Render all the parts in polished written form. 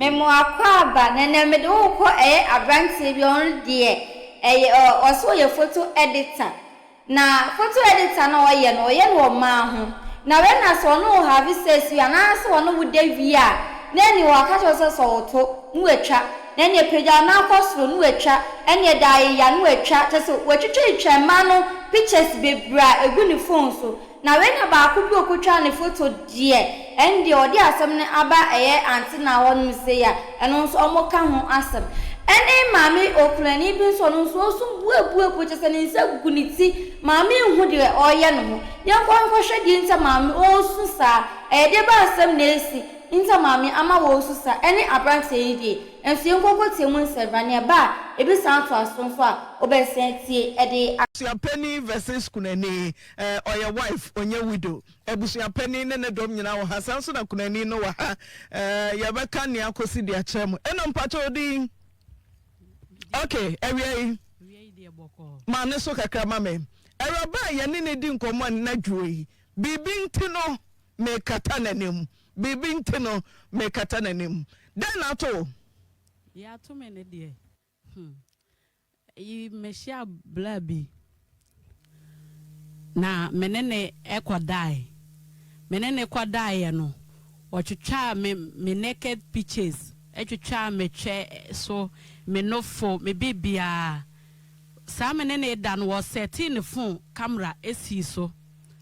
Mema w'akwaaba, na ɛnɛ mede wo rekɔ ɛyɛ abranteɛ bi ɔno deɛ ɛyɛ ɔ ɔse ɔyɛ photo editor na photo editor no a ɔyɛ no ɔyɛ no wɔ mmaa ho na wei na sɛ ɔne wo have sex wie anaa sɛ ɔne wo da wie a na ɛneɛ waka kyerɛ wo sɛ sɔ wo to na watwa na ɛneɛ pagya wo nan kɔ soro na watwa ɛneɛ da ayeya na watwa kyerɛ sɛ watwitwatwitwa mmaa no pictures bebree a ɛgu ne phone so. Na wei na baako bi ɔkɔtwaa ne foto deɛ ɛndeɛ ɔde asɛm no aba ɛyɛ ante na hɔ nom sei a ɛno nso ɔmo ka ho asɛm. Ɛne maame okunani bi nso ɔno nso ɔsu buebuebue kyerɛ sɛ ne nsa gu ne ti maame nhu deɛ ɔreyɛ ne ho. Yɛnkɔ nkɔhwɛ deɛ nti a maame ɔresu saa ɛyɛ deɛ bɛn asɛm na asi nti a maame ama ɔresu saa ɛne abranteɛ yi deɛ nso yɛnkɔ nkɔtie mu nsɛm na nea ɛba a ebi san toa so nso a wobɛsan atie de. Abusuapanin versus kunani Eh ɔyɛ wife ɔnyɛ widow. Abusua panin ne ne dɔm nyinaa wɔ ha saa nso na kunani no wɔ ha eh yɛbɛka nea akosi de akyerɛ mo. Eno mpakyɛ odin? Ok awia yi ma ne so kakra ma me. Awuraba a yɛne no di nkɔmmɔ anadwo yi biribi nti no mekata n'anim biribi nti no mekata n'anim. Dɛn na ato wo? Deɛ ato me ne deɛ Hmm. Yi mehyia bla bi na me ne ne kɔdae. Me ne ne kɔdaeɛ no, ɔtwitwaa me me naked pictures, twitwaa me twɛ so, me nofo, me biribiara. Saa me ne ne da no, ɔsɛtee ne phone camera sii so.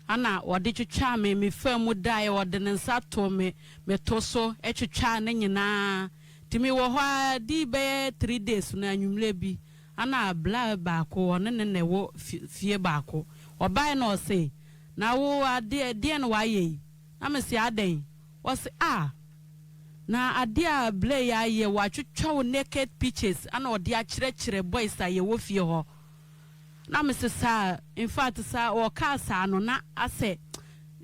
Ɛna ɔde twitwaa me, me faa mu daeɛ, ɔde ne nsa too me me to so twitwaa ne nyinaa. Nti me wɔ hɔ ara dii bɛyɛ three days no anwummerɛ bi ɛna bla baako ɔne no na ɛwɔ fie baako ɔbaeɛ na ɔse na wo adeɛ deɛn na wayɛ yi na me se adɛn ɔse ah na adeɛ a bla yi ayɛ watwitwa wo naked pictures ɛna ɔde akyerɛkyerɛ boys a yɛwɔ fie hɔ na me se saa infact saa ɔkaa saa no na asɛ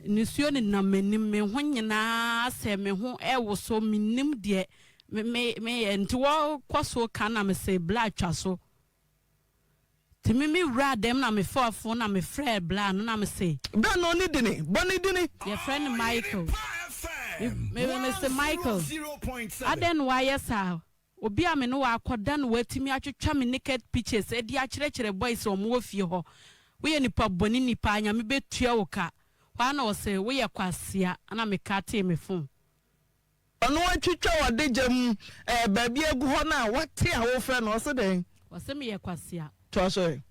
nisuo nenam m'anim me ho nyinaa asɛ me ho ɛwoso mennim deɛ me me meyɛ nti wɔkɔ so ka na me se bla twa so nti me me wuraa dɛm na me faa phone na me frɛɛ bla no na me se. Bra na ɔne dini bɔ ne dini. Yɛfrɛ no Michael me me me se Michael adɛn na wayɛ saa Obi a me ne wo akɔda na watumi atwitwa me naked pictures de akyerɛkyerɛ boys a wɔwɔ fie hɔ. Woyɛ nipa bɔne ni paa, Nyame bɛtua wo ka. Hɔ ara na ɔse, woyɛ kwasea, ɛna me katee me phone. Ɔno atwitwa w'adagya mu eh, baabi agu hɔ no a wate a wofrɛ no, ɔse dɛn? Ɔse meyɛ kwasea. Toa so ɛ.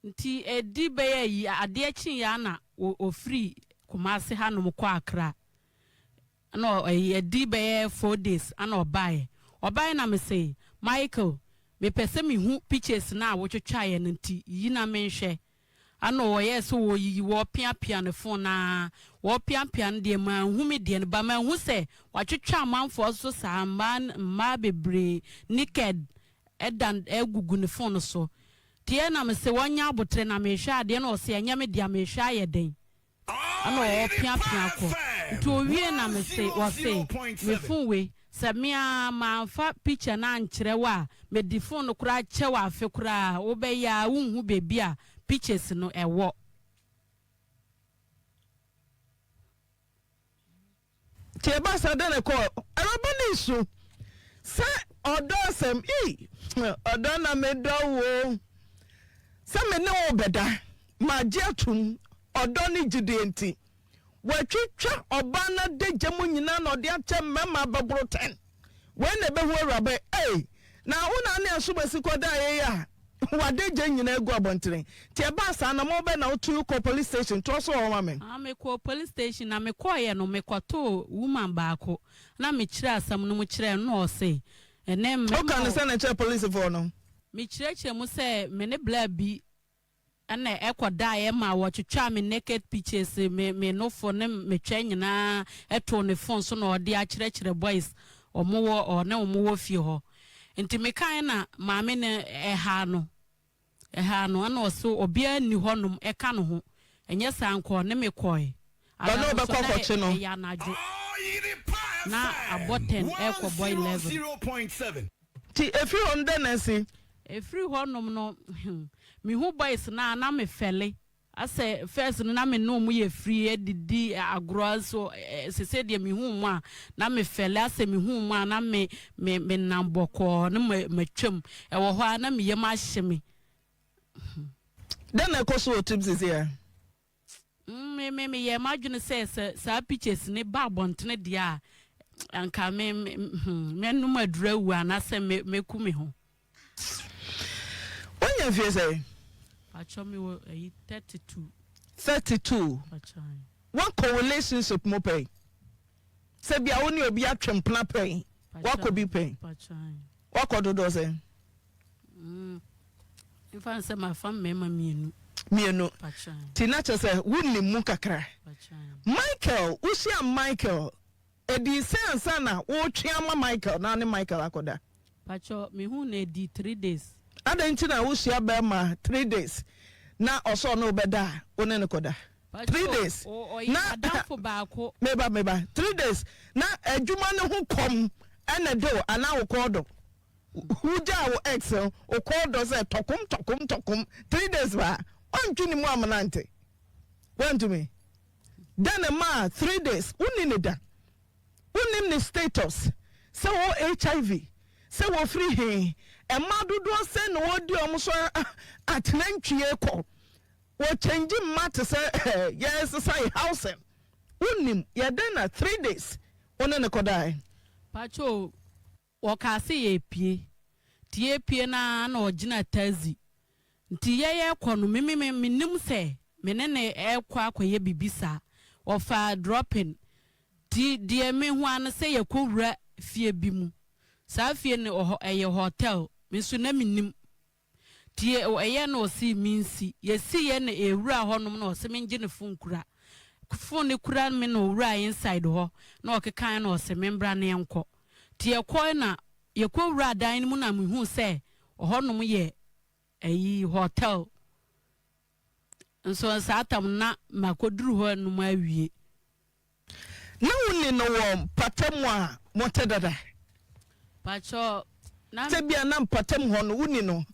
Nti ɛdi bɛyɛ ayi, adeɛ kyeeɛ ara na ɔfiri Kumasi hanom kɔɔ Accra. Ɛna ɔyi adi bɛyɛ 4 days ɛna ɔbaeɛ. Ɔbaeɛ na mese, "Michael, mepɛ sɛ mehu pictures no a wotwitwaeɛ no nti yi na menhwɛ." Ɛna ɔyɛɛ sɛ ɔreyiyi, wɔrepiapia ne phone no ara. Wɔrepiapia no deɛ manhu me deɛ no but manhu sɛ watwitwa amanfoɔ nso saa, mmaa mmaa bebree naked ɛda ɛgugu ne phone no so. Nti ɛna mese wɔnyɛ aboterɛ na mehwɛ adeɛ na ɔse ɛnyɛ me dea mehwɛ ayɛ dɛn? Ɛna ɔɔpeapea kɔ. Nti owie na mese ɔse me phone wei sɛ me ara manfa picture no ankyerɛ wo a mede phone no koraa kyɛ wo afe koraa a wobɛyɛ a wonhu baabi a pictures no ɛwɔ. Nti ɛbaa saa dɛn na ɛkɔɔ? Awuraba no resu sɛ ɔdɔ asɛm. Ii, ɔdɔ na medɔ wo. Sɛ me ne wo bɛda, magye atom, ɔdɔ ne gyidie nti. Watwitwa ɔbaa no adagya mu nyinaa na ɔde akyɛ mmarima bɛboro ten. Wei na ɛbɛhu awuraba yi. Ei, na wo na ne asomasi kɔdaeɛ yi a w'adagya nyinaa gu abɔntene. Nti ɛbaa saa anammɔn bɛn na wotu kɔɔ police station? Toa so wɔ hɔ ma me. Ah, mekɔɔ police station na mekɔeɛ no mekɔtoo woman baako na mekyerɛɛ asɛm no mu kyerɛɛ no na ɔse ɛnɛ mmarima Woka no a sɛn na ɛkyerɛɛ polisifoɔ no? Mekyerɛkyerɛ mu sɛ me ne bla bi na ɛkɔ daeɛ ma wɔtwitwaa me naked pictures, me me nofo ne me twɛ nyinaa too ne phone so na ɔde akyerɛkyerɛ boys ɔmo wɔ ɔne ɔmo wɔ fie hɔ. Nti mekaeɛ na maame no ɛhaa no ɛhaa no ɛna ɔse obiara nni hɔ nom ɛka ne ho ɛnyɛ saa nka ɔne me kɔe. Ada Ɔne wo no nso bɛkɔ na akɔkye no. ɛyɛ anadwo na abɔ ten ɛrekɔ bɔ 11. Nti ɛfiri hɔ no dɛn na asi? Ɛfiri hɔ nom no, mehu boys no a na me fɛle. Asɛ first no na me ne ɔmo yɛ free didi agorɔ so sesei deɛ me hu ɔmo a na me fɛle asɛ me hu ɔmo a na me me me nam bɔkɔɔ na ma matwam ɛwɔ hɔ a na me yam ahye me. Dɛn na ɛkɔ so wɔ tirim sesei a? Me me meyɛɛ m'adwene sɛ sɛ saa pictures no ba abɔntene deɛ a anka me me hmm, mɛnom aduru awu anaasɛ me mɛku me ho. Woanya mfie sɛn? Pakyɛ me wɔ ayi 32. 32. Pakyɛ. Woakɔ relationship mu pɛn? Sɛ bia wo ne obi atwe mpena pɛn? Woakɔ bi pɛn? Pakyɛ. Woakɔ dodoɔ sɛn? Mm. Mfa nsɛ mafa mmarima mmienu. Mmienu. Ti na kyerɛ sɛ wonim mu kakra. Michael, wohyia Michael, ɛdii sɛn ansa na woretwe ama Michael na ne Michael akɔda? Pakyɛ, mehu no ɛdii 3 days. Adɛn nti na wohyia bɛrima 3 days na ɔsɛ ɔne wo bɛda a, wo ne no kɔda? 3 days na adamfo baako. Meba, meba. 3 days na adwuma no ho kɔm ɛna de wo anaa wo kɔɔ do? Wogyaa wo ex no, wo kɔɔ dɔ sɛ tɔkom tɔkom tɔkom 3 days paa, woantwe ne mu ammenante, woantumi. Dɛn na ɛmaa 3 days? Wonni ne da, wonnim ne status, sɛ ɔwɔ HIV, sɛ wɔfiri he, mmaa dodoɔ sɛn na wɔredi wɔn so atenantwie kɔ, wɔkyɛngye mma te sɛ yɛresesa yɛ housing, wonnim, yɛ dɛn na 3 days wo ne no kɔdae? Pacho, wɔkaa sɛ yɛpie, nti yɛpie no ara na ɔgyina taxi. Nti yɛyɛkɔ no, me me menim sɛ me ne ne ɛkɔ akɔyɛ biribi saa. Ɔfaa dropping. Nti deɛ mehu ara ne sɛ yɛkɔwura fie bi mu. Saa fie no ɔhɔ ɛyɛ hotel. Me nso na menim. Nti ɛyɛ na ɔse mensi. Yɛsiiɛ na yɛwura hɔnom na ɔse mengye ne phone kura. Phone no kura me na ɔwura inside hɔ na ɔkekaeɛ na ɔse membra na yɛnkɔ. Nti yɛkɔe na yɛkɔwura dan no mu na mehuu sɛ ɔhɔnom yɛ ayi hotel. Nso saa tam na makɔduru hɔ nom awie. Na wonni no wɔ mpɔtam a mote dada? Pakyɛ na. Sɛ bia na mpɔtam hɔ no wonni no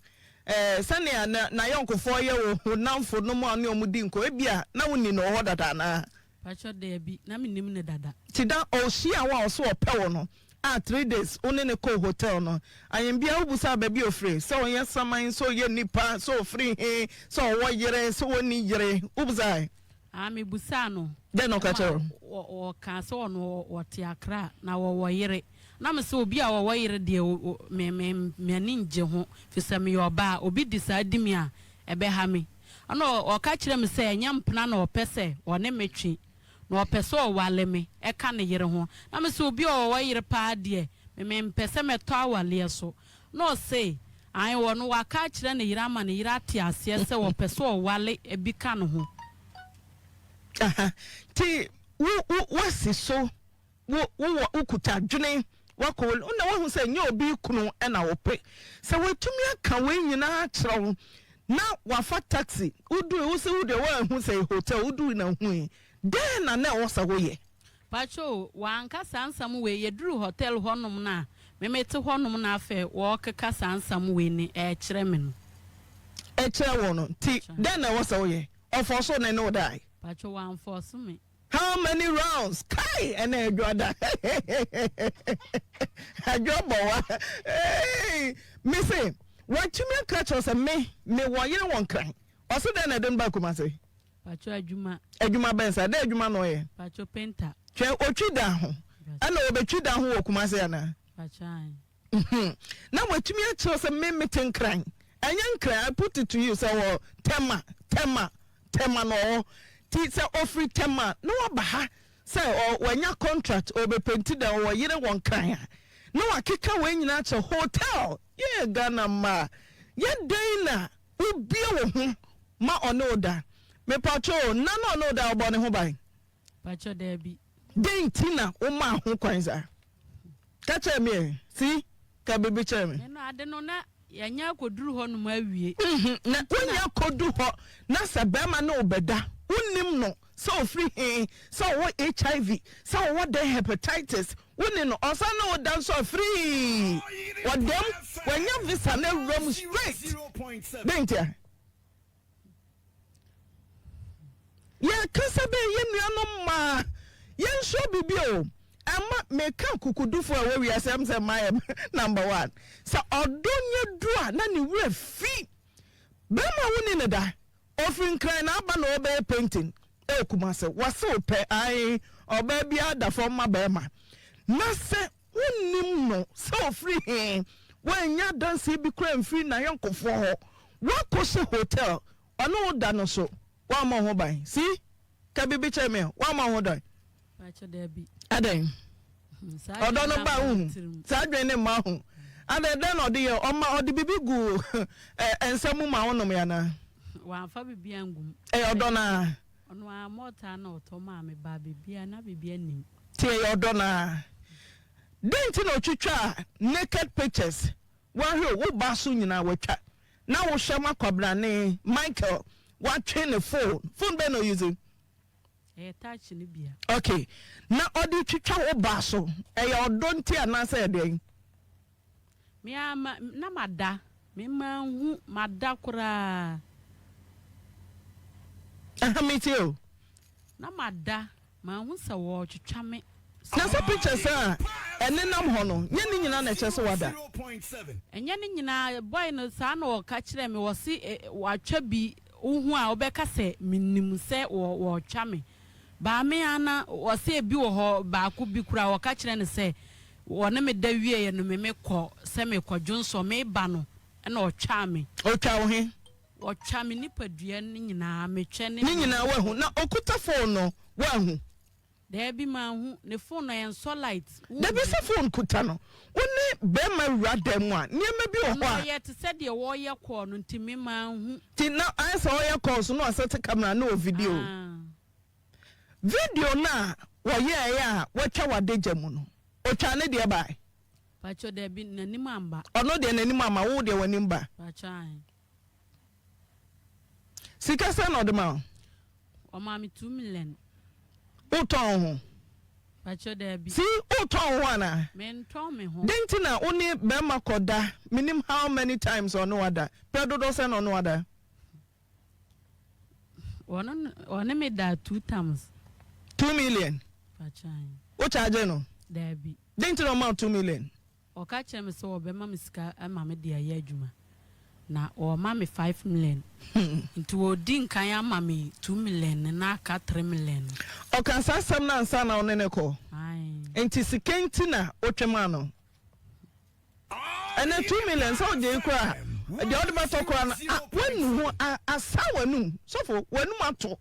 eh, sɛnea na n'ayɔnkofoɔ yɛ wo nnamfo nom a ɔne wɔn di nkɔ, ebia na wonni no wɔ hɔ dada anaa? Pakyɛ daabi, na mennim no dada. Nti da ɔhyiaa wo a ɔse ɔpɛ wo no a 3 days wo ne no kɔɔ hotel no, ayɛnbia wobusaa baabi a ɔfiri, sɛ ɔyɛ saman, sɛ ɔyɛ nipa, sɛ ɔfiri he, sɛ ɔwɔ yere, sɛ ɔnni yere, wobusae? Ah, mebusaa no. Dɛn na ɔka kyerɛɛ wo? Ɔkaa sɛ ɔno ɔte Accra na ɔwɔ yere. Na mese obi a ɔwɔ yere deɛ me me m'ani ngye ho firi sɛ meyɛ ɔbaa. Obi de saa di me a, ɛbɛha me. Ɛna ɔka kyerɛɛ me sɛ ɛnyɛ mpena na ɔpɛ sɛ ɔne me twe, na ɔpɛ sɛ ɔwale me ka ne yere ho. Na mese obi a ɔwɔ yere paa deɛ, me mempɛ sɛ mɛtɔ awaleɛ so. Na ɔse, ae ɔno waka akyerɛ ne yere ama ne yere ate aseɛ sɛ ɔpɛ sɛ ɔwale bi ka ne ho. Aha, nti wo, wo, woasi so, wo, wowɔ, wokuta adwene, woakɔ, wo na woahu sɛ nyɛ obi kunu na wopɛ. Sɛ watumi aka wei nyinaa akyerɛ wo, na wafa taxi, wodui, wo se wo deɛ woanhu sɛ ɛyɛ hotel, wodui na wohui. Dɛn na na ɛwɔ sɛ woyɛ? Pacho, wanka saa nsɛm wei, yɛduruu hotel hɔ nom no a, me mete hɔ nom na afei wɔɔkeka saa nsɛm wei ne ɛɛkyerɛ me no. Ɛkyerɛ wo no, nti dɛn na ɛwɔ sɛ woyɛ? Ɔfɔɔso ne ne wo dae? Pacho, wanfɔɔso me. How many rounds? Kai! Ɛnɛ adwo ada. Adwo bɔ wa. Hey! Me se, watumi aka kyerɛ sɛ me, me wɔ yere wɔ Nkran. Ɔse dɛn na ɛde no ba Kumase? Pacho adwuma. Adwuma bɛn saa? Dɛn adwuma na ɔyɛ? Pacho painter. Hwɛ, otwi dan ho. Ɛna ɔbɛtwi dan ho wɔ Kumase anaa? Pacho ae. Na watumi akyerɛ sɛ me mete Nkran. Ɛnyɛ Nkran, I put it to you sɛ wɔ Tema, Tema, Tema na ɔwɔ. Ti sɛ ofiri Tema na waba ha sɛ ɔ wanya contract ɔbɛpenti dan ɔwɔ yere wɔ Nkran a, na wakeka wei nyinaa akyerɛ hotel. Yɛɛ Ghana mmaa, yɛ dɛn na Wobue wo ho ma ɔne wo da. Mepakyɛ o, nna na ɔne wo da a wobɔ ne ho ban? Pakyɛ daabi. Dɛn nti na womaa ho kwan saa? Ka kyerɛ me ɛ, see, ka biribi kyerɛ me. Me no, ade no na yɛanya akɔduru hɔ nom awie. Mhm, na wonya akɔdu hɔ na sɛ bɛrima ne wo bɛda, wonnim no, sɛ ɔfiri he, sɛ ɔwɔ HIV, sɛ ɔwɔ dɛn hepatitis, wonni no, ɔsan ne wo da nso a firii, ɔdam, wanya visa no awura mu straight. Dɛn ntia? Yɛkasa bɛn yɛn nuanom mmaa yɛnsua biribi o ɛma meka akukudufoɔ a ɛwɔ wiase ɛm sɛ mmaa yɛ number one sɛ ɔdɔ nyɛ du a na ne werɛ fi bɛrima a wonni ne da ofiri nkran na aba na ɔbɛyɛ painting ɛwɔ Kumase wase wo pɛ ae ɔbaa biara da fam ma bɛrima na sɛ wonnim no sɛ ofiri he wannya adanseɛ bi koraa mfiri n'ayɔnkofoɔ hɔ wakɔhyɛ hotel ɔne wo da no so Woammɔ ho ban. See? Ka biribi kyerɛ me. Woammɔ ho dan. Pakyɛ dabi. Adɛn? Hmm, saa Ɔdɔ adwene no no ba amma me wohu. tirim. Saa adwene no mma ho. Adɛn, dɛn na ɔde yɛ? Ɔma ɔde biribi gu ɛ, nsa mu ma wonom yɛ anaa? Wamfa biribi angu mu. Ɛyɛ ɔdɔ no ara. Ɔno ara mɔtaa na ɔtɔ maa me baa biribiara na biribiara nnim. Nti ɛyɛ ɔdɔ no ara. Dɛn nti na ɔtwitwaa naked pictures? Woahwɛ o, wo ba so nyinaa watwa. Na wo hwɛ ma kwabena ne Michael watwe ne phone, phone bɛn na ɔuse? Ɛyɛ touch no bia. Ok, na ɔde twitwa wo ba so, ɛyɛ ɔdɔ nti anaasɛ ɛdeɛn? Me ara ma na mada, me manhu, mada koraa. Aha metie o. Na mada. Manhu sɛ wɔretwetwa me. Na sɛ pictures a ɛnenam hɔ no, nyɛ ne nyinaa na ɛkyerɛ sɛ wada. Ɛnyɛ ne nyinaa, boy no saa na ɔka kyerɛɛ me, ɔse watwa bi, wohu a wobɛka sɛ menim sɛ wɔretwa me, but me ara na ɔse ebi wɔ hɔ, baako bi koraa ɔka kyerɛ no sɛ ɔne me da wieɛ no me mekɔ sɛ mekɔ dwonsɔ, meba no ɛna ɔtwaa me. Ɔtwa wo he? Ɔtwa me nipadua no nyinaa, metwɛ ne. Ne nyinaa woahu? Na okuta phone no woanhu? Daabi manhu, ne phone no ɛnsɔ light, wonhu. Dabi sɛ phone kuta no, wo ne bɛɛma wura dan mu a, nneɛma bi wɔ hɔ a. Ɔno ɔyɛ te sɛ deɛ wɔɔyɛ call no nti me manhu. Nti na ayɛ sɛ ɔyɛ call so na wasɛte camera ne wɔ video. Ah. Video no a wɔyɛɛe a watwa w'adagya mu no, otwaa ne deɛ bae? Pakyɛ dabi, n'anim amba. Ɔno deɛ n'anim amma, wo deɛ w'anim ba? Pakyɛ ae. Sika sɛn na ɔde ma wo? Ɔmaa me 2 million. Wotɔn wo ho? Pakyɛ daabi. See, wotɔn wo ho anaa? Mentɔn me ho. Dɛn nti na wo ne bɛrima kɔda, menim how many times ɔne wo ada, pɛ dodoɔ sɛn na ɔne wo ada? Ɔno ɔne me da two times. 2 million? Pakyɛ ae. Wo charge no? Daabi. Dɛn nti na ɔma wo 2 million? Ɔka kyerɛɛ me sɛ ɔbɛma me sika ma me de ayɛ adwuma. Na ɔrema me 5 million. Nti ɔredi nkan ama me 2 million no na aka 3 million no. Ɔkaa saa asɛm no ansa na wo ne no rekɔ? Ae. Nti sika nti na wotwe maa no? Ɛnɛ 2 million sɛ wogye yi koraa a, deɛ wode bɛtɔ koraa no, a, woanu ho, a, asa w'anum. Sɔfo, w'anum ato.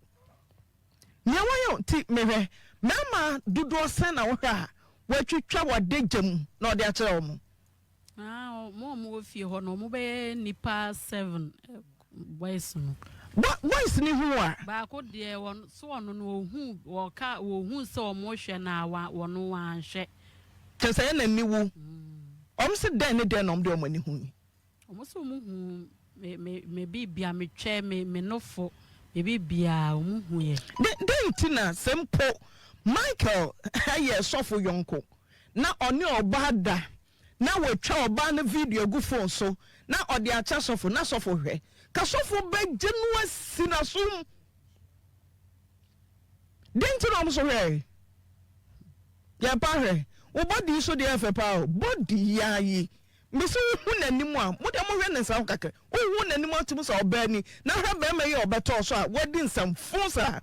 Nea wɔyɛ o, nti mehwɛ, mmarima dodoɔ sɛn na wohwɛ a wɔatwitwa w'adagya mu na wɔde akyerɛ wɔn? Ah, wɔn a wɔwɔ fie hɔ no, wɔbɛyɛ nnipa seven, boys no. Bo, boys no hu wo a? Baako deɛ, wɔn, so ɔno no, ɔhu, wɔka, wɔhu sɛ wɔrehwɛ no a, wa, wɔno wanhwɛ. Kyerɛ sɛ ɛyɛ n'aniwu. Wɔn se dɛn ne dɛn na wɔde wɔn ani hui? Wɔn se wɔn huu me me me biribia, me twɛ, me me nofo, me biribiaa wɔn hu yɛ. Dɛn dɛn nti na sɛ mpo Michael yɛ sɔfo yɔnko na ɔne ɔbaa da na watwa ɔbaa no video agu fon so na ɔde akyɛ sɔfo na sɔfo hwɛ, ka sɔfo bɛgye no asi n'asom? Dɛn nti na wɔn nso hwɛe? Yɛ pa hwɛ, wo body yi so deɛ ɛyɛ fɛ paa o, body yi ara yi Mese wohu n'anim a, mo deɛ mohwɛ ne nsa ho kakra, wohu n'anim a wotumi sɛ ɔbaa ni, na hwɛ barima yi a ɔbɛtɔɔ so a wadi nsɛmfo saa.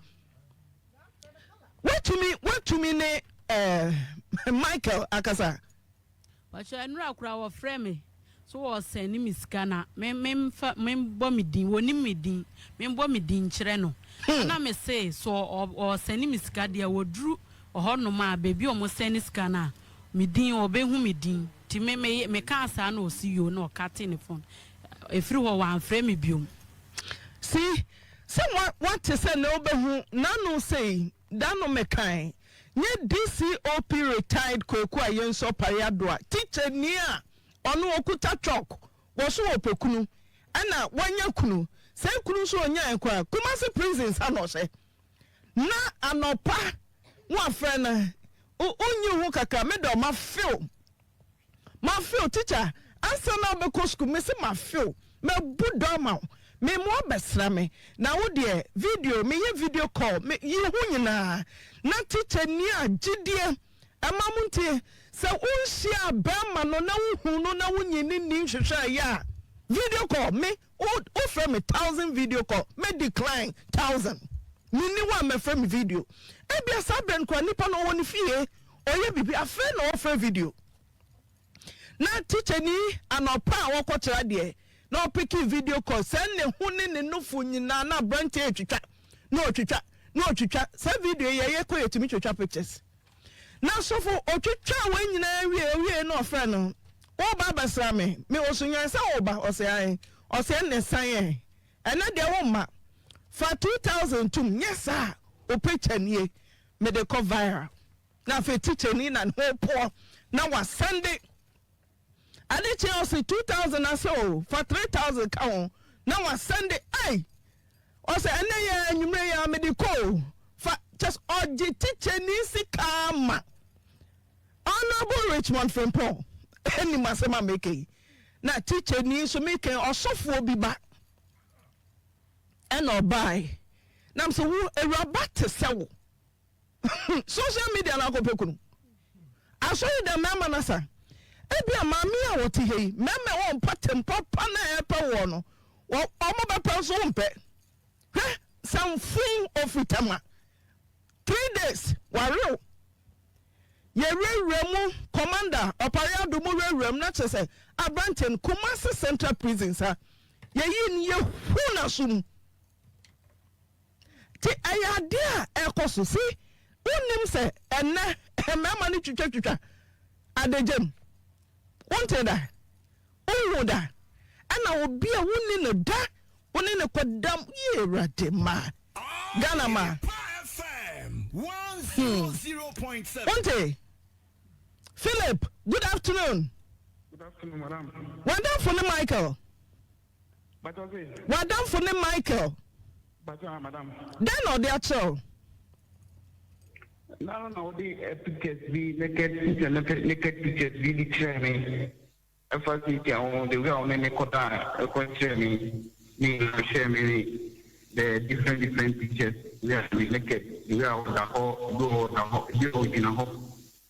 Woatumi woatumi ne eh, Michael akasa? Pakyɛ nnora koraa wɔfrɛ me so wɔ sɛne me sika na me me nfa me bɔ me din wɔnim me din me bɔ me din kyerɛ no ɛna me se so ɔ sɛne me sika deɛ wɔduru ɔhɔ nom a baabi ɔmo sɛne sika no a me din ɔbɛhu me din nti me me me kaa saa na ɔsi yoo na ɔkate ne phone ɛfiri hɔ wamfrɛ me biom. See, sɛ woate sɛ nɛ wobɛhu n'ano sei da no mekae nyɛ DCOP retired Kwaku Ayensɔ Pareadoa teacher ni a ɔno ɔkuta chalk wɔ so ɔpɛ kunu ɛna wanya kunu saa kunu nso ɔnyae koraa Kumasi prisons ha na ɔhyɛ na anɔpa woafrɛ no wonyi ho kakra me dɔ mafew mafew teacher ansa na wobɛkɔ sukuu mese mafew mabu dɔ ama wo. Me mmoa bɛsra me na wo deɛ video me yɛ video call me yi ho nyinaa na teacher ni a gyidie ɛma mo ntie sɛ wo nhyiaa bɛɛma no na wo hu no na wo nyi ne nni nhwehwɛ ɛyɛ a video call me wo wo frɛ me thousand video call me decline thousand me ni wo a mɛfrɛ me video ebia saa berɛ no koraa nipa no ɔwɔ ne fie ɔyɛ biribi afei na ɔfrɛ video. Na tikyani anɔpa a ɔkɔkyerɛ adeɛ na ɔpeke video call sɛ ne ho ne ne nofo nyinaa na aberanteɛ retwitwa na ɔtwitwa na ɔtwitwa saa video yi yɛyɛ kɔ yɛtumi twitwa pictures na sɔfo ɔtwitwa wɔn nyinaa wie owie na ɔfrɛ no woba abɛsra me me osunyan sɛ woba ɔsɛ ae ɔsɛ ɛnne san ɛ ɛnɛ deɛ wo mma fa 2000 tum nyɛ saa o picture nie mede kɔ viral. Na afei tikyani na ne ho poɔ na wasɛnde ade kye ɔse 2000 ase o fa 3000 ka ho na wasɛnde ai ɔsɛ ɛnɛ yɛ anwummerɛ yɛ a mede kɔ o fa kyɛ ɔgye tikyani sika ma Honorable Richmond Frimpong anim asɛm a meka yi na tikyani nso meka ɔsɔfoɔ bi ba ɛna ɔbae nam sɛ wo awuraba te sɛ wo Social media na akɔpɛ kunu. Asɔre dɛm mmarima no asa. Ebia maame a wɔte ha yi, mmarima a ɛwɔ mpɔtam papa na ɛrepɛ woɔ no, wɔn bɛpɛ nso wompɛ. Hwɛ samfun ofiri Tema. 3 days warew. Yɛwurawura mu commander Ɔpare Ado mu wurawura mu na kyerɛ sɛ aberanteɛ no Kumasi Central Prison sa yɛyi no yɛhu n'aso mu. Nti ɛyɛ adeɛ a ɛrekɔ so. See, wonnim sɛ ɛnnɛ mmarima no twitwatwitwa adagya mu? Wontee da? Wonhuu da? Ɛna obi a wonni no da, wo ne no kɔda mu, yie Awurade ma Ghana ma. Hmm. Wontee? Philip, good afternoon. Good afternoon, madam. W'adamfo ne Michael. W'adamfo ne Michael. Dɛn na ɔde akyerɛ wo? Na na ɔde eh, pictures bi naked picture naked naked pictures bi de kyerɛ me ɛfa Cynthia ho the way a ɔne ne kɔda a ɛkɔ kyerɛ me ne nyinaa hyɛ me ne the different different pictures the way a ne naked the way a ɔda hɔ ebi wɔ ɔda hɔ ebi wɔ ɔgyina hɔ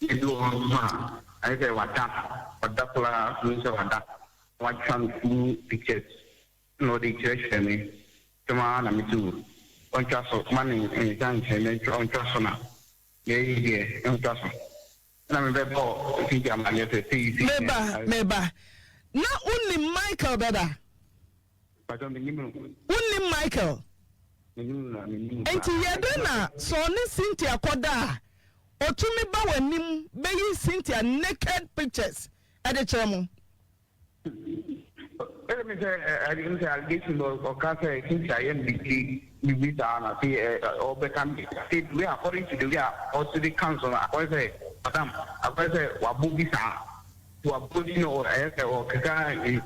ebi wɔ hɔ nso a ayɛ sɛ wada wada koraa so sɛ wada. Watwa no full pictures na ɔde kyerɛkyerɛ me ntɛm ara na mese o ɔntwa so ma ne nsa nkyerɛ me ɔntwa so na mɛyi deɛ ɔntwa so na mebɛbɔ Cynthia amaneɛ sɛ sei sei. Meba meba na wonim Michael dada? Mpakyɛw mennim no. Wonnim Michael? Mennim no na mennim no paa. Nti yɛ dɛn na sɛ ɔne Cynthia kɔda a ɔtumi ba w'anim bɛyi Cynthia naked pictures de kyerɛ mo? Ɛyɛ mi sɛ ɛ ɛ sɛ allegation no ɔka sɛ Cynthia yɛ no biribi biribi saa na se ɛ ɔbɛka se the way according to the way a ɔsi de ka nso no akɔyɛ sɛ madam akɔyɛ sɛ wabɔ bi saa wabɔ bi na ɛyɛ sɛ ɔkeka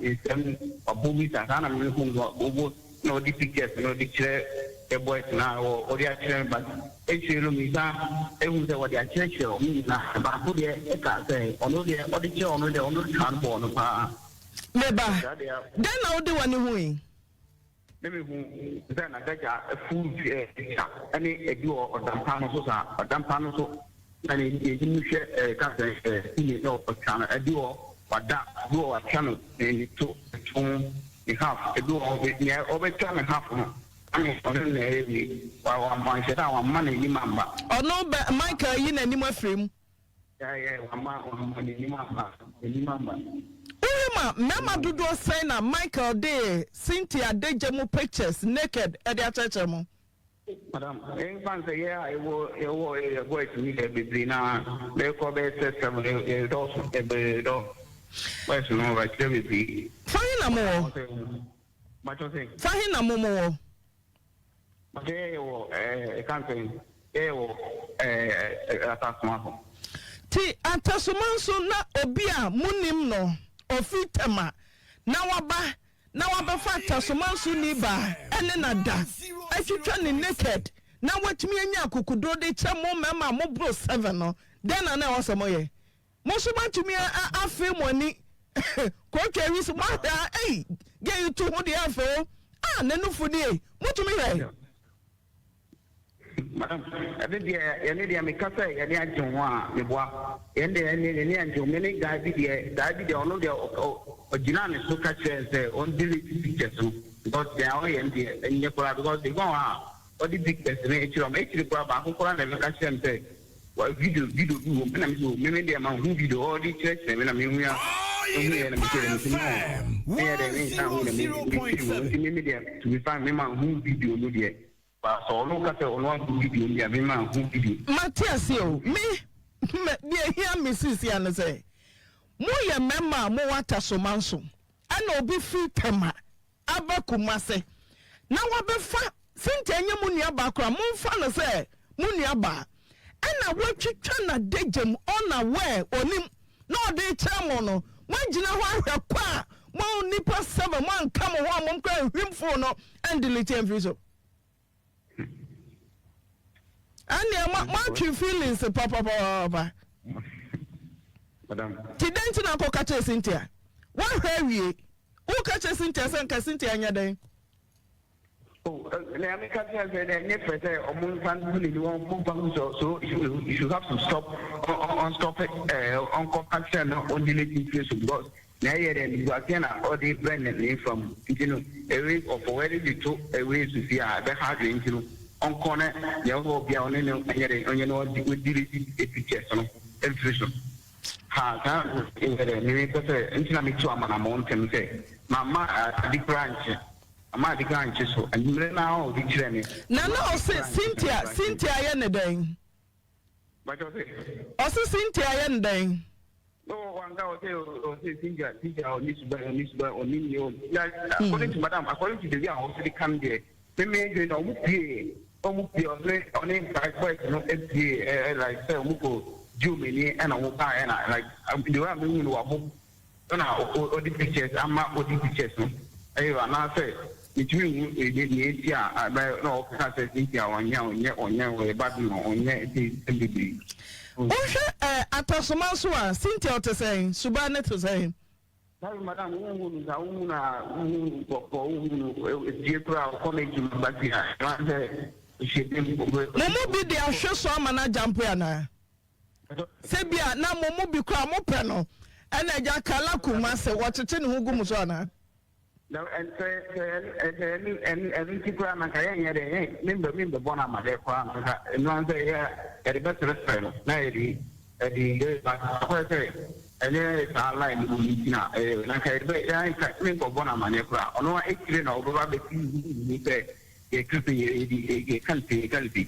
nsɛm wabɔ bi saa saa na mi hu no ɔbɔ na ɔde pictures na ɔde kyerɛ the boys na ɔde akyerɛ no but akyire no misa ehu sɛ wɔde akyerɛkyerɛ wɔn nyinaa baako deɛ ɛka sɛ ɔno deɛ ɔde kyerɛ ɔno deɛ ɔno twa no bɔɔ no paa. Me ba, dɛn na wode w'ani hui? Na mehu sɛ n'adagya afuw twa ne adi wɔ ɔdampa no so saa ɔdampa no so na n'anim hwɛ ka sɛ sini na ɔtwa no adi wɔ wada bi wɔ watwa no ne to to ne half ebi wɔ hɔ nea ɔbɛtwa ne half no ane ɔno na ɛyɛ wie wanhyɛ dɛ a wamma n'anim amba. Ɔno bɛ Michael yi n'anim afiri mu. Yɛ wamma wamma n'anim amba n'anim amba. Wohwɛ mu a mmarima dodoɔ sɛn na Michael de Cynthia adagya mu pictures naked de akyerɛkyerɛ mo? Madam, ɛmfa nsɛ yɛ a yɛwɔ yɛwɔ yɛ boys ni deɛ bebree na bɛkɔ bɛyɛ sɛ seven yɛ dɔɔso yɛ dɔɔso boys no bɛkyerɛ bebree. Fa he na mowɔ? Bàtɔ sɛ. Fa he na mo mowɔ? Bàtɔ yɛ yɛ wɔ ɛɛ ɛka nsɛn yɛ yɛ wɔ ɛɛ Atasoma so. Ti Atasoma nso na obi a monim no ɔfiri Tema na waba na wabɛfa Tasomansoni baa ne no ada atwitwa no naked na watumi anya akokoduro de kyɛ mo mmarima a moboro seven no, dɛn na na ɛwɔ sɛ moyɛ? Mo nso moatumi afe mo ani kotwa awi so moahwɛ a, ei, gay yi to ho deɛ afɛ o. Ah, ne nufo nie, motumi hwɛ? Madam, ɛno deɛ yɛne deɛ meka sɛ yɛne agye ho a meboa. Yɛn deɛ yɛne yɛne agye ho. Me ne guy bi deɛ guy bi deɛ ɔno deɛ ɔgyinaa ne so ka kyerɛɛ no sɛ ɔn delete pictures no because deɛ ɔyɛ no deɛ ɛnyɛ koraa because ebi wɔ hɔ a ɔde pictures no kyerɛ wɔn akyiri koraa baako koraa na ɛbɛka kyerɛ me sɛ Wa video video bi wom ɛna me so me me deɛ ma hu video ɔde kyerɛkyerɛ me na me hu ya hu yɛ na me kyerɛ me so no me yɛ dɛ me nsa hu na me me firi mu nti me me deɛ to be frank me ma hu video no deɛ ba sɛ ɔno ka sɛ ɔno ahu video no deɛ me ma hu video. Mate aseɛ o, me me deɛ ɛhia me seesei ne sɛ moyɛ mmarima a mowɔ atasomanso ɛna obi firi Tema aba Kumase na wabɛfa Cynthia nyɛ mo nua baa koraa momfa no sɛ mo nua baa ɛna watwitwa n'adagya mu unaware onim na ɔde rekyerɛ mo no moagyina hɔ ahwɛ kɔ a mo nnipa seven moanka mo ho a mom koraa nhwim phone no ɛndelete amfiri so ɛnneɛ moatwe feelings papapapapa nti dɛn nti na akɔka kyerɛ Cynthia woahwɛ awie Woka kyerɛ Cynthia sɛ nka Cynthia nyɛ dɛn? Oh, nea meka kyerɛ sɛ dɛ nyɛ fɛ sɛ ɔmo nfa ngu n'ani wɔn mo nfa ngu so so you should have to stop on stop it ɛɛ ɔnkɔ ka kyerɛ no ɔn delete mfiri so because na ɛyɛ dɛ niguaseɛ na ɔde brɛ ne ne nfa mu nti no ewe ɔfɔ wɛde de to ewe so si a ɛbɛha adwene nti no ɔnkɔ na nea ɔwɔ bia ɔne no ɛnyɛ dɛ ɔnyɛ no ɔde delete pictures no mfiri so. Ha, saa na meyɛ dɛ, mepɛ sɛ, nti na metu amanamɔn ntɛm sɛ, mamma ade koraa ankye, mamma ade koraa ankye so, anwummere no ara a ɔde kyerɛɛ me. Na na ɔse Cynthia, Cynthia yɛ ne dɛn? Mpakyɛ ɔse? Ɔse Cynthia yɛ ne dɛn? No, wanka, ɔse, ɔse Cynthia, Cynthia ɔnni suban, ɔnni suban, ɔnni nie, ɔnni, according to madam, according to the way a ɔse de ka no deɛ, Me me dwen na ɔmo pue ɔmo pue ɔne ɔne like boys no pue ɛ like sɛ ɔmo kɔ gye ɔmo ani ɛna ɔmo baa ɛna like the way a me hu no wabɔ ɛna ɔde pictures ama ɔde pictures no ɛyɛ anaasɛ metumi nhu ne nea eti a ɛbɛ na ɔkeka sɛ Cynthia ɔnyɛ ɔnyɛ ɔnyɛ ɔyɛ Babylon ɔnyɛ nti nsɛm bebree. Wohwɛ ɛ Atasoma nso a Cynthia ɔte sɛn? Suban no te sɛn? Sorry madam wo nhu no saa wo hu no a wo hu bɔkɔ wo hu no efie koraa ɔkɔ n'adwuma ba fie a ɛno ara sɛ ɔhyɛ dam Mo mu bi de ahwe so ama no agya mpo anaa? Sɛ bi a na mo mu bi koraa mo pɛ no ɛna agya Kala Kumase wɔkyekye ne ho gu mo so anaa? Na sɛ sɛ sɛ ɛno ɛno ɛno nti koraa na nka yɛnyɛ dɛ yɛn membɛ membɛbɔ no amadɛ koraa no nka ɛno ara sɛ yɛ yɛde bɛsrɛsrɛ no na yɛde ɛde yɛ ba akɔyɛ sɛ ɛnyɛ saa line no mu nti na ɛyɛ na nka yɛde bɛ yɛn nka menkɔbɔ no amaneɛ koraa ɔno akyire na ɔbɛba bɛti hu sɛ Yɛka sɛ yɛdi yɛka no sei yɛka no sei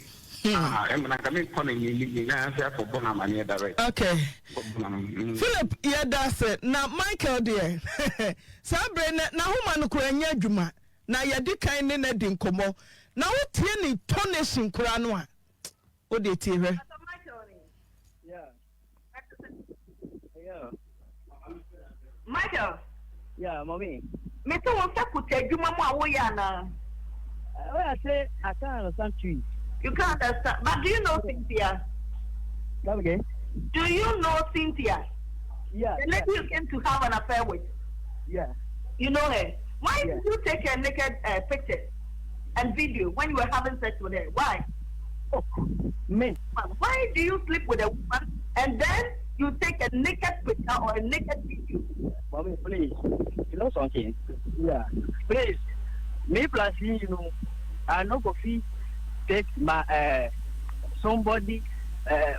ah ɛma na nka menkɔ no nyinaa sɛ akɔbɔ no amaneɛ direct. Okay. Kɔbɔ no amaneɛ. Philip yɛda ase na Michael deɛ saa bere no n'ahoma no koraa nyɛ adwuma na yɛde kan ne no adi nkɔmmɔ na wotie ne tonation koraa no a wo deɛ tie hwɛ. Yeah. Michael. Yeah, mommy. Me te wo nsa kuta adwuma mu a woyɛ anaa? When I say I can't understand Twi. You can't understand. But do you know Cynthia? Come again? Do you know Cynthia? Yeah. The lady you came to have an affair with. Yeah. You know her. Why Yeah. did you take her naked pictures and video when you were having sex with her? Why? Oh, me. Why do you sleep with a woman and then you take a naked picture or a naked video? Mommy, please. You know something? Yeah. Please. Me plus you, you know, I no go fit take my somebody,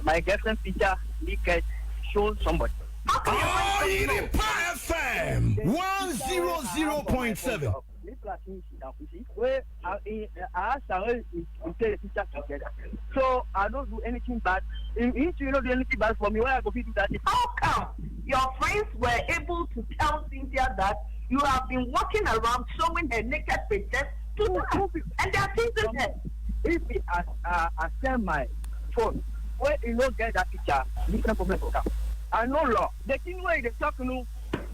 my girlfriend picture naked, show somebody. How can your friends Oyiripa FM 100.7. Me plus you, you see, where I, I ask her we take the picture together. So I don't do anything bad. If you don't do anything bad for me, why I go fit do that? How come your friends were able to tell Cynthia that you have been walking around showing her naked pictures to them, and they are teasing her? If I, I, I send my phone, when you don't get that picture, different problem will come. I know law. The thing where they talk no,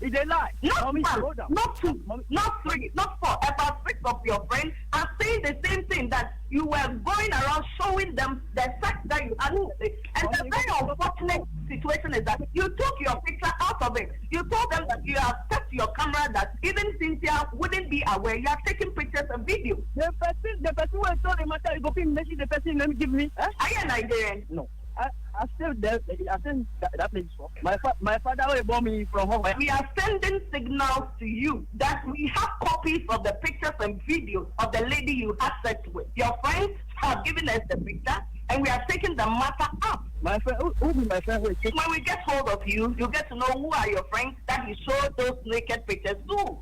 if they lie. Not Mommy, one, hold on. not two, Mommy. not three, not four. About six of your friends are saying the same thing, that you were going around showing them the sex that you had. And the Mommy, very unfortunate situation is that you took your picture out of it. You told them that you have sex with your camera that even Cynthia wouldn't be aware you are taking pictures and videos. The person, the person wey tell the matter, you go fit mention the person name give me? Eh? Are you a Nigerian? No. I, I still there, I still that, that place for. My fa my father wey born me from home. We are sending signals to you that we have copies of the pictures and videos of the lady you had sex with. Your friends have given us the picture and we are taking the matter up. My friend, who, who be my friend? Wait, When we get hold of you, you get to know who are your friends that you showed those naked pictures to.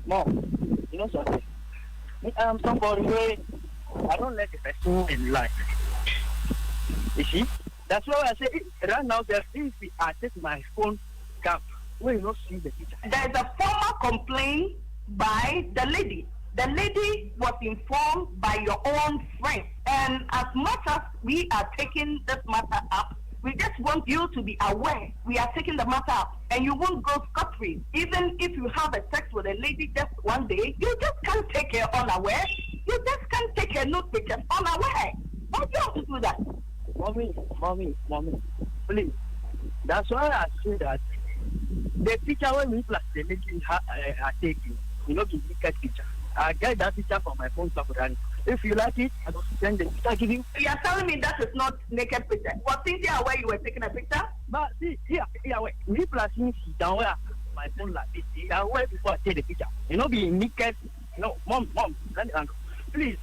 Mom, you know something? Me, I'm somebody wey I don't let the person in life. You see? That's why I say right now, if I take my phone cap, we not see the picture. There is a formal complaint by the lady. The lady was informed by your own friend. And as much as we are taking this matter up, we just want you to be aware we are taking the matter up and you won't go scot free. Even if you have a sex with a lady just one day, you just can't take her unaware. You just can't take her nude pictures unaware. Why do you have to do that? Mommy, mommy, mommy, please. That's why I say that the picture when we plus the lady ha, uh, are taking, you know, the naked picture. I get that picture from my phone and if you like it, I will send the picture give you. You are telling me that is not naked picture. Was Cynthia aware you were taking a picture? But see, here, here, wait. Me plus me sit down where my phone like this. I wait before I take the picture. You know, be naked. No, mom, mom, let me handle. Please,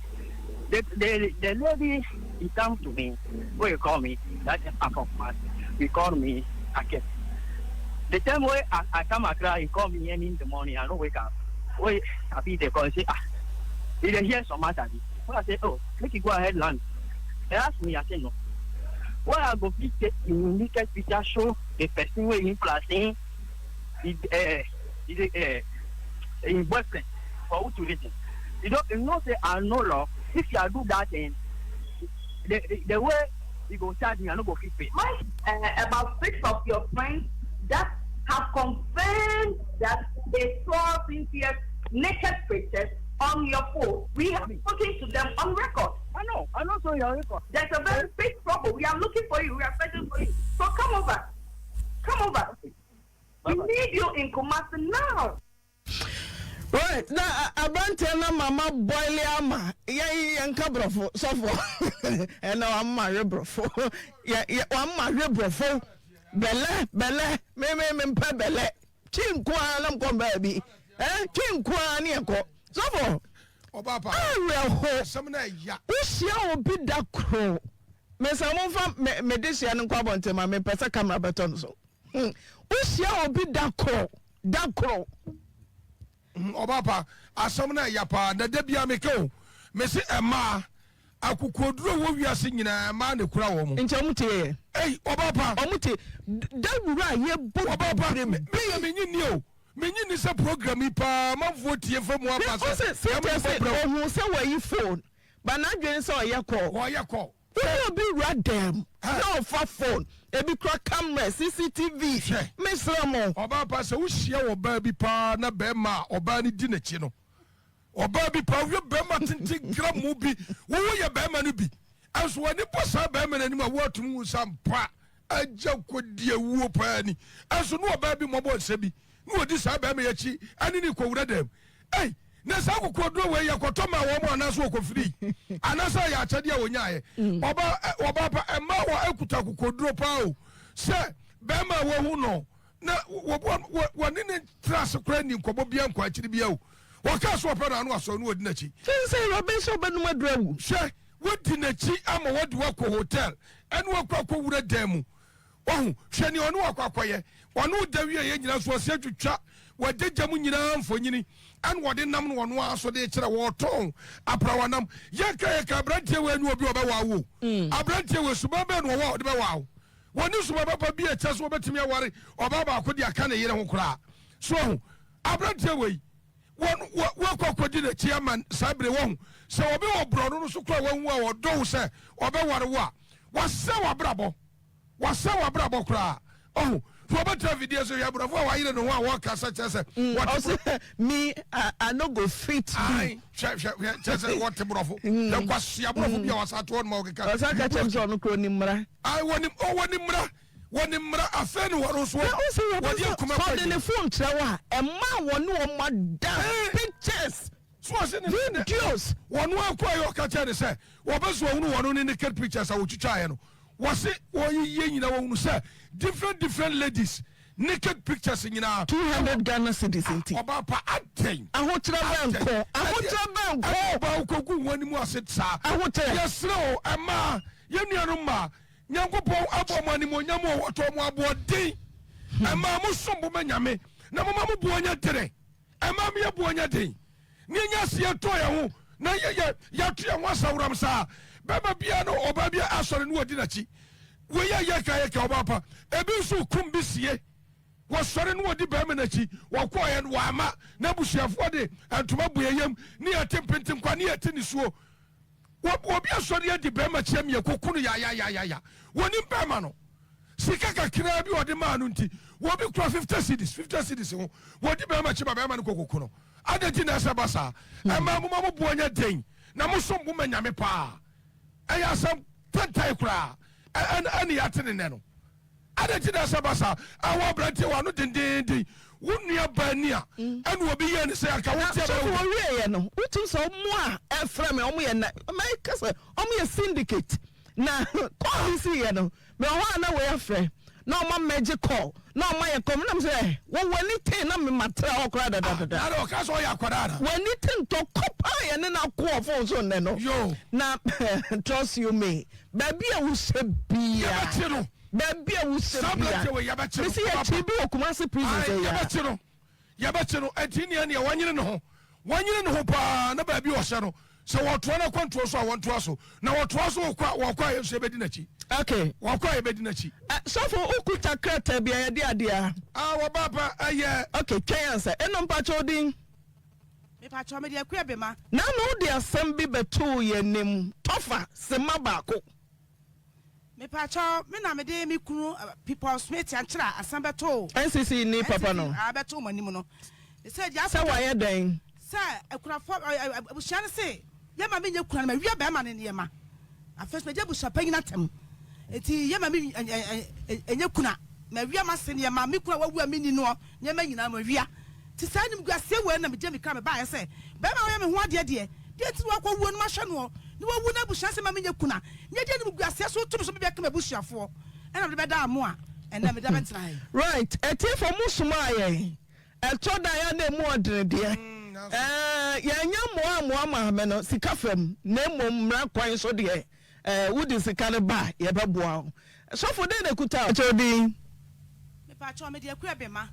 the the the lady he come to me. When you call me, that is man. He call me again. The time where I, I come Accra, he call me in the morning. I don't wake up. Wait, I be there call and say ah, he dey hear some matter. When I say oh, make you go ahead land. He ask me, I say no. Why I go fit take the naked picture show the person wey him plus him, he uh, he uh, him boyfriend for who to reason. You don't you know say I no law. If you do that thing, the, the the way you go charge me, I no go fit pay. My, uh, about six of your friends that have confirmed that they saw Cynthia's naked pictures on your phone. We have spoken to them on record. I know, I know so your record. There's a very big trouble. We are looking for you. We are searching for you. So come over. Come over. We need you in Kumasi now. Right na abranteɛ na mama boile ama yɛn yɛn nka borɔfo sɔfo ɛna wama hwe borɔfo yɛ yɛ wama hwe borɔfo bɛlɛ bɛlɛ me me me mpɛ bɛlɛ twi nko ara na mkɔ baabi ɛ twi nko ara ne ɛkɔ sɔfo awerɛho wohyia obi da koro mesa momfa me me de hyia no nkɔ abɔnten ma mepɛ sɛ kamera bɛtɔ no so hmm wohyia obi da koro da koro. Ɔba pa, asɛm no ɛya paa, na da biara meka o, mese ɛmaa akokoɔduro wɔ wiase nyinaa ɛmaa na ɛkura wɔn. Nti ɔmo tie yɛ. Ei, ɔba pa. Ɔmo tie, dawuro a yɛbɔ Ɔba pa, me deɛ menye nni o, menye nni sɛ program yi paa amanfoɔ tie fa mu aba sɛ Ɔse, Cynthia se ohuu sɛ wayi phone, but n'adwene sɛ ɔyɛ call. Ɔyɛ call. Wo ne obi wura dan mu na ɔfa phone, ebi kura camera, CCTV, Hwɛ. mesrɛ mo. Ɔbaa pa, sɛ wohyia ɔbaa bi paa na bɛrima a ɔbaa no di n'akyi no, ɔbaa bi paa, wohwɛ bɛrima tenten gramoo bi, wo woyɛ bɛrima no bi, nso w'ani bɔ saa bɛrima no anim a, woatumi hu sɛ ampa agya kɔdi awuo paa ni, nso ne ɔbaa bi mmɔbɔ nsa bi na ɔdi saa bɛrima yi akyi ɛne ne kɔwura dan mu. Ei, na saa akokoɔduro wei yɛkɔtɔ maa wɔn anaasɛ wɔkɔfirii anaasɛ ɛyɛ akyɛdeɛ a wɔnyaeɛ? Mm. Ɔba ɔba pa mmaa wɔ akuta akokoɔduro paa o sɛ bɛrima a wɔhu no na wɔne ne tra ase koraa ni nkɔmmɔ bia nkɔ akyiri bia o wɔkaa so ɔpɛ no ano asɔre no wɔdi n'akyi. Kyɛn sɛ awuraba sɛ ɔbɛnum aduru awu. Hwɛ wɔdi n'akyi ama wɔde wakɔ hotel ɛne wakɔ akɔwura dan mu Wahu? Hwɛ nea ɔne wo akɔ akɔyɛ. Ɔne wo da wieeɛ nyinaa nso, ɔsan twitwa w'adagya mu nyinaa mfonini, ɛna ɔde nam no ɔno ara so de kyerɛ. Wɔretɔn aprawa nam. Yɛka yɛka, aberanteɛ wei ne obi a ɔbɛwaa wo o. Aberanteɛ wei, suban bɛn na ɔwɔ a ɔde bɛwaa wo? Wɔnni suban papa bi a ɛkyerɛ sɛ wɔbɛtumi aware ɔbaa baako de aka ne yere ho koraa. So wahu? Aberanteɛ wei, wɔn, wɔ, woakɔ akɔdi n'akyi ama saa bere. Wahu? Sɛ obi wɔ borɔno no so koraa a wahu a ɔdɔ wo sɛ ɔbɛware wo a, wasɛe w'abrabɔ. Wasɛe w'abrabɔ koraa. Ɔho, hwɛ ɔbɛtra afidie so, hwɛ aborɔfo a wayere ne ho a wɔkasa kyerɛ sɛ mm, wɔte borɔfo. Me, I, I no go fit do. Ae, hwɛ, hwɛ, hwɛ, kyerɛ sɛ wɔte borɔfo. Mm. Hwɛ nkwasea borɔfo bi a mm. wɔsa to hɔ no ma wɔkeka. Ɔsa ka kyerɛ m sɛ ɔno kura onim mmara. Ae, wɔnim, oh, wɔnim mmara. Wɔnim mmara afei na wɔn nso Na wo sɛ wɔde Robinson akuma sɛ kɔ ɔde adwuma. ne phone kyerɛ wo a, ɛmaa wɔne wɔn ada Eh. pictures, So ɔse ne ne videos. wɔn akɔ a ɔka kyerɛ ne sɛ wɔbɛ so wɔhunu wɔn ne naked pictures a wɔtwitwaeɛ no wɔse wɔyiyie nyina wɔhunu sɛ different different ladies naked pictures nyinaa 200 Ghana cedis nti. Ɔbaa pa adɛn Ahokyerɛ bɛn adɛn nko, ɛdeɛ ahokyerɛ bɛn ɛdeɛ nko. ɔbaa wokɔgu wɔn anim ase saa Ahokyerɛ. yɛsrɛ o ɛmaa yɛn nuanom mmaa Nyankopɔn abɔ mo animuonyam o, ɔtɔɔ mo aboɔden. Ɛmaa mo som bo ma Nyame, na moma mo boɔ nyɛ dene. Ɛmaa mo yɛ boɔ nyɛ den, na yɛnya ase yɛtɔ yɛn ho, na yɛ yɛ yɛato yɛn ho asaworam saa. Bɛrima biara ne ɔbaa biara asɔre na wɔdi n'akyi. Wei yɛ yɛka yɛka ɔbaa pa. Ebi nso kum bi sie. Wɔsɔre na wɔdi barima no akyi. Wɔkɔeɛ no, wɔamma. N'abusuafoɔ de ntoma bu yɛn yam, ne yɛte mpentenkwa, ne yɛte nisuo. Wɔ obi asɔre adi bɛrima kyia mi ɛkɔku no yayayayaya. Wɔnim bɛrima no. Sika kakraa bi ɔde maa no nti, wɔbi kura 50 cedis, 50 cedis ho. Wɔdi bɛrima kyi ma bɛrima no kɔkɔku no. Adɛn nti na ɛsɛ ba saa? Ɛmaa mo ma mo boɔ nyɛ den na mo som bo ma Nyame paa. Ɛyɛ asɛm tantan koraa ɛne yɛate ne nnɛ no. Adɛn nti na ɛsɛ ba saa? Ɛwɔ aberanteɛ wɔ ano dendeenden. Wo nua baa ni a, ɛna obi yɛɛ ne sɛ anka wo Na nti sɔfo ɛbɛyɛ wo. wɔwieɛ no, wotim sɛ ɔmo a ɛfrɛ me, ɔmo yɛ na mɛka sɛ ɔmo yɛ syndicate. Na call bi siiɛ no, mewɔ hɔ a na wei afrɛ, na ɔmo amɛgye call, na ɔmo ayɛ call, na mesɛ eh, wo w'ani ten na me matra hɔ koraa Ah, dadadada. na adɛn ɔkaa sɛ ɔyɛ akwadaa anaa? W'ani ten tɔkɔ paa yɛne no ako wɔ phone so nnɛ no. Yoo. Na trust you me, baabi a wohyɛ biaa. Yɛbɛkye no. Baabi a wohyɛ Saa bia. aberanteɛ wei yɛbɛkye no. Mesi yɛkye bi wɔ Kumasi prison Ae, sɛ ya. yɛbɛkye no. Yɛbɛkye no. Ɛnti nea nea wanyere ne ho. Wanyere ne ho paa na baabi a ɔhyɛ no, sɛ wɔtoa no akwantuo so a wɔntoa so. Na wɔtoa so kɔ a, wɔkɔ a yɛn nso yɛbɛdi n'akyi. Okay. Wɔkɔ a yɛbɛdi n'akyi. Eh, sɔfo wokuta krataa bi a yɛde adeɛ a. Ah, wɔba pa ɛyɛ. Okay, twɛn ansa. Ɛno mpakyɛ wo din? Mepakyɛw, mede Akua Bema. Nana wode asɛm bi bɛtoo yɛn anim, tɔfa, sema baako. Mepakyɛw, me na mede me kunu Paul Smith Ankyera asɛm bɛtoo. NCC ni papa no. NCC bɛtoo mo anim no. Sɛ deɛ Sɛ wayɛ dɛn? Sɛ akunafo abusua no se yɛma menyɛ kuna no mawia bɛrima no nneɛma. Afei nso medi abusua panyin atɛm. Enti yɛma me nyɛ kuna. Mawia m'ase nneɛma, me kunu a wawu a menni noɔ nneɛma nyinaa mawia. Nti saa animguaseɛ wei na megyina me kra mebaeɛ sɛ barima a ɔyɛ me ho adeɛ deɛ, deɛ nti na wakɔwuo no mahwɛ noɔ na wawu na abusua sɛ mma menyɛ kuna na ɛde animguaseɛ so to me so mebɛka m'abusuafoɔ ɛna mede bɛdaa mo a ɛnnɛ mede abɛtena ha yi. Right, atiefo mo somaa yɛn, ɛtɔ da a na emu ɔdene deɛ, ɛɛ yɛnyɛ mmoa mmoa maame no sika fam na mmom mmara kwan so deɛ Eh, wode sika no ba a, yɛbɛboa wo. Sɔfo, dɛn na ɛkuta wo? Kyɛ wo din. Mepakyɛw, mede Akua Bema.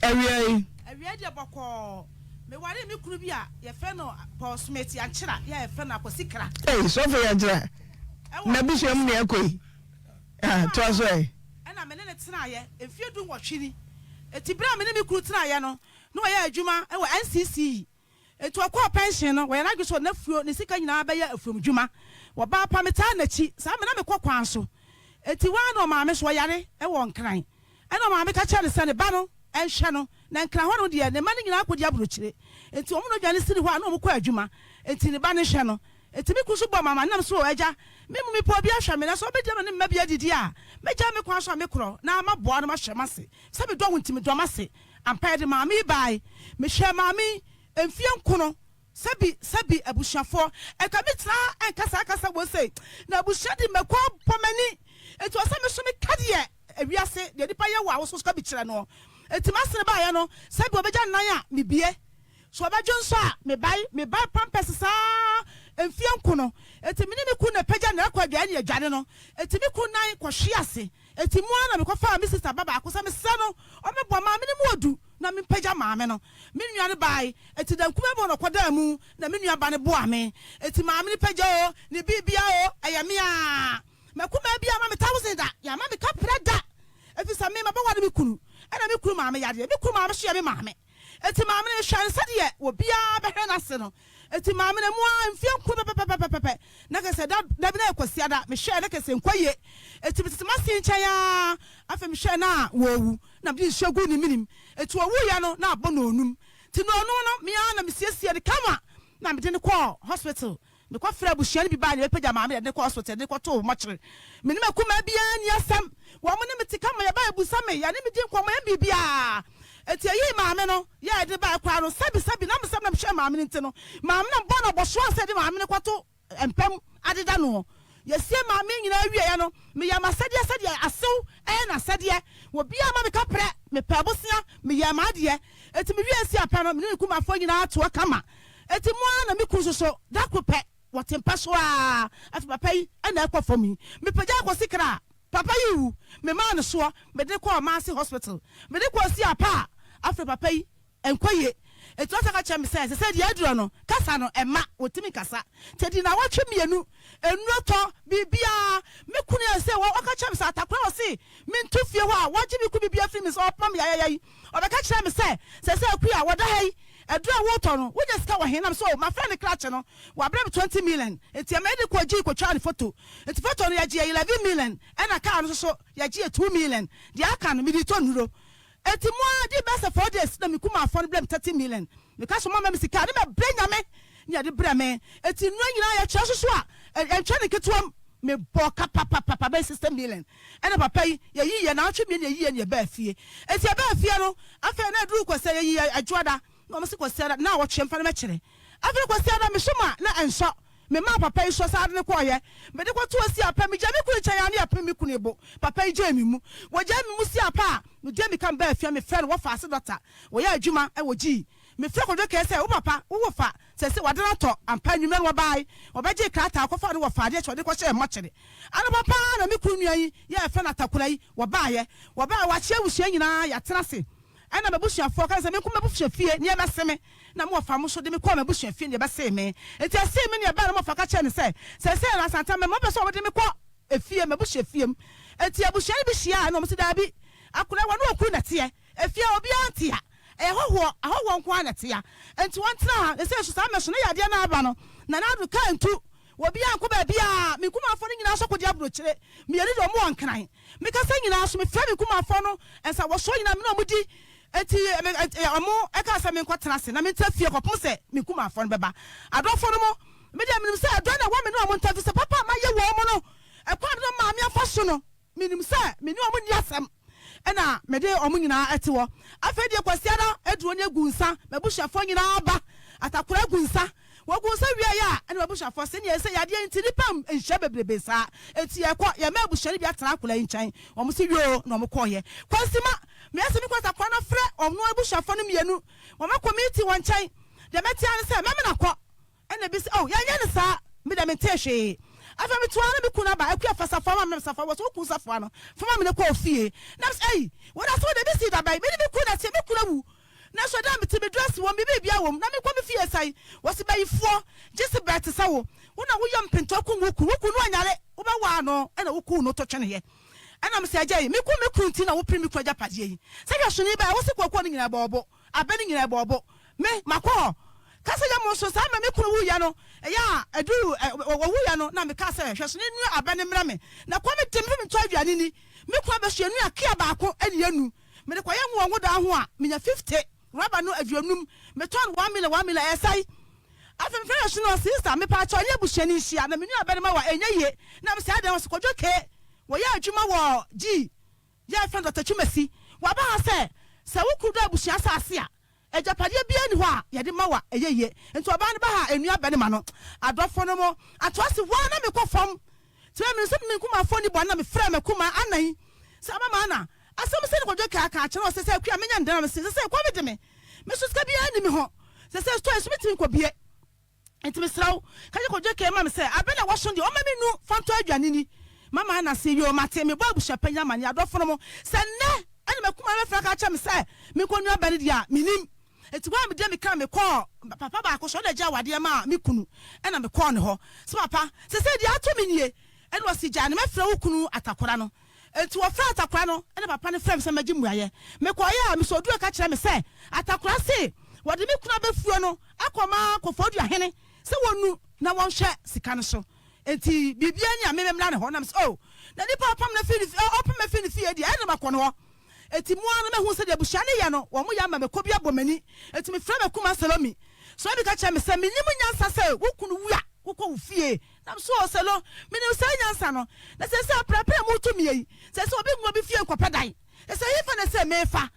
Awia yi. Awia yi deɛ bɔkɔɔ. Mewaree me kunu bi a yɛfrɛ no Paul Smith Yankyera, yɛ a yɛfrɛ no Akwasi Kra. Ei, Sɔfo Yankyera, n'abusua mu na yɛkɔ yi. Ah, toa so ɛ. Ɛna me ne no tenaeɛ mfeɛ dunwɔtwe ni. Enti berɛ a me ne me kunu tenaeɛ no, na ɔyɛ adwuma wɔ NCCE. Enti ɔkɔɔ pɛnhyen no, wayɛ n'adwene sɛ ɔde n'afuo, ne sika nyinaa bɛyɛ afuomdwuma. Wɔbaa pa, metaa n'akyi. Saa mmerɛ na mekɔ kwan so. Enti hɔ ara na ɔmaame so, ɔyare wɔ Nkran. Ɛnna ɔmaame ka kyerɛɛ no sɛ ne ba no nhwɛ no, na Nkran hɔ no deɛ, ne mma no nyinaa akɔdi aburokyire. Enti wɔn na wɔdwane siri hɔ a na wɔkɔ adwuma. Enti ne ba no nhwɛ no. Enti me kunu nso bɔɔ me amanneɛ, na mese, O agya, me mmom mepɛ obi ahwɛ me, na sɛ ɔbɛdi ama ne mma bi adidi a, mɛgyae me kwan so a mekorɔ, na maboa no mahwɛ m'ase. Sɛ medɔ wo nti, medɔ m'ase. Ampa yɛde maame yi bae. Mehwɛɛ maame yi mfeɛ nkono. Sɛbi sɛbi abusuafoɔ nka me tena ha nka saa kasa wei sei. Na abusua de mako abɔ m'ani. Enti ɔsɛ me so me ka deɛ ewiase deɛ nipa yɛ wɔ a woso ka bi kyerɛ noɔ. Enti m'asene baeɛ no sɛbi ɔbɛgya nnan a me bie. So ɔbɛdwo nso a me bae me bae pampɛs saa mfeɛ nkono. Enti me ne me kunu na ɛpagya na ɛkɔ adwaeɛ ne yɛdwane no. Enti me kunu nan kɔhwe ase. Enti mo ara na mekɔfaa me sista ba baako sɛ mesrɛ no ɔmmɛboa maame no mu ɔdu na mempagya maame no. Me nua no bae, enti da nkumaa bi hɔ na ɔkɔdaa mu na me nua ba no boaa me. Enti maame no pagya o, ne biribia o, ɛyɛ me ara. M'akumaa bi amma me thousand da, yɛamma me kaprɛ da, efisɛ me mabɛware me kunu, ɛna me kunu maame yareɛ. Me kunu maame nso yɛ me maame. Enti maame no mehwɛɛ no sɛdeɛ obiara bɛhwɛ n'ase no. Enti maame no, ɛmu ara mfeɛ nkron pɛpɛpɛpɛpɛ, na kyerɛ sɛ da, da bi na ɛyɛ Kwasiada, mehwɛɛ na kyerɛ sɛ nkɔ yie. Enti metete m'ase nkyɛn ara, afei mehwɛɛ na wɔrewu, na mede nsuo guu ne menem. Enti ɔwuiɛ no, na abɔ nnɔnnum. Nti nnɔnnum no, me ara na mesiesiee no kama, na mede no kɔɔ hospital. Mekɔfrɛɛ abusua no bi bae na yɛbɛpagya maame de no kɔɔ hospital de no kɔtoo mɔkyere. Me ne m'akumaa biara nni asɛm. Wɔn ne me te kama, yɛba yɛbusa me, yɛne me di nkɔmmɔ, yɛn biribiara. Enti yɛyii maame no, yɛ a yɛde no bae koraa no, sɛbisɛbi na mesɛm na mehwɛɛ maame no nti no, maame na mebɔɔ no abɔsoɔ ansa yɛde maame no kɔto mpa mu adeda noɔ. Yɛsiee maame nyinaa wieeɛ no, meyɛɛ m'asɛdeɛ sɛdeɛ asew yɛ n'asɛdeɛ. Obiara amma me kaprɛ, mepɛɛ bosea, meyɛɛ m'adeɛ. Enti mewiee si apɛ no, me ne me kumafoɔ nyinaa toɔ kama. Enti mo ara na me kunu nso so, da koro pɛ, wɔte mpa so ara, afei papa yi na ɛkɔ fam yi. Mepagyae kɔsi kra, papa yi rewu, memaa no soɔ, mede no kɔɔ Maase Hospital. Mede no kɔɔ si apɛ a, afei papa yi Ɛnkɔ yie. Enti ɔsan ka kyerɛɛ me sɛ, Seesei deɛ aduro no, kasa no, ɛmma wɔntumi nkasa. Nti ɛdii nnawɔtwe mmienu, nnuro tɔ, biribiara. Me kunu yɛɛ sɛ ɔka kyerɛɛ me sɛ atakora a ɔse mentu fie hɔ a wagye me kunu biribiara afiri me nsa, ɔpam me yayaya yi. Ɔbɛka kyerɛɛ me sɛ, Seesei Akua, wɔda ha yi, aduro a woretɔ no, wonya sika wɔ he? Na mese, Oh, mafrɛ ne krakye no, wabrɛ me 20 million. Enti ɛma yɛde kɔɔ gyii kɔtwaa ne foto. Nti foto no, yɛgyeeɛ 11 million, ɛna kaa no nso so, yɛgyeeɛ 2 million. Deɛ aka no, mede retɔ nnuro. Enti mo ara dii bɛyɛ sɛ 4 days na me kumafoɔ no brɛ me 30 million. Me ka sɛ ɔmo amma me sika a ne mɛ brɛ Nyame ne yɛde brɛ me. Enti nnura nyinaa yɛ kyerɛ soso a yɛntwerɛ no nketewa mu. Me bɔɔ ka papapapa bɛyɛ 60 million. Ɛna papa yi yɛ yii yɛ naawɔtwe mmienu yɛ yii yɛ ne yɛ baa fie. Enti yɛ baa fie no afei na ɛduru Kwasiada yɛ yii yɛ Adwoada na ɔmo se Kwasiada naawɔtwe mfa no mɛkyerɛ. Afei Kwasiada me som a na ɛnsɔ. Me maa papa yi sɔ saa de no kɔeɛ. Mede kɔtoo Asiapɛ. Megyaa me kunu nkyɛn a ne yɛpem me kunu bo. Papa yi gyee me mu. Wɔgyaa me mu Siapɛ a, megyaa mmirika mebaa fie a mefrɛ no wɔfa ase dɔkta. Wɔyɛ adwuma wɔ gyii. Mefrɛ Kwadwo Kɛɛ sɛ, wo papa, wo wofa, seesei w'ade no atɔ. Ampa anwummerɛ no wɔbaeɛ. Wɔbɛgyee krataa kɔfaa no wɔfaa adeɛ kyɛ wɔde kɔhyɛɛ mɔkyere. Anɔpa pa ara na me kunu nua yi yɛ a yɛfrɛ no Atakora yi, wɔbaeɛ. Wɔbaeɛ, wɔakyea abusua nyinaa, yɛatena ase. Ɛnna m'abusuafoɔ ka sɛ menkɔ m'abusua fie na yɛbɛse me. Na me wɔfa mo nso de me kɔɔ m'abusua fie na yɛbɛsee me. Enti ɛsee me na yɛbae na me wɔfa ka kyerɛɛ no sɛ, Seesei no, Asante ama mepɛ sɛ wɔde me kɔ efie, m'abusua fie mu. Enti abusua no bi hyiae na wɔse, Daabi, akwadaa yi, wɔne okunu na ɛteɛ. Efie ha, obiara nte ha. Ɛyɛ hɔhoɔ, ahɔhoɔ nko ara na ɛte ha. Enti wɔntena ha. Seesei nso, saa mmɛ so na yadeɛ no aba no, Nana Addo kaa ntu. Obiara nkɔ baabiara. Me nkumafoɔ no nyinaa nso akɔdi aburokyire. Mmienu deɛ, wɔwɔ Nkran. Me kasa nyinaa so, mefrɛ me nkumafoɔ no nsawɔsoɔ nyinaa, me ne wɔn di. Enti me, ɛ, wɔkaa sɛ menkɔtena ase na mentena fie kɔpem sɛ me nkumafoɔ no bɛba. Adɔfoɔ no mo, me deɛ menim sɛ ɛdɔ na ɛwɔ me ne wɔn ntam, ɛfiri sɛ papa a mayɛ wɔn no, ɛkwan a mede wɔn maame afa so no, menim sɛ me ne wɔn nni asɛm. Ɛna mede wɔn nyinaa te hɔ. Afei deɛ Kwasiada aduro no agu nsa, m'abusuafoɔ nyinaa ba, Atakora agu nsa. Wɔguu nsa wieeɛ a, ɛna m'abusuafoɔ se, Neɛ ɛsɛ yadeɛ nti nnipa nhyia bebrebe saa, enti yɛkɔ, yɛma abusua no bi atena akwadaa yi nkyɛn. Wɔn se yoo, na wɔn kɔeɛ. Kwansima, meyɛ sɛ mekɔ Atakora na frɛ wɔn abusuafoɔ no mmienu, wɔn akɔ meeting wɔn nkyɛn. Deɛ mɛte ara ne sɛ, mɛmena kɔ. Ɛna ebi se, oh, yɛnyɛ no saa, me deɛ mentee hwee. Afei metoa na me kunu aba, Akua fa safoa ma me, na me safoa, wɔse wo kunu safoa no, fa ma me na kɔ ofie. Na mese, ei, wei deɛ asɛm deɛ ebi sii da bɛn, me ne me kunu na ɛteɛ, me kunu awu. Nanso ɛda a mete me dress wɔ mu, me biribiara wɔ mu, na mekɔ me fie sɛn? Wɔse bayifoɔ, Jezebel te sɛ wo, wo na woyɛ mpentɔ kum wo kunu, wo kunu no anyare, wobɛwaa no ɛna wokuu no to tweneeɛ. Ɛna mese agya yi, meku me kunu nti na wopere me kunu agyapadeɛ yi? Sɛ hwɛsoni bɛɛ, wose kookoo no nyinaa ɛbɔɔ bo, abɛ no nyinaa ɛbɔɔ bo, me, makɔ hɔ. Ka sɛ yɛ mo nso saa mmerɛ me kunu wuiɛ no, ɛyɛ a ɛduru ɛ, ɔwuiɛ no na mekaa sɛ hwɛsoni nnua abɛ no mmrɛ me, na kɔm de me, mentɔ aduane nni, me kunu abɛsoɛ nnua kea baako ne anu. Mede kɔyɛ ngo wɔ ngo daa ho a, menya 50, rɔba no aduonum, metɔn no 1 million, 1 million, ɛyɛ sɛn? Afei mefrɛ no so no, ɔse, Sister, mepaakyɛw ɛne abusua no nhyia, na me nua barima wa, ɛnyɛ yie. Na mese, Adɛn? Ɔse, Kwadwo Kay, wɔyɛ adwuma wɔ G, yɛfrɛ no Dɔkta Twumasi, waba ha sɛ, sɛ wo kunu dɔ abusua asase a, Agyapadeɛ biara nni hɔ a yɛde ma wo a ɛyɛ yie. Nti ɔbaa no ba ha a, ɛnua barima no. Adɔfo no mo, atoa se hɔ ara na mekɔ fam. Nti me menim sɛ me nkumafoɔ nni bɔne na mefrɛɛ m'akumaa Anna yi sɛ ɔbɛma Anna asɛm sei ne Kwadwo kaa kaa kyerɛ no ɔse sɛ Akua menya no dɛn na mese sesei kɔm de me, me so sika biara nni me ho, sesei store yi so mentumi nkɔ bie. Enti mesrɛ wo, ka kyerɛ Kwadwo Kay ma me sɛ, abɛ na wɔso deɛ, ɔmma me nnu fa ntɔ aduane nni. Mama Anna se, Yoo, mate, mebɔ abusuapanyin amanneɛ, adɔfo no mo, sɛ nnɛ ɛna m'akumaa no bɛfrɛ aka akyerɛ me sɛ menkɔnua abɛ no deɛ a, mennim. Enti hɔ a mede me kaa mekɔɔ papa baako so, ɔno na ɛgye awadeɛ maa me kunu, ɛna mekɔɔ ne hɔ sɛ, Papa, seesei deɛ ato me nie. Ɛna ɔse, Gyae no, mɛfrɛ wo kunu Atakora no. Enti wɔfrɛɛ Atakora no, ɛna papa no frɛɛ me sɛ mɛgye mmuaeɛ. Mekɔeɛ a, Mister Oduro ka kyerɛɛ me sɛ, Atakora se wɔde me kunu abɛfuo no akɔma Koforidua hene sɛ wɔnnu na wɔnhwɛ sika no so. Enti biribiara ni a me memmra ne hɔ. Na mese, Oh, na nipa a ɔpam no afiri ne fie, ɔpam me afiri ne fie deɛ, ɛyɛ na makɔ ne hɔ. Enti mo ara no mɛhu sɛdeɛ abusua no yɛ no, wɔyɛ ama mekɔ bi abɔ m'ani. Enti mefrɛɛ m'akumaa Salomi. Salomi ka kyerɛɛ me sɛ, Mennim nyansa sɛ wo kunu wu a. Wokɔ wo fie. Na me so ɔsɛ no, menim saa nyansa no. Na seesei aprapra a moreto me yi, seesei obi ngu obi fie nkɔpɛ dan. Seesei hefa na ɛsɛ mefa?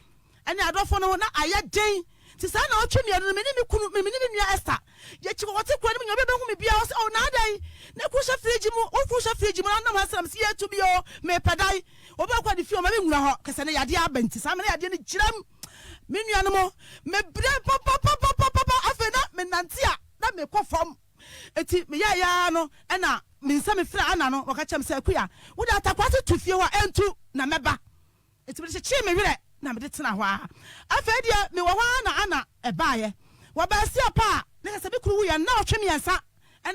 Ɛne adɔfo no ho na ayɛ den. Nti saa nnawɔtwe mmienu no, me ne me kunu, me ne me nua Esther, yɛkyi kɔkɔte kuro no mu nyinaa, obi bɛhu me biara, ɔsɛ, oh, na adɛn? Na kunu hyɛ fridge mu, wo kunu hyɛ fridge mu, na nam ha sɛ na mese yɛtu bi o, mepɛ dan. Obi akɔ ne fie, ɔma me nwura hɔ, kɛsɛ ne yadeɛ aba nti, saa mene yadeɛ no gyinam. Me nuanom, mebrɛ papapapapapa, afei na menante a, na mekɔ fam. Enti meyɛeɛ ara no, ɛna me nsa mefrɛɛ Anna no, na ɔka kyerɛɛ me sɛ, Akua, wode atakwase to fie hɔ a, ɛntu, na mɛba. Enti mede kyekyee me werɛ na mede tenaa hɔ ara. Afei deɛ mewɔ hɔ ara na Anna baeɛ. Wɔbaa Siapa a, na kyerɛ sɛ me kunu wuiɛ nnawɔtwe mmiɛnsa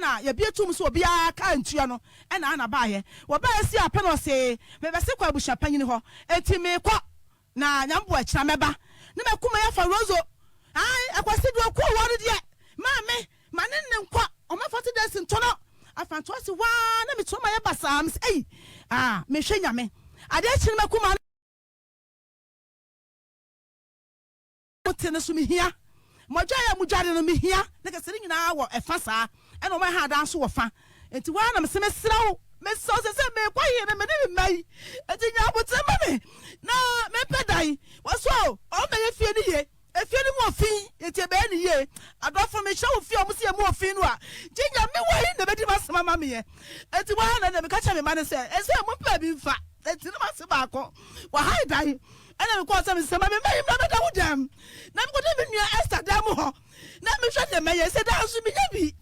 na yɛbue toom sɛ obiara kaa ntua no na Anna baeɛ. Wɔbaeɛ Siapa na ɔse, Mebɛse kɔ abusua panyini hɔ, enti merekɔ. Na Nyame boa kyena mɛba ne makuma yi afa Rozo ae Akwasi deɛ ɔkuu wɔ no deɛ maame ma ne nne nkɔ ɔma 40 days nto no afa nto ase hɔ aa na metua mayɛ basaa mese ei ah mehwɛ Nyame adeɛ kye no makuma no te no so mehia Mɔdwae a modware no mehia ne kɛse no nyinaa wɔ ɛfa saa ɛna ɔma ɛha adan nso wɔ fa nti waa na mese mesrɛ wo mesrɛ wo sɛ sɛ mekɔ he no mene me mma yi nti nya aboterɛ ma me na mepɛ dan wɔso ɔmmɛyɛ fie no yie efie no mu ofi nti ɛbɛyɛ no yie adɔfo mehyɛ wo fie a ɔmo se yɛ mu ofi no a gye Nyame wɔ he na ɛbɛdi m'asɛm ama meɛ nti waa na meka kyerɛ me mma no sɛ ɛsɛ mompɛ baabi mfa nti na mase baako wɔ ha dan Ɛnna mekɔɔ sɛ mesɛ, Ma me mma yi mmra mmɛda wo dan mu. Na mekɔdaa me nua Ester dan mu hɔ, na mehwɛ deɛ mɛyɛ, sɛ daa nso menya bi.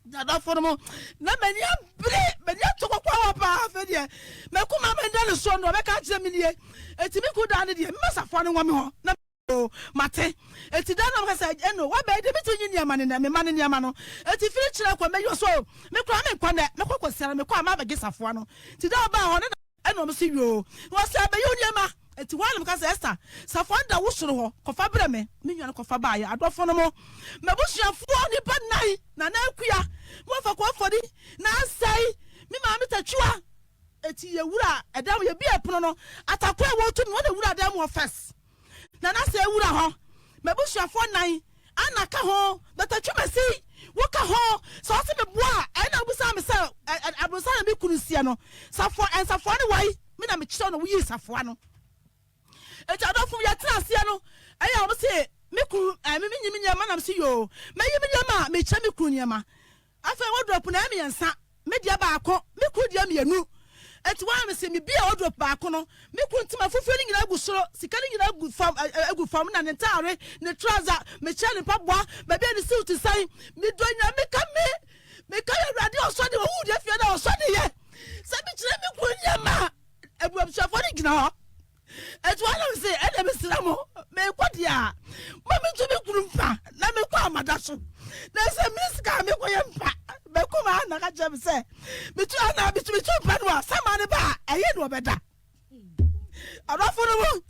Na adɔfo no mo, na m'ani abere, m'ani atɔ kɔkɔɔ paa. Afei deɛ, m'akoma menda ne soɔ no, ɔbɛka akyerɛ me nie. Enti me kunu daa no deɛ, mema safoa no nwɔ me hɔ, na o, mate. Enti da no na meka sɛ, Ɛno, woabɛyɛ deɛ, mentumi nyi nneɛma no nnɛ, me mma no nneɛma no. Enti firi kyerɛ kɔ, mɛyi ɔso o, me koraa menkɔ nnɛ, mɛkɔ kɔsiara, mekɔ a mabɛgye safoa no. Enti da a ɔbaa hɔ no, na. Ɛnna wɔn se, Yoo. Na wɔse, Abɛyɛ wo nneɛma. Enti hɔ ara na meka sɛ, Ester, safoa no da wo soro hɔ, kɔfa brɛ me. Me nua no kɔfa baeɛ. Adɔfo no mo, m'abusuafoɔ nnipa nnan, Nana Akua, me wɔfa Kɔɔfɔdi, Nansɛe, me maame Takyiwa. Enti yɛwura ɛdan mu, yɛbuee pono no, atakora a wɔretu no, wɔn na ɛwuraa dan mu hɔ first. Na na sɛ wura hɔ, m'abusuafoɔ nnan, Anna ka ho, Dɔkta Twumasi, wo ka ho, sɛ ɔse me boa a, ɛna wobisaa me sɛ, ɛ, ɛ, aborosan na me kunu siɛ no, safoa, nsafoa ne wai, me na mekyerɛw na woyii safoa no. Enti adɔfo, yɛtena aseɛ no, ɛyɛ a wɔn se, me kunu, ɛ, me, menyi me nneɛma, na me se yoo, mɛyi me nneɛma a, mekyerɛ me kunu nneɛma. Afei wardrobe no ɛyɛ mmiɛnsa, me deɛ baako, me kunu deɛ mmienu. Enti wɔn a mese mebue wardrobe baako no, me kunu ntoma fufuo no nyinaa gu soro, sika no nyinaa gu fam, ɛ, gu fam, na ne ntaare, ne trouser, mekyerɛ ne mpaboa, baabi a ne suit sɛn. Medɔ Nyame ka me, meka yɛ Awurade ɔsɔ de, ɔwu deɛ fie na ɔsɔ de yɛ. Sɛ mekyerɛ me kunu nneɛma a, abusuafoɔ no gyina hɔ. Enti wɔn nam se, Ɛnna mesrɛ mo, merekɔ deɛ a, ma mentu me kunu mpa na mekɔ amada so. Na sɛ mene sika a mekɔyɛ mpa, mɛkɔ ma Ana ka kyerɛ me sɛ, metu Ana metu metu mpa no a, sama ne ba a, ɛyɛ na ɔbɛda. Adɔfo no mu,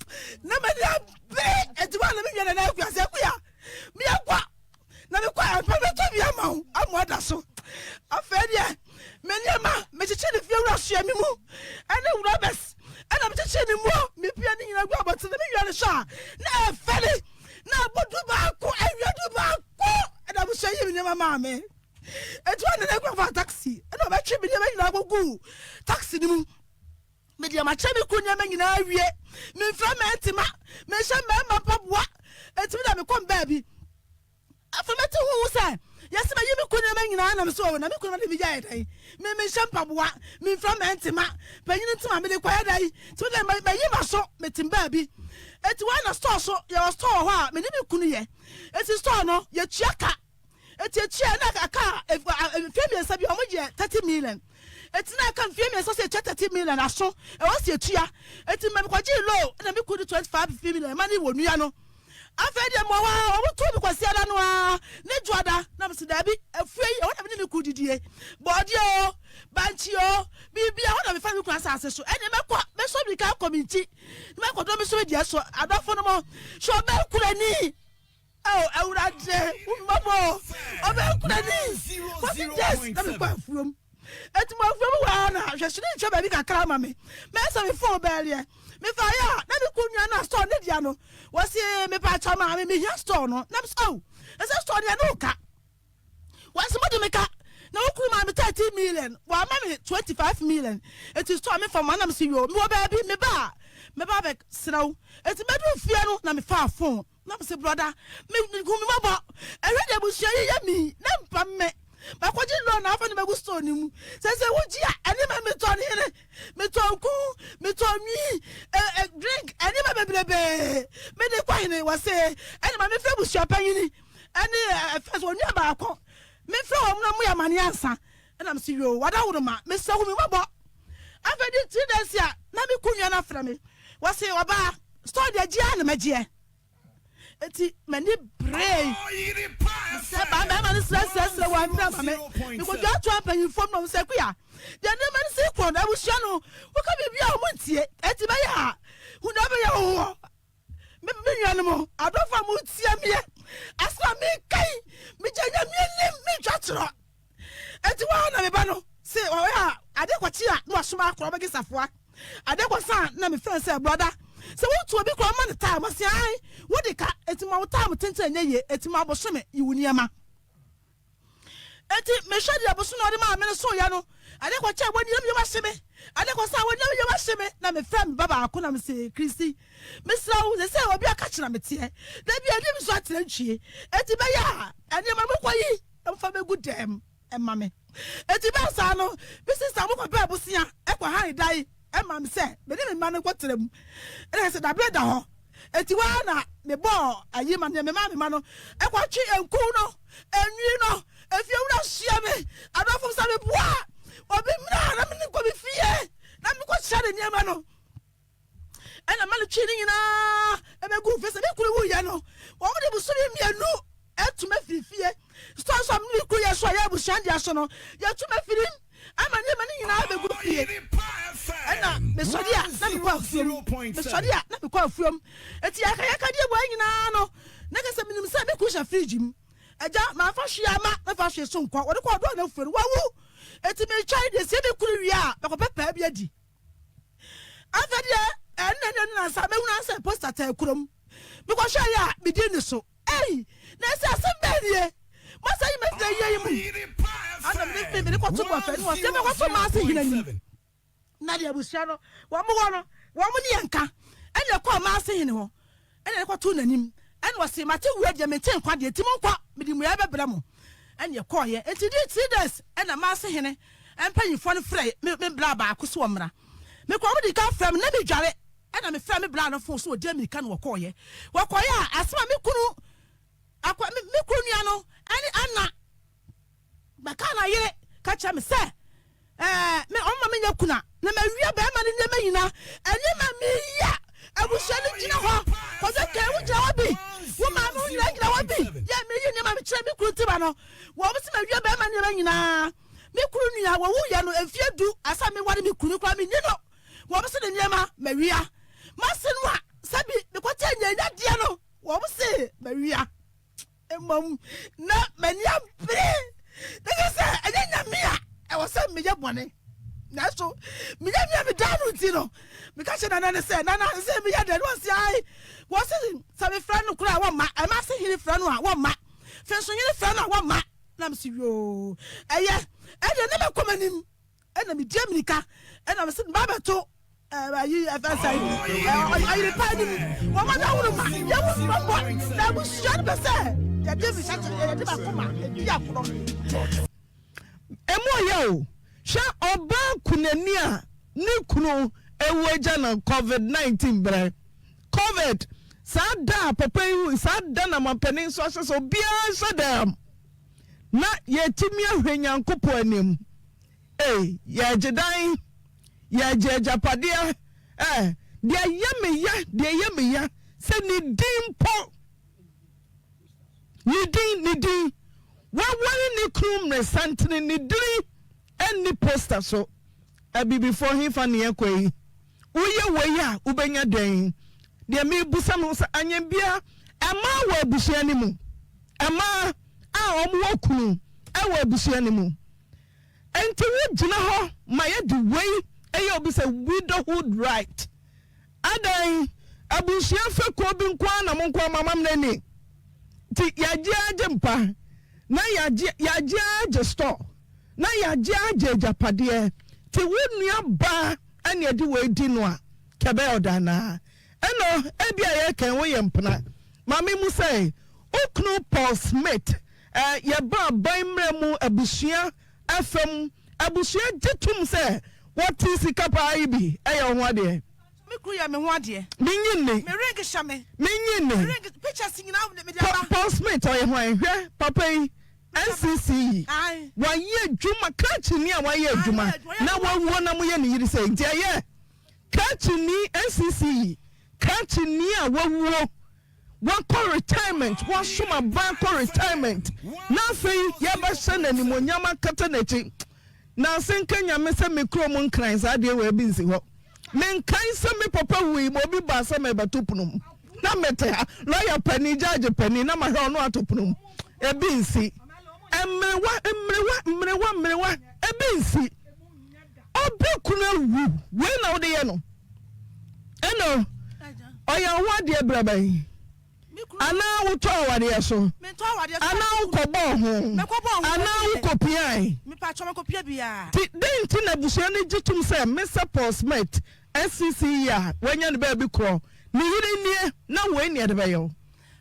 na m'ani abere, enti wɔn na me nua Nana Akua sɛ, Akua, meɛkɔ. Na mekɔ a, mpa bɛtɔ bi ama wo ama ɔda so. Afei deɛ, me nneɛma mekyekyere ne fie wura soa me mu ɛne rɔbɛs ɛna mekyekyere ne muo mepia ne nyina gu abɔnten na mewia no hyɛ a na ɛfɛre na abɔ 11 awia 11 ɛna abusua yi me nneɛma maa me. Eti wɔn nana ekura fa taxi ɛna ɔbɛtwe me nneɛma nyinaa kɔgu taxi no mu. Me deɛ makyɛ me kunu nneɛma nyinaa awie. Memfira mɛntima, menhyɛ mmarima mpaboa. Enti me deɛ mekɔ me baabi. Afei mɛte ho ho sɛ yɛsɛ mayi me kunu nneɛma nyinaa nam so o, na me kunu de me yɛɛ dɛn? Me menhyɛ mpaboa, memfira mɛntima, panyin ntoma mede kɔyɛ dɛn? Nti me deɛ mayi m'aso, mete me baabi. Enti wɔn na store so, yɛwɔ store wɔ hɔ a me ne me kunu yɛ. Enti store no yɛtua ka. Eti etua na aka mfie mmiɛnsa bi a wɔn yɛ 30 million. Eti na aka mfie mmiɛnsa sɛ etua 30 million aso ɛwɔ sɛ etua. Eti mɛ mekɔgye loan ɛna me kunu de 25 million ɛma ne wɔ nua no. Afei deɛ mewɔ hɔ ara wɔn too me Kwasiada no ara ne Dwoada na mese daabi afue yi ɛhɔ na me ne me kunu didie. Bɔɔdeɛ o, bankye o, biribi ɛhɔ na mefa me kunu asase so. Ɛneɛ mɛkɔ mɛsɔ mirika akɔ me nkyi na makɔdɔ me so me deɛ so. Adɔfo no mo hwɛ ɔbɛn kurani. Oh Awurade, hu me mmɔbɔ o. Ɔbɛnkura ni. 40 days na mekɔ afuom. Eti mo afuom hɔ ara na hwɛhyere nkyɛ baabi kakra ama me. Mɛsɛ me phone bɛɛleɛ. Mefaeɛ a na me kun nua no a store ne dea no. Wɔsi mepa akyɛw maame mehia store no. Na me sɛ oh, ɛsɛ store no yɛ ne wo ka. Wɔsi mo de me ka. Na wo kunu maa me 13 million, wamma me 25 million. Enti store me fa ma na mese yoo, mewɔ baabi, meba a mɛba abɛsrɛ wo. Enti mɛduru fie no na mefaa phone na mese brɔda, me hu me mmɔbɔ, ɛhwɛ deɛ abusua yi yɛ me yi, na mpa me. Makɔgye loan na afa no bɛgu store no mu. Sɛsɛ wogye a, ɛne ma metɔ ne hene, metɔ nku, metɔ nwi, ɛ, ɛ, drink, ɛne ma bebrebee. Mede kɔ hene, wɔse, ɛne ma mefrɛ abusua panyini, ɛne ɛfɛ so onua baako. Mefrɛ wɔn na moyɛ amaneɛ ansa. Ɛna mese yoo, wadaworoma, mesrɛ hu me mmɔbɔ. Afei de 3 days a na me kun nua no afrɛ me. Wɔse ɔbaa, store deɛ gye ara na mɛgyeɛ. Enti m'ani beree. Mesrɛ baa mmarima no srɛsrɛsrɛ wɔn amfiri ama me. Mekɔdwa toa mpanyimfoɔ mu na wɔn sɛ kuya, deɛ nneɛma no si korɔ no abusua no, woka biribi a wɔn ntie. Enti bɛyɛ a, hu deɛ wobɛyɛ wo ho. Me me nuanom adɔfo a motie meɛ, asɛm a meka yi, megya Nyame anim, mentwa torɔ. Enti hɔ ara na me ba no se ɔyɛ a ade kɔkye a na wasoma akora ɔbɛgye safoa. Ade kɔsa a na mefrɛ no sɛ brɔda, sɛ wotu obi koraa ma no time, ɔse ae, wode ka, enti ma wo time tenten ɛnyɛ yie, enti ma bosome yi wo nneɛma. Enti mehwɛ deɛ bosome a ɔde maa me no soeɛ no, ade kɔkyɛ a wɔn yam yam ahye me, ade kɔsa a wɔn yam yam ahye me, na mefrɛ me ba baako na mese, Kristi, mesrɛ wo, sɛ obi aka kyerɛ me teɛ, da bi adi me so atrɛ ntwie, enti bɛyɛ a nneɛma no mokɔ yi na mofa bɛgu dɛm ma me. Enti bɛyɛ saa no, me sista mokɔpɛɛ bosea kɔ han dan ma me sɛ me ne me mma no nkɔtra mu. Ɛna sɛ daberɛ da hɔ. Enti hɔ ara na mebɔɔ ayi ma nea memaa me mma no kɔtwe nku no, nwi no, efiewura hyia me, adɔfo sɛ meboa obi mmra na me ne nkɔ me fie na mekɔkyerɛ ne nneɛma no. Ɛna ma no twi ne nyinaa ɛbɛgu fie sɛ me kunu wuyɛ no wɔn de bosome mmienu atum afiri fie so nso a me kunu yɛ so a yɛ abusua deɛ so no yɛtum afiri ama nneɛma no nyinaa bɛgu fie ɛna mesɔre a na mekɔ afuom mesɔre a na mekɔ afuom eti yakayaka deɛ bɔ nyinaa no na kɛsɛ menim sɛ me kunu hyɛ fridge mu agya mamfa hwee ama mɛfa hwee so nkɔ wɔde kɔ ɔdɔ na afuo no wawu eti metwɛn deɛ sie me kunu wie a mɛkɔpɛ paa bi adi Afei deɛ ɛnna ne nansa mɛhunu ara sɛ posta tɛɛ kurom. Mekɔhwɛeɛ a medi ne so. Ei! Na ɛsɛ asɛm bɛn nie? Masa yi mɛfiri ayie yi mu. Ana mede me mede kɔto bɔfɛ ne wɔsɛ mɛkɔto maase hene anim. Na deɛ abusua no wɔn wɔ no wɔn ne yɛn nka. Ɛna ɛkɔɔ maase hene hɔ. Ɛnna yɛkɔtoo n'anim. Ɛnna ɔse, Mate wuo deɛ, mente nkwa deɛ, enti monkɔ, mede mmuaeɛ bɛbrɛ mo. Ɛnna yɛkɔeɛ. Enti dii 3 days ɛnna Manse hene mpanyimfoɔ no frɛɛ me, me bra baako sɛ ɔmmra. Mekɔɔ, wɔdii kan frɛɛ me, na medware. Ɛnna mefrɛɛ me bra no fon so, ɔdii ammirika na wɔkɔeɛ. Wɔkɔeɛ a, asɛm a me kunu, akwa, me, me kunu nua no ne Anna Bɛkaa na yere ka kyerɛ me sɛ, Ɛɛ, me ɔmma menyɛ kuna na mawia bɛrima no nneɛma nyina. Nneɛma meyɛ abusua no gyina hɔ. Kwadwo kɛn wo gyina hɔ bi. Wo maame wo nyinaa gyina hɔ bi. Yɛ meyi nneɛma mekyerɛ me kunu tiba no. Wɔn se mawia bɛrima nneɛma nyinaa. Me kunu nua wɔwuiɛ no mfeɛ du ansa meware me kunu koraa menni no. Wɔn se ne nneɛma mawia. Mase no a sɛbi mekɔkyɛ nyanyadeɛ no wɔn se mawia. Mmom na m'ani abere, na kyerɛ sɛ ɛnyɛ Nyame a ɛwɔ sɛ meyɛ bɔne. Nanso me Nyame a medaa no nti no, meka kyerɛ Nana no sɛ, Nana, sɛ meyɛ dɛn? Na ɔse, Ae, wɔse sɛ mefrɛ no koraa a wɔmma, ɛma se hene frɛ no a wɔmma, fenso hene frɛ no a wɔmma. Na mese, Yoo, ɛyɛ, ɛdeɛ na mɛkɔ m'anim. Ɛna medi amirika, ɛna mese meba abɛto ayi ɛfɛ sɛ ɔyere pa anim. Wɔn adaworo ma yɛwu mmɔbɔ, na abusua no pɛ sɛ yɛde me hyɛ yɛde m'akoma di akorɔ. Emu ɔyɛ o, hwɛ ɔbaa kunani a ne kunu awu agya no covid 19 berɛ. Covid, saa da a papa yi wui, saa da na mampanin nso ahyɛ sɛ obiara nhyɛ dɛm na yɛatumi ahwɛ Nyankopɔn anim. Ei, yɛregye dan, yɛregye agyapadeɛ, eh, deɛ ɛyɛ me ya, deɛ ɛyɛ me ya, sɛ ne din mpo, ne din, ne din, waware ne kunu mmerɛsantene, ne dini ɛnni poster so. Abibifoɔ hefa ne yɛkɔ yi? Woyɛ wei a, wobɛnya dɛn? Deɛ mebusa me ho sɛ, anyɛ bia mmaa wɔ abusua no mu? Mmaa a wɔwɔ kunu wɔ abusua no mu. Enti wogyina hɔ ma yɛde wei yɛ obi sɛ widowhood right. Adɛn, abusua fekuo bi nko ara na mo nko ara mo amammerɛ ni? Nti yɛagye ara gye mpa, na yɛagye yɛagye ara gye store. na yɛagye agye agyapadeɛ nti wo nua baa ɛne ɛde wei di no a kɛbɛyɛ ɔda anaa? Ɛnɔ ebia yɛkɛn woyɛ mpena. Ma me mu sɛ wo kunu Paul Smith ɛ yɛba aban mmerɛ mu abusua fam abusua gye tom sɛ wɔte sika paa yi bi yɛ wo ho adeɛ. Me kunu yɛ me ho adeɛ. Me nyi nni. Me ring hyɛ me. Me nyi nni. Me ring pictures nyinaa me de aba. Paul Smith ɔyɛ hwan? Hwɛ papa yi NCC yi wayɛ adwuma krakye ni a wayɛ adwuma na wawuo na moyɛ ne yere sɛ nti ɛyɛ krakye ni NCC yi krakye ni a wawuo. Wakɔ retirement, wasom aban akɔ retirement, na afei yɛbɛhyɛ no animuonyam akata n'akyi. Nanse nka Nyame sɛ me kurom Nkran saa adeɛ wei bi nsi hɔ. Menkae sɛ me papa wui ma obi baa sɛ merebɛto pono mu. Na mete ha, lɔya panin, judge panin, na mahwɛ ɔno ato pono mu. Ebi nsi. Mmerewa, mmerewa, mmerewa, mmerewa, ebi nsi. Obi kunu awu, wei na wode yɛ no? Ɛno, ɔyɛ wo ho adeɛ berɛ bɛn? Anaa wotɔ awadeɛ so? Anaa wokɔbɔɔ ho? Anaa wokɔpiae? Nti dɛn nti na abusua no gye tom sɛ Mister Paul Smith, SCC yi a wanya ne baabi korɔ, ne yere nie na wei na yɛde bɛyɛ wo?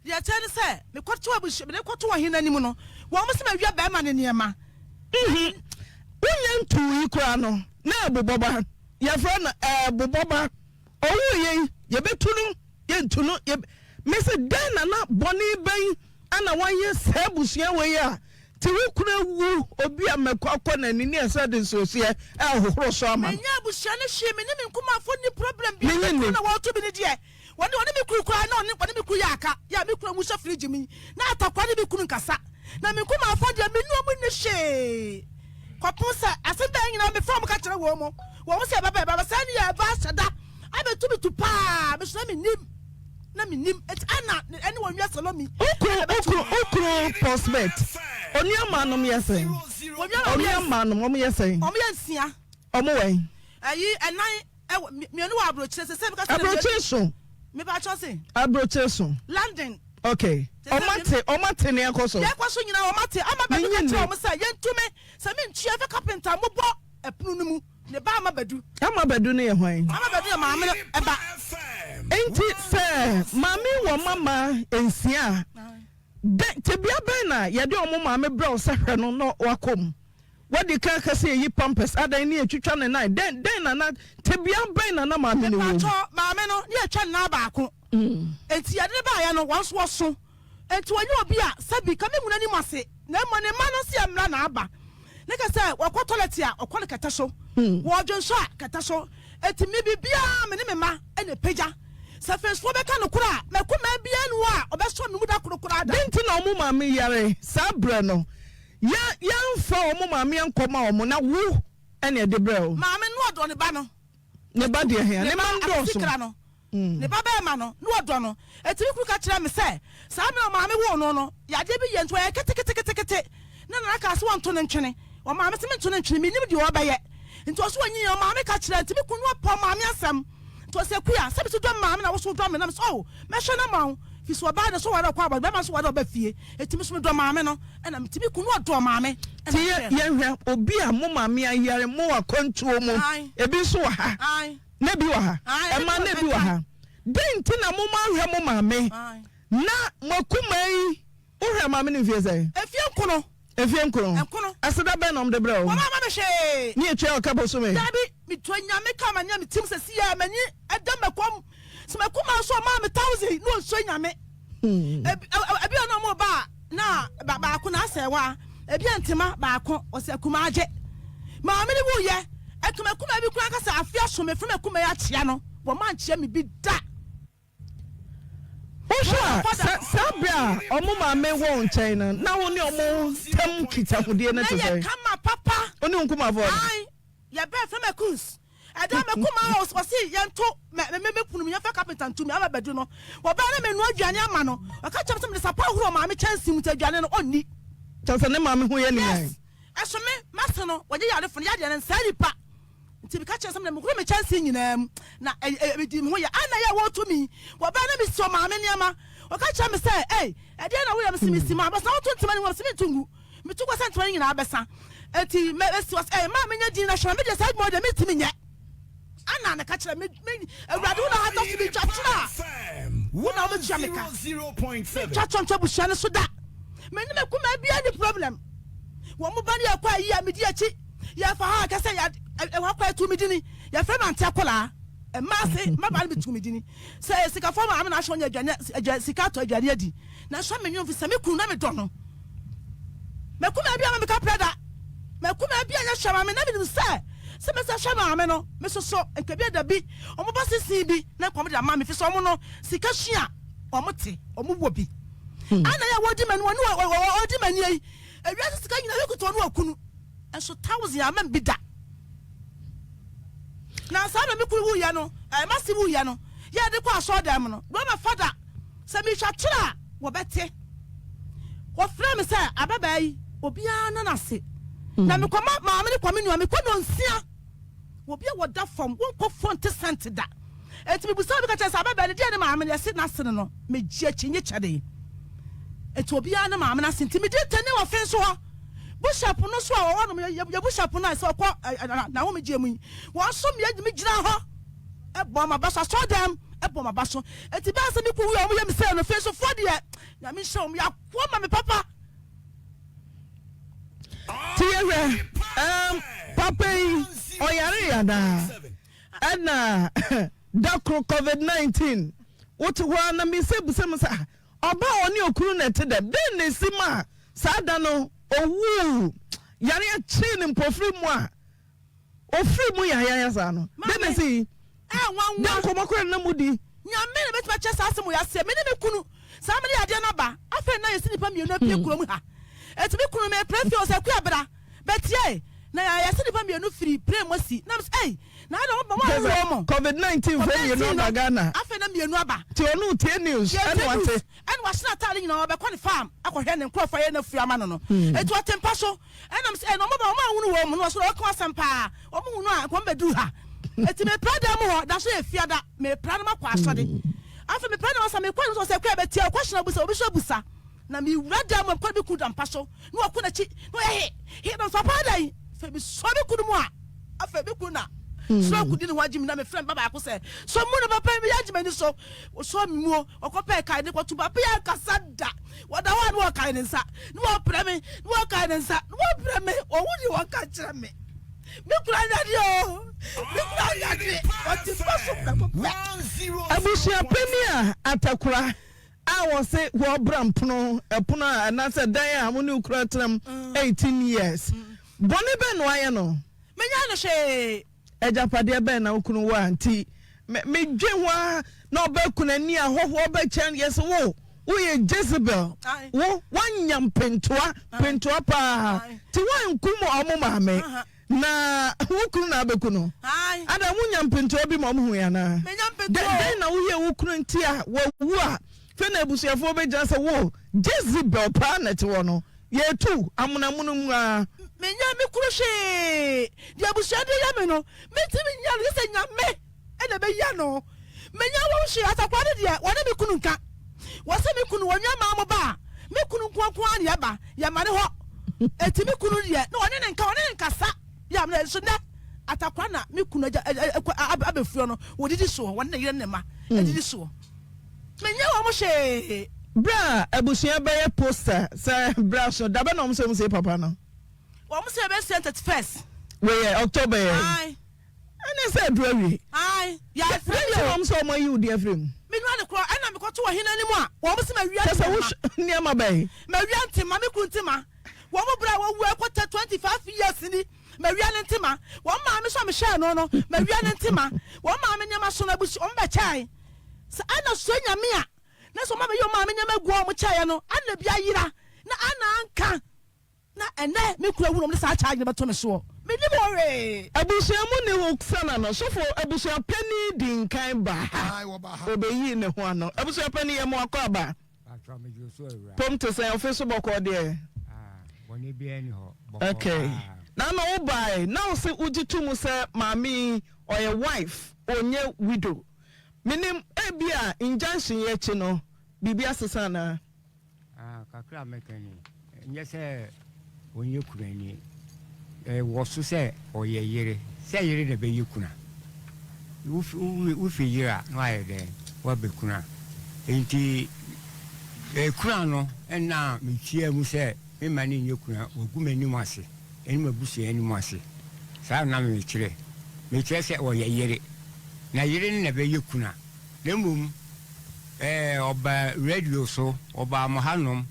Deɛ ɛteɛ ne sɛ, mekɔto abusua, mede kɔto ɔhene anim no, wɔn se mawia barima no nneɛma. Nhu, wonnya ntuu yi koraa no, na ɛbobɔ ba. Yɛfrɛ no ɛbobɔ ba. Ɔwuiɛ yi, yɛbɛtu no, yɛntu no, yɛb. Mese, dɛn na na bɔne bɛn na wayɛ saa abusua wei a nti wo kunu awu, obi a mako akɔ n'ani ne ɛsɛ de nsuohyeɛ ɛrehohoro so ama no. Menyɛ abusua no hwee, me ne me nkumafoɔ nni problem biara, Menye me kunu nni. na wɔreto me no deɛ, Wɔne ɔne me kunu koraa na ɔne ɔne me kunu yɛ aka yɛ a me kunu awu hyɛ fridge mu yi na atakora ne me kunu nkasa na me nkumafoɔ deɛ me ne wɔn nni hwee kɔpem sɛ asɛm bɛyɛ nyinaa mefrɛ wɔn ka kyerɛ wɔn mo wɔn sɛ ɛbɛba ɛbɛba saa ne yɛ ɛba ahyɛ da abɛtu me tu paa me so na menim na menim eti ana ɛne wɔn wia salomi Okunu okunu okunu Paul Smith onua maa nom yɛ sɛn? Onua maa nom wɔn yɛ sɛn? Wɔn yɛ nsia. Wɔn wɛn? Ɛyi ɛnan. Ɛwɔ mmienu wɔ aburokyire sese mi ka sɛ. Aburokyire so. Mi pa kyɛw se. Aburokyire so. London. Okay. Ɔmo ate ɔmo ate nea ɛkɔ so. Deɛ ɛkɔ so nyinaa ɔmo ate ama bɛdu ka kyerɛ ɔmo sɛ yɛn tumi sɛ mi ntua fɛ kapenta mo bɔ ɛpono no mu ne ba ama bɛdu. Ama bɛdu no yɛ hwan? Ama bɛdu yɛ maame no ɛba. Nti sɛ maame wɔ mama nsia a dɛ tebea bɛn na yɛde ɔmo maame brɛ wo sɛ hwɛ no na wakɔ mu? Wadi kan aka sɛ yɛyi pampers, adɛn ne yɛtwitwa ne nan? Dɛn dɛn na na tebea bɛn na na maame no wɔ mu? Mepakyɛw, maame no, ne yɛtwa ne nan baako. Enti yɛde no baeɛ no, wɔn nso wɔso. Enti ɔnyɛ obi a sɛbi ka mengu n'anim ase, na mmom ne mma no nso yɛ mmra na aba. Ne ka sɛ wɔkɔ tɔlɛt a, ɔkɔ no kɛtɛ so. Wɔdwonsɔ a, kɛtɛ so. Enti me biribiara me ne me mma na ɛpagya. Sɛ Fensoɔ bɛka nokorɛ a, m'akumaa biara nni hɔ a ɔbɛsɔ me mu da koro koraa da. Dɛn nti na wɔn maame yare saa berɛ no? Yɛ yɛnfa wɔn maame ankɔma wɔn na wo ɛna ɛde brɛ wo. Maame no ɔdɔ ne ba no. Ne ba deɛ hɛn ne ma Ne ba ndɔɔso. afisikra no. Ne ba bɛɛma no na ɔdɔ no. Eti me kunu ka kyerɛɛ me sɛ saa mmerɛ ɔmaame woo no no yadeɛ bi yɛ nti ɔyɛ keteketekete na nana kaa sɛ wɔnto no ntwene. Ɔmaame se mento no ntwene mennim deɛ ɔbɛyɛ nti ɔse ɔnyiiɛ ɔmaame ka kyerɛɛ nti me kunu no ɔpɛ ɔmaame asɛm. Nti ɔse Akua, sɛ mese dɔ me maame na wo so wodɔ me na mese oh mɛhwɛ no ama wo firi sɛ ɔbaa deɛ sɛ ɔware ɔkɔ abɔde bɛrima nso ware ɔba fie enti me so medɔ maame no ɛna mete me kunu ɔdɔ maame ɛna Nti yɛ mehwɛ no. yɛnhwɛ obi a mo maame ayare mo wɔ akwantuo mu Ae. ebi nso wɔ ha Ae. na ebi wɔ ha Ae, ebi ɛma wɔ na ebi wɔ ha dɛn nti na mo ma ahwɛ mo maame Ae. na mo akumaa yi Wohwɛɛ maame no mfie sɛn? Mfie nkono. Mfie nkono. Nkono. Aseda bɛn na wɔde brɛɛ wo? Wɔn amma me hwee. Ne yɛtua wo ka bosome? Dabi, metua Nyame ka ma nea metim sɛsi a m'ani da m'akom. Sɛ m'akumaa nso ɔmaa me thousand na ɔnsua Nyame. Ebi ebi a na wɔn ba a na ba baako na asɛ wa ebi a ntema baako ɔsɛ akumaa gye. Maame no wuyɛ ɛka m'akumaa bi koraa kasa afe aso mefrɛ m'akumaa yi akyea no wɔn ankyea me bi da. Wohwɛ a, sɛ saa bere a wɔn maame wɔ wo nkyɛn no, na wo ne wɔn ntam nkitahodie no te Na yɛ sɛn? kama papa. Wo ne wo nkumafoɔ no? Ae, yɛbɛɛ fɛ mɛkuns. Ɛda me kumaa a ɔse yɛnto mɛ me me pono mu yɛmfa kapenta nto mu ama bɛdu no. Wɔbɛɛ na menoa aduane ama no. Ɔka kyerɛ me sɛ mede sapɔ ahoro ɔmaame kyɛnsee mu nti aduane no ɔnni. Kyerɛ sɛ ne maame ho yɛ ne yan. Yes, ɛso me mɛse no wɔnyɛ yarefo no yadeɛ no nsɛe nipa. Nti meka kyerɛɛ no sɛ mede mehoro me kyɛnsee nyinaa mu, na medi me ho yɛ. Anna yɛ wɔreto me yi, wɔbae na mesi ɔmaame nneɛma. Ɔka kyerɛɛ me sɛ, Ei, ɛdeɛn na woyɛ? Mese, Mesi ma abɛsa. Woto ntoma no ngu a? Mese, Mento ngu. Meto kɔ sɛ ntoma no nyinaa bɛsa. Enti mɛ mɛsi wɔ sɛ ɛɛ maa menyɛ din na hwɛ na me deɛ saa adwuma deɛ mentumi nyɛ. Ana na ka kyerɛ me me awurade wo na ha tɔ so metwa kyerɛ a wo na wobɛtua me ka. Mentwa kyɔntɔ abusua no so da. Me ne me kumaa biara ni problem. Wɔn mo ba no yɛ kɔ ayi a medi akyi. Yɛfa ha kɛsɛ yɛ ɛhɔ akɔ ɛtu me dini. Yɛfrɛ me ante akɔlaa. Mmaa se mmabaa no bi tu me dini. Sɛ ɛyɛ sikafoɔ maame na ahyɛ ɔnyɛ aduane agya sika atɔ aduane adi. Na ɛsɔ me nwom fisɛ me kunu na me dɔ no. Me kumaa bi ama me kaprɛ da. Me kumaa bi anyɛ hwɛ ma me na menim sɛ sɛ mɛsɛ hwɛ maame no me soso nka bi da bi ɔmo ba sisi bi na nka ɔmo de ama me fisɛ ɔmo no sika sua ɔmo te ɔmo wɔ bi. Ana yɛ wɔdi m'ani wɔne wɔdi m'ani yi ewiase sika nyina yɛ kuta ɔno okunu nso thousand ama bi da. Na saa na me kunu wuiɛ no, ɛɛ m'ase wuiɛ no, yɛde kɔ asɔredan mu no, Roma fada, sɛ metwa kyerɛ a, wɔbɛte. Wɔfrɛ me sɛ ababaa yi, obiara nna n'ase. Na mekɔma maame no kɔ me nua, mekɔ nonsia. Obi a wɔda fam, wonkɔ fo nte sɛnte da. Enti mebusaa obi ka kyerɛ sɛ ababaa no deɛ ne maame no, yɛse n'ase no no, megye akyinnye kyɛdee. Enti obiara ne maame no ase nti medi ntɛnne wɔ fe nso hɔ. Bushap no nso a wɔwɔ nom yɛ bushap no a sɛ ɔkɔ n'ahomegyeɛ mu yi, wɔn nso mmea me gyina hɔ bɔ m'aba so, asɔredan bɔ m'aba so. Enti bɛyɛ sɛ me kunu wui a wɔyɛ me sei no, fe nsofoɔ deɛ, Nyame nhyira wɔn, yɛakoa ma me papa. Ti yɛhwɛ, um, papa yi ɔyare anaa? Ɛna da koro COVID-19 wote hɔ ara na mesɛ bisa mu sɛ ɔbaa a ɔne okunu na ɛte dɛm dɛn na esi ma saa da no owuu yareɛ kyee no mpofiri mu a ofiri mu yayaya saa no dɛn na esi dɛn nkɔmɔ koraa na mudi. Nyame na bɛtumi akyerɛ saa asɛm wei aseɛ. Me ne me kunu, saa mene yadeɛ no aba. Afei na yɛsi nnipa mmienu apue kurom ha. Enti me kunu mepere fie ɔsɛ Akua bra bɛtie. Na yɛsi nnipa mmienu firi plane mu asi. Na mesɛ ei na adɛn wɔn wɔn awu wɔn mo. Covid 19 foɔ mmienu aba Ghana. Afei na mmienu aba. Nti ɔno tie news ɛna wate. Ɛna wahyɛ n'ataade nyinaa ɔbɛkɔ ne farm akɔhwɛ ne nkorɔfoɔ ayɛ n'afuo ama no no. Enti ɔte mpa so. Ɛna mesɛ ei na wɔn ba wɔn anhunu wɔn mu na ɔsɛ ɔka asɛm paa wɔn hunu a nka wɔn bɛduru ha. Enti mepra dan mu hɔ da so yɛ fiada mepra na makɔ asɔre. Afei mepra na ɔsɛ mekɔ no sɛ ɔsɛ kɔ ɛbɛtia ɔkɔhyɛn abusa obi so abusa. Na mewura dan mu a mekɔ me kunu da mpa so na ɔkɔ n'akyi na ɔyɛ he he na papa adɛn afei mesɔ me kunu mu a afei me kunu na stroke di ne ho agye me na mefrɛ me ba baako sɛ sɔ mu na papa yi meyɛ agye m'ani so ɔsɔ me muo ɔkɔpɛɛ kae ne kɔto papa yi ankasa da wɔda hɔ a na wɔkae ne nsa na wɔprɛ me na wɔkae ne nsa na wɔprɛ me ɔwo deɛ wɔka kyerɛ me me kura nyade o me kura nyade ɔte mpa so prɛko pɛ. Abusua panin a atakora A wɔse wɔbra mpono ɛpono a anaasɛ dan a wo ne wo kunu atena mu 18 years. Bɔne bɛn na wayɛ no? Menyɛɛ no hwee. Agyapadeɛ bɛn na wo kunu wɔ a nti me medwen ho ara na ɔbɛ kunani ahɔhoɔ bɛkyɛn yɛse wo woyɛ Jezebel wo woanya mpentoa pentoa paa nti woankum ɔmo maame. Na wo kunu na abɛku no? Ada, wonya mpentoa bi ma ɔmo hui anaa? Dɛn na woyɛɛ wo kunu nti a wawu a afei na abusuafoɔ bɛgyina sɛ wo Jezebel paa na ɛte hɔ no? Yɛretu amona mono mu ara. Menyɛɛ me kunu hwee. Deɛ abusua de yɛ me no, mentumi nyɛ no gye sɛ Nyame na ɛbɛyi ano. Menyɛɛ wɔn hwee. Asakoa no deɛ, wɔne me kunu nka. Wɔse me kunu, wɔn nuammaa mo ba a, me kunu nkoa nko ara na yɛba, yɛma ne hɔ. Enti me kunu deɛ, na wɔne no nka, wɔne no nkasa. Yɛ amena nso nnɛ, Atakora na me kunu agya abɛfuo no, wɔdidi soɔ, wɔne ne yere ne ne mma didi soɔ. Menyɛɛ wɔn hwee. Berɛ a abusua bɛyɛ poster sɛ bra so, da bɛn na wɔn sɛ wɔn sie papa no? Wɔn sɛ yɛbɛsie 31st. Wei yɛ October yɛ yi. Ae. Ɛne sɛ aduru awie. Ae, yɛafrɛ me o. Dɛn nti na wɔn sɛ wɔn ayi wo din afiri mu? Menua no korɔ, ɛna mekɔto ɔhene anim a, wɔn se mawia Kyɛ sɛ ntema. wo nneɛma bɛn? Mawia ntema, me kunu ntema. Wɔn berɛ a wawu ɛkɔtɛ 25 years ni, mawia ne ntema. Wɔn maame nso a mehyɛɛ no no, mawia ne ntema. Wɔn maame nneɛma so no, abusua, wɔn bɛkyɛe. Sɛ ɛna sua Nyame a, na sɛ wɔn abɛyi wɔn maame nneɛma agu hɔ a wɔkyɛeɛ no, ɛna bi ayera, na ɛna anka. Na ɛnnɛ me kunu awu na wɔde saa charge no bɛto me soɔ. Mennim ho hwee. Abusua mu ne ho sana no. Sɔfo abusua panin dii nkan baa ha. Ɔbɛyii ne ho ano. Abusua panin yɛ mo akwaaba. Pom te sɛn? Ɔfe so bɔkɔɔ deɛ? Okay. Na na wo bae na wo se wogye to mu sɛ maame yi ɔyɛ wife ɔnyɛ widow. Menim ebia injunction yi akyi no biribi asesa anaa? Ah, kakra a mɛka ni, ɛnyɛ sɛ ɔnyɛ kunani. Ɛwɔ so sɛ ɔyɛ yere. Sɛ yere na ɛbɛyɛ kuna. Wofi yere a, na wayɛ dɛn? Wabɛkuna. Enti kuna no na metiaa mu sɛ memma no nyɛ kuna. Wagu m'anim ase ne m'abusua anim ase. Saa na mekyerɛ. Mekyerɛ sɛ ɔyɛ yere. Na yere no na ɛbɛyɛ kuna. Na mmom ɔbaa radio so, ɔbaa mo hanom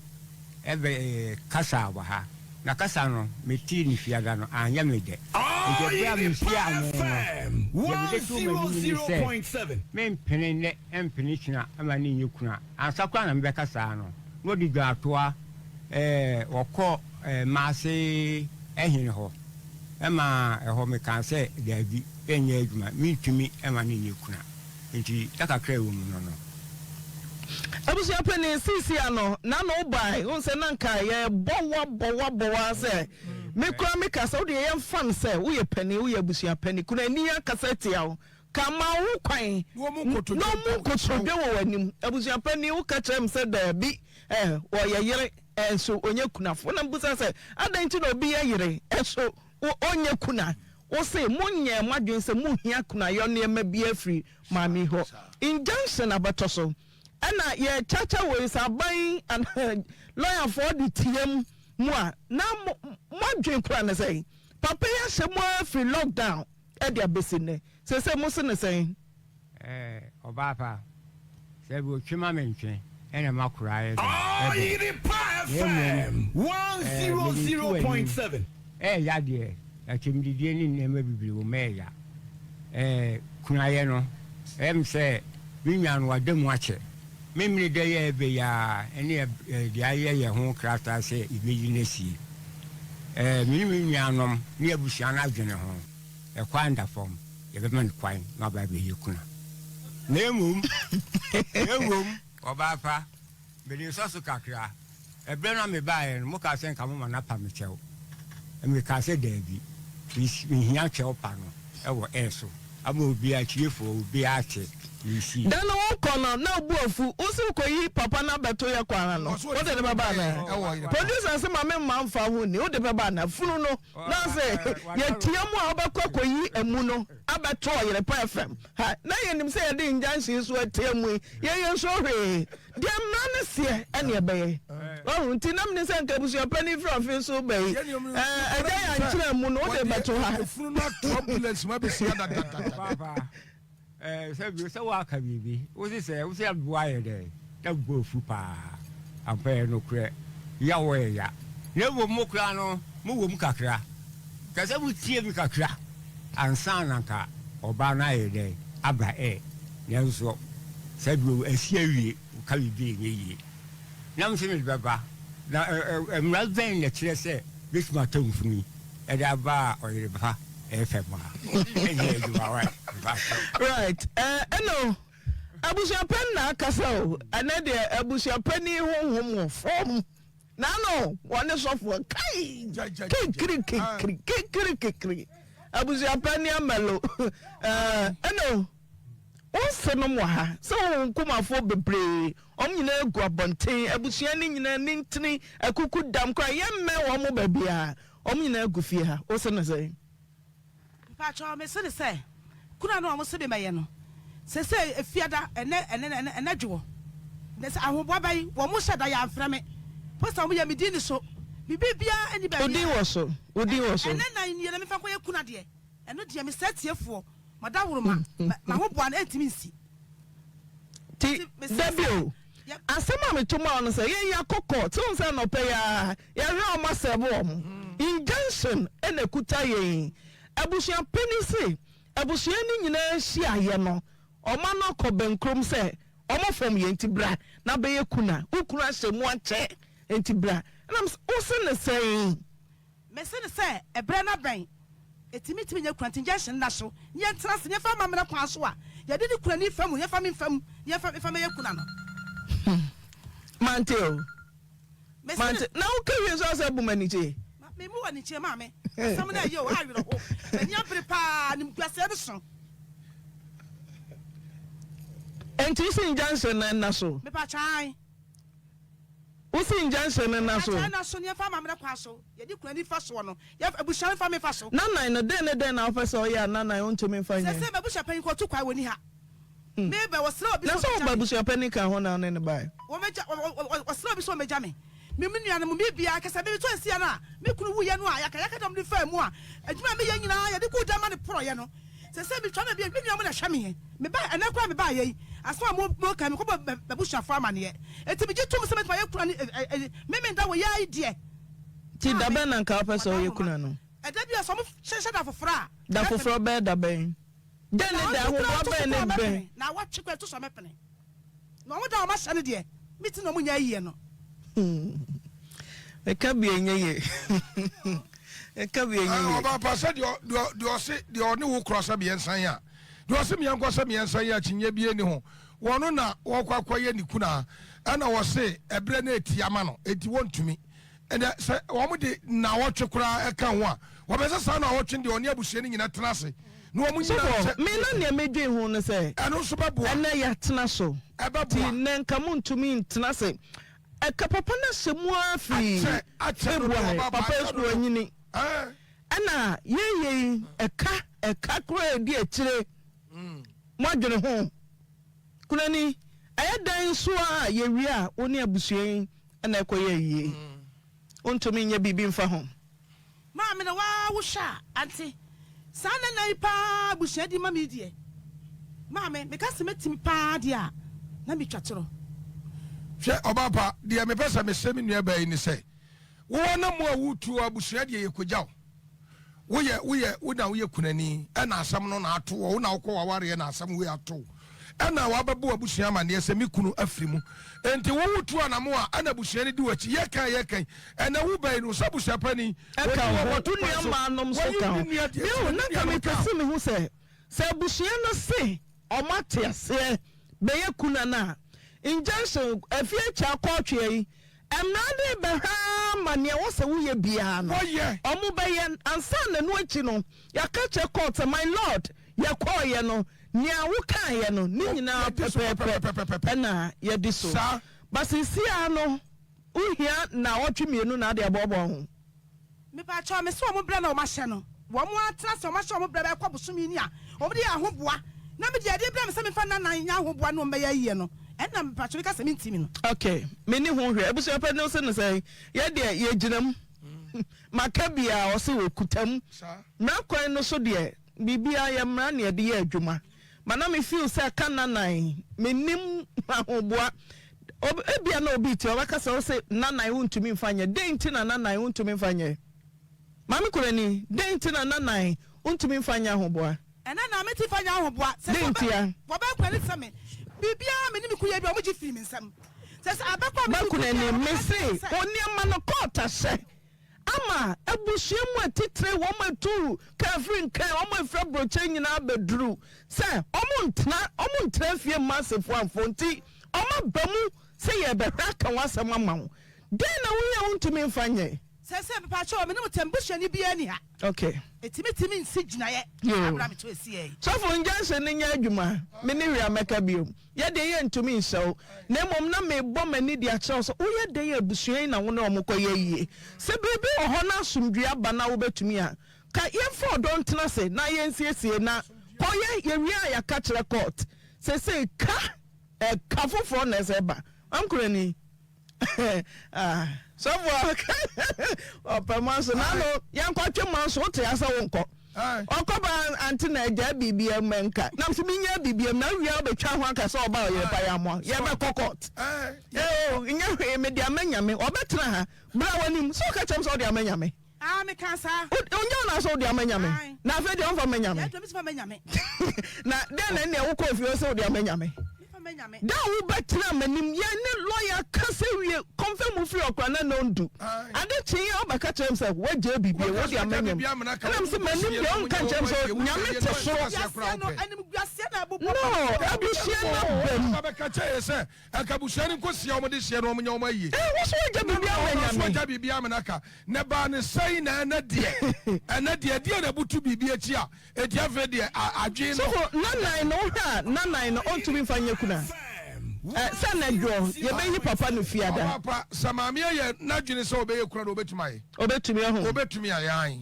bɛkasaa wɔ ha. Na kasa no, metee no fiada no, anyɛ me dɛ. Enti ɛberɛ a mehyiaa no no, deɛ mede too m'anim ne sɛ, Mempene nnɛ mpene kyena mma no nyɛ kuna. Ansa koraa na mebɛka saa no, na ɔde dwaatoa ɔkɔ Maase hene hɔ. Ɛmaa ɛhɔ mekaa sɛ, Daabi, ɛrenyɛ adwuma, mentumi mma no nyɛ kuna. Enti da kakra a ɛwɔ mu no no. Abusua panin, seesei ano na na wobae, wohu sɛ na nka yɛbɔ wo abɔ wo abɔ wo ara sɛ me koraa meka sɛ wodeɛ yɛmfa no sɛ woyɛ panin, woyɛ abusua panin, kunani akasa atia wo, ka ma wo ho kwan na ɔmu nkotodwe wɔ w'anim. Abusua panin, woka kyerɛ me sɛ daabi, eh, ɔyɛ yere, eh, nso ɔnyɛ kunafo. Na mebisa sɛ adɛn nti na obi yɛ yere, nso ɔnyɛ kuna? Wo se mo nyɛɛ mo adwene sɛ mo hia kunayɔ nneɛma biara firi maame yi hɔ. Injunction abɛtɔ so. Ɛna yɛ kyakya wei sɛ aban anaa lɔyafoɔ de team mo a, na mo adwene kura ne sɛn? Papa yi ahyɛ mo ara firi lockdown de abɛsi nnɛ. Seesei mo se ne sɛn? Ɛɛ ɔbaa pa, sɛ bi otwe ma me ntwe ɛna ma kora ayɛ dɛn ɛbɛn. Na mmom ɛɛ mede nto w'anim, ɛɛya deɛ, akyɛmdidie ne nneɛma bebree wɔ mu ɛɛya. Ɛɛ kunayɛ no, ɛyɛ me sɛ me nua no wada mu akyɛ. Memene da yi a ɛbɛ yi ara ɛne yɛde ayɛ yɛn ho krataa sɛ yɛbɛyi no asie. Ɛɛ me ne me nuanom ne abusua no adwene ho, ɛkwan da fam. Yɛbɛma no kwan ma aba abɛyɛ kuna. Na mmom, na mmom, ɔbaa pa, mede nsɔ so kakra. Ɛberɛ no a mebaeɛ no, mokaa sɛ nka moma no apa me kyɛw. Mekaa sɛ daabi, mehia kyɛw pa no wɔ air so ama obiara, atiefoɔ, obiara ate mesie. Da no wokɔ no na wo bo afu, wo se wokɔyi papa no abɛto yɛ kwan ano, wode no bɛba anaa? Producer se ma me mma mfa ho nni, wode bɛba anaa? Funu no. Na sɛ yɛtea mu a wobɛkɔ akɔyi amu no abɛto Ɔyerepa FM ha na yɛnim sɛ yɛde injunction so atia mu yi yɛyɛ nso hwee deɛ mmara no seɛ ɛne ɛbɛyɛ wahu nti na menim sɛ nka abusua panin firi ɔfe so ba yi ɛgya yɛ ankyerɛ mu no wode bɛto ha. Efunu no ato ambulance mu abɛsi ha dadadada. Ɛɛ, sɛ bio, sɛ woaka biribi, wose sɛ, wose aboa ayɛ dɛn? Na wo bo afu paa. Ampa, ɛyɛ nokorɛ, yaw yɛ ya. Na mmom mo koraa no, mowɔ mu kakra. Nka sɛ motie me kakra ansa na anka ɔbaa no ayɛ dɛn? Aba ɛ. Nanso sɛ bio, asi awie, woka biribi a ɛnyɛ yie. Na mese mede bɛba. Na mmara bɛn na ɛkyerɛ sɛ mɛtumi atɔ mfunu yi de aba a ɔyere ba ɛfɛ mu a? Ɛnyɛ adwuma wae, mpakyɛw. Right, ɛno abusuapɛn na akasa o, ɛnɛ deɛ abusuapɛni honhom wɔ fam. Nano wɔne sɔfoɔ kai kekiri kekiri kekiri kekiri abusuapɛni amalo ɛno. Wo nsenom wɔ ha sɛ wo nkumafoɔ bebree, wɔn nyinaa gu abɔnten, abusua no nyinaa, nintini, akuku dam koraa, yɛmmɛn wɔn baabiara, wɔn nyinaa gu fie ha. Wo se no sɛn? Mpakyɛw, me se no sɛ, kuna no a wɔn se me mɛyɛ no, sesei efiada, ɛnɛ, ɛnɛ, ɛnɛ, ɛnɛ dwoɔ, na sɛ ahoboa ba yi, wɔn hyɛ da yɛamfrɛ me, poster wɔn yɛ me din ni so, me biribiara nni baabiara. Wo din wɔ so, wo din wɔ so. Ɛnɛ nan nie na memfa nkɔyɛ kuna deɛ, ɛno deɛ mesrɛ atiefoɔ, Madaworoma, m'ahoboa no ɛntumi nsi. Nti da bi o, asɛm a meto maa wo no sɛ yɛn yɛakɔ court, wohu sɛ anɔpa yi ara yɛhwɛ wɔn asɛɛbo wɔn. Injunction na ɛkuta yɛn. Abusua panin se abusua no nyinaa hyiaeɛ no, wɔn ano akɔ bɛnkurom sɛ wɔn fam yɛn nti bra na bɛyɛ kuna, wo kunu ahyɛ mu akyɛ nti bra. Ɛna mese wo se no sɛn? Mese no sɛ, Ɛberɛ no abɛn, enti mentumi nyɛ kura, nti injection nna so, na yɛntena ase, na yɛmfa amammerɛ kwan so a yɛde ne kunani fa mu, yɛmfa me mfa mu, na yɛmfa mfa mɛyɛ kuna no. Hmm. Mante o. Mese Mante. no. Na woka wie nso asɛ bu m'anikye. Ma, me mu anikye, maame. Asɛm no ɛyɛ o, awerɛho. M'ani abere paa, animguaseɛ no so. Enti wo se injunction no nna so? Mepa kyan. Wo se injunction no nna so? Mepakyɛw nna so, ne yɛmfa amammerɛ kwan so, yɛde kunani fa soɔ no, yɛmfa, abusua no mfa me mfa so. Nanan no, dɛn ne dɛn na wopɛ sɛ ɔyɛ a Nanan ɔntumi mfa nyɛ? Seesei m'abusua panyin kɔtu kwan, wɔnni ha. Meba, wɔsrɛ obi Na sɛ sɛ ɔmmɛgya woba me. abusua panin ka ho na wo ne no bae? Wɔmmɛgya, wɔ, wɔ, wɔ, wɔsrɛ obi sɛ ɔmmɛgya me. Me, me nuanom, me biara, kɛsɛ me metɔ nsia no a, me kunu wuiɛ no a, yakayaka dɔm de faa mu a, adwuma a meyɛ nyinaa yɛde guu dan ma no porɔeɛ no. Seesei metwa ma bi a, me nuanom na ɛhwɛ me. Meba, ɛnnɛ koraa a mebaeɛ yi, asɛm a mo, moka yi, mekɔbɔ m'abusuafoɔ amaneɛ. Enti megye tom sɛ mɛtumi ayɛ kuna no, ɛ, ɛ, ɛ, Memenda wɔ yi ara yi deɛ. Nti da Maame, bɛn na nka wopɛ sɛ wɔda woyɛ ahoma. kuna no? Ɛda bi a sɛ wɔhyɛ da foforɔ a, Da mɛpene. foforɔ bɛyɛ da bɛn? Dɛn ne dɛn? Ahoboa bɛn ne bɛn? Naawɔtwe koraa ɛto so a mɛpene. Na wɔn da a wɔahyɛ no deɛ, me ti na wɔnyɛ ayie no. Meka bi ɛnyɛ yie. Meka bi ɛnyɛ yie. Ɔba pa sɛ deɛ deɛ deɛ ɔse deɛ ɔne wo korɔ sɛ mmiɛnsa yi a deɛ ɔse mmiɛnkɔ sɛ mmiɛnsa yi a akyinnyeɛ bi nni ho wɔno na wɔkɔ akɔyɛ ne kunaa ɛna wɔse ɛberɛ no ɛtia ma no enti wɔntumi Ɛnɛ sɛ wɔn de nnawɔtwe koraa ɛka ho a, wɔpɛ sɛ saa nnawɔtwe no deɛ ɔne abusua no nyina tena ase na wɔn nyina Sɔfo, nkyɛ. me na nea medwen ho ne sɛ, Ɛno nso bɛboa. ɛnnɛ yɛatena so, Ɛbɛboa. nti nnɛ nka montumi ntena ase. Ɛka papa no ahyɛ mu ara firi Akyɛ, akyɛ dodo, February, ɔba papa akyɛ yi nso dodo. wanyini. Ɛɛ. Ɛna yɛyɛ yi, ɛka, ɛka koraa a ɛdi akyire, moadwene ho. Kunani, ɛyɛ dɛn nso a yɛwie a wo ne abusua yi na ɛkɔyɛ ayie. Wontumi nyɛ biribi mfa ho. Maame na waa wo hwɛ a ante saa nana yi paa abusua di ma me deɛ maame meka se mɛtimi paa deɛ a na metwa torɔ. Hwɛ ɔbaa pa, deɛ mepɛ sɛ mese me nua baa yi ne sɛ, wo anamu a wotuo abusua deɛ yɛkɔgya wo. Woyɛ woyɛ wo na woyɛ kunani ɛna asɛm no na ato wɔ wo na wokɔ wawareɛ na asɛm wei ato wo ɛna wabɛbɔ w'abusua amaneɛ sɛ me kunu afiri mu enti wo wotu anamo a ɛna abusua no di w'akyi yɛka yɛka ɛnɛ wo bɛyi no sɛ abusua panin Ɛka ho, wo nua mmaa nom nso ka ho. Bio, na nka mepɛ sɛ mehu sɛ, sɛ abusua no se wɔn ate aseɛ bɛyɛ kuna no a, injunction, afie akyi akɔɔtwea yi, mmara no rebɛhwɛ ara ma nea ɛwɔ sɛ woyɛ biara no, wɔbɛyɛ. Ansa na ɛno akyi no, yɛaka akyerɛ court sɛ, my lord, yɛkɔeɛ no, nea wokaeɛ no, ne nyinaa pɛpɛɛpɛ na yɛadi so. But seesei ara no, wohia nnawɔtwe mmienu na ade aboaboa wo ho. Mepakyɛw mese wɔn brɛ na wɔn ahyɛ no wɔn atena ase wɔn ahyɛ wɔn brɛ bɛkɔ bosome ni a wɔn de yɛ ahoboa na me deɛ ɛde brɛ me sɛ menfa nna nan nyɛ ahoboa ne wɔn bɛyɛ ayie no ɛna mepakyɛw meka sɛ mentimi no. Ok menni ho hwɛ abusua panin wo se no sɛn yɛ deɛ yɛ gyina mu maka biaa ɔse ɔkuta mu mmra kwan no so deɛ biribiaa yɛ mmra ne yɛde yɛ adwuma Ma na me feel sɛ ka nanan me nim ahoboa ebia na obi te ɔbɛka sɛ ɔse nanan wontumi nfa nyɛ dɛn nti na nanan wontumi nfa nyɛ maame kurani dɛn nti na nanan wontumi nfa nyɛ ahoboa. Ɛnɛ na me ti fa nyɛ ahoboa sɛ dɛn ntia wɔbɛ kurani sɛ me biribiara me ne me kuyɛ bi ɔmo gye firi me nsam sɛ sɛ abɛkɔ a me ne me Bakunani me se onneɛma no kɔɔta hyɛ Ama abusua mu atitire, wɔn a ɛtu kaa firi Nkran, wɔn a ɛfiri aburokyire nyinaa abɛduru sɛ wɔntena, wɔntena fie mma asefoɔ amfo nti, wɔaba mu sɛ yɛrebɛhwɛ aka w'asɛm ama wo. Dɛn na woyɛ a wontumi mfa nyɛ? Seesei, mepakyɛw, me ne mo tɛm busuani biara nni ha. Okay. Enti mitumi nsi gyinaeɛ saa berɛ a meto asiɛ yi. Sɔfo, injunction no nyɛ adwuma. Me ne hwee a mɛka bio. Yɛ deɛ yɛntumi nhyɛ wo, na mmom na merebɔ m'ani de akyerɛ wo sɛ woyɛ dɛn a abusua yi na wo ne wɔn kɔyɛ ayie. Sɛ biribi wɔ hɔ na asomdwoeɛ aba na wobɛtumi a, ka yɛmfa ɔdɔ ntena ase na yɛnsiesie na kɔyɛ. Yɛwie a yɛaka kyerɛ court. Seesei ka ɛka foforɔ na ɛsɛ ba. Ankorani. Ah, sɔfo ɔpɛ manso na no yɛnkɔtwe manso wote asɛ wonkɔ ɔkɔba ante na agya biribia mu nka nam sɛ menya biribia mu na wia wobɛtwa ho aka sɛ ɔba ɔyere pa yɛ amoa yɛbɛkɔ court nyɛ hwee mede ama nyame ɔbɛtena ha bra w'anim sɛ ɔka kyɛm sɛ wode ama nyame Ah, me ka saa. Onyɛ wo na sɛ wode ama Nyame. Na afei deɛ ɔmfa ma Nyame. Yɛ deɛ fa ma Nyame. Na dɛn na ɛnneɛ wokɔɔ fie sɛ wode ama Nyame. Da a wobɛtena m'anim yɛn ne lɔya kasa wie kɔmfɛ mu firi ɔkora na nondu. Ade kye a wobɛka kyerɛ m sɛ woagyae biribi wode ama Nyame. Ɛna m sɛ m'anim deɛ ɔnka nkyerɛ m sɛ Nyame te soro. No, abusua no abam. Anka abusua no nkɔsia wɔn dehyeɛ na wɔnyɛ wɔn ayie. Eh, wo so wagya biribi ama Nyame. Na wɔn nso wagya biribi ama no aka. Na ɛbaa no sɛn na ɛnɛ deɛ, ɛnɛ deɛ, ɛdeɛn na ɛbutu biribi akyi a, enti afei deɛ, a, adwene no. Sɔfo, nanan no, wohwɛ a, nanan no, ɔntumi mfa nyɛ kuna. Ɛ sɛ anadwoɔ yɛbɛyi papa no fiada. Ɔbaapa, sɛ maame ayɛ n'adwene sɛ ɔbɛyɛ kunu a, ɔbɛtumi ayɛ. Ɔbɛtumi ahu. Ɔbɛtumi ayɛ, ae.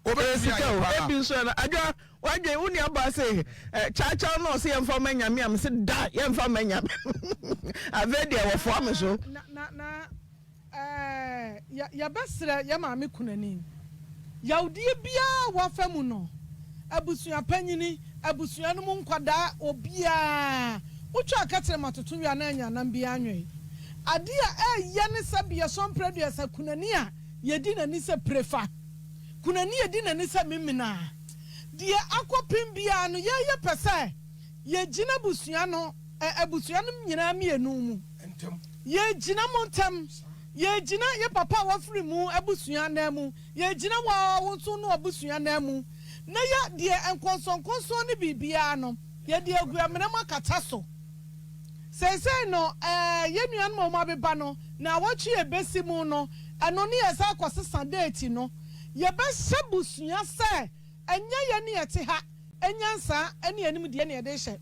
Ɛyɛ Ɔbɛtumi sika ayɛ o, paa. ebi nso ɛno, Adwoa, w'adwene, wo nua baa se, ɛ, kyaakyaw no a ɔse yɛmfa mma Nyame a, mese da, yɛmfa mma Nyame. Afei deɛ wɔfoa me so. Na, na, na. Ɛɛ, yɛ, yɛbɛsrɛ yɛn maame kunani. Yawdie biara a wafa mu no, abusua panyini, abusua no mu nkwadaa, obiara, wotwa ka kyerɛ ma toto wie a na anya anam biara anwɛn. Adeɛ a ɛyɛ ne sɛ beɛsɔ mprɛduasa kunani a yɛdi n'ani sɛ prefa, kunani a yɛdi n'ani sɛ memenaa. Deɛ akɔpem biara no, yɛyɛ pɛ sɛ yɛgyina abusua no, ɛ, abusua no nyinaa mmienu mu. Yɛregyina mo ntam. Yɛregyina yɛn papa a wafiri mu abusua ananmu. Yɛregyina wo ara wo nso ne w'abusua ananmu. Na yɛ deɛ nkɔnsɔnkɔnsɔn ne biribiara no, yɛde agu amena mu akata so. Seesei no, ɛɛ, yɛn nuanom a wɔabeba no, nnawɔtwe a ɛbɛsi mu no, ɛno ne yɛsan akɔsesa deeti no. Yɛbɛhyɛ abusua sɛ ɛnyɛ yɛn ne yɛte ha. Nyansa ne animdeɛ na yɛde rehyɛ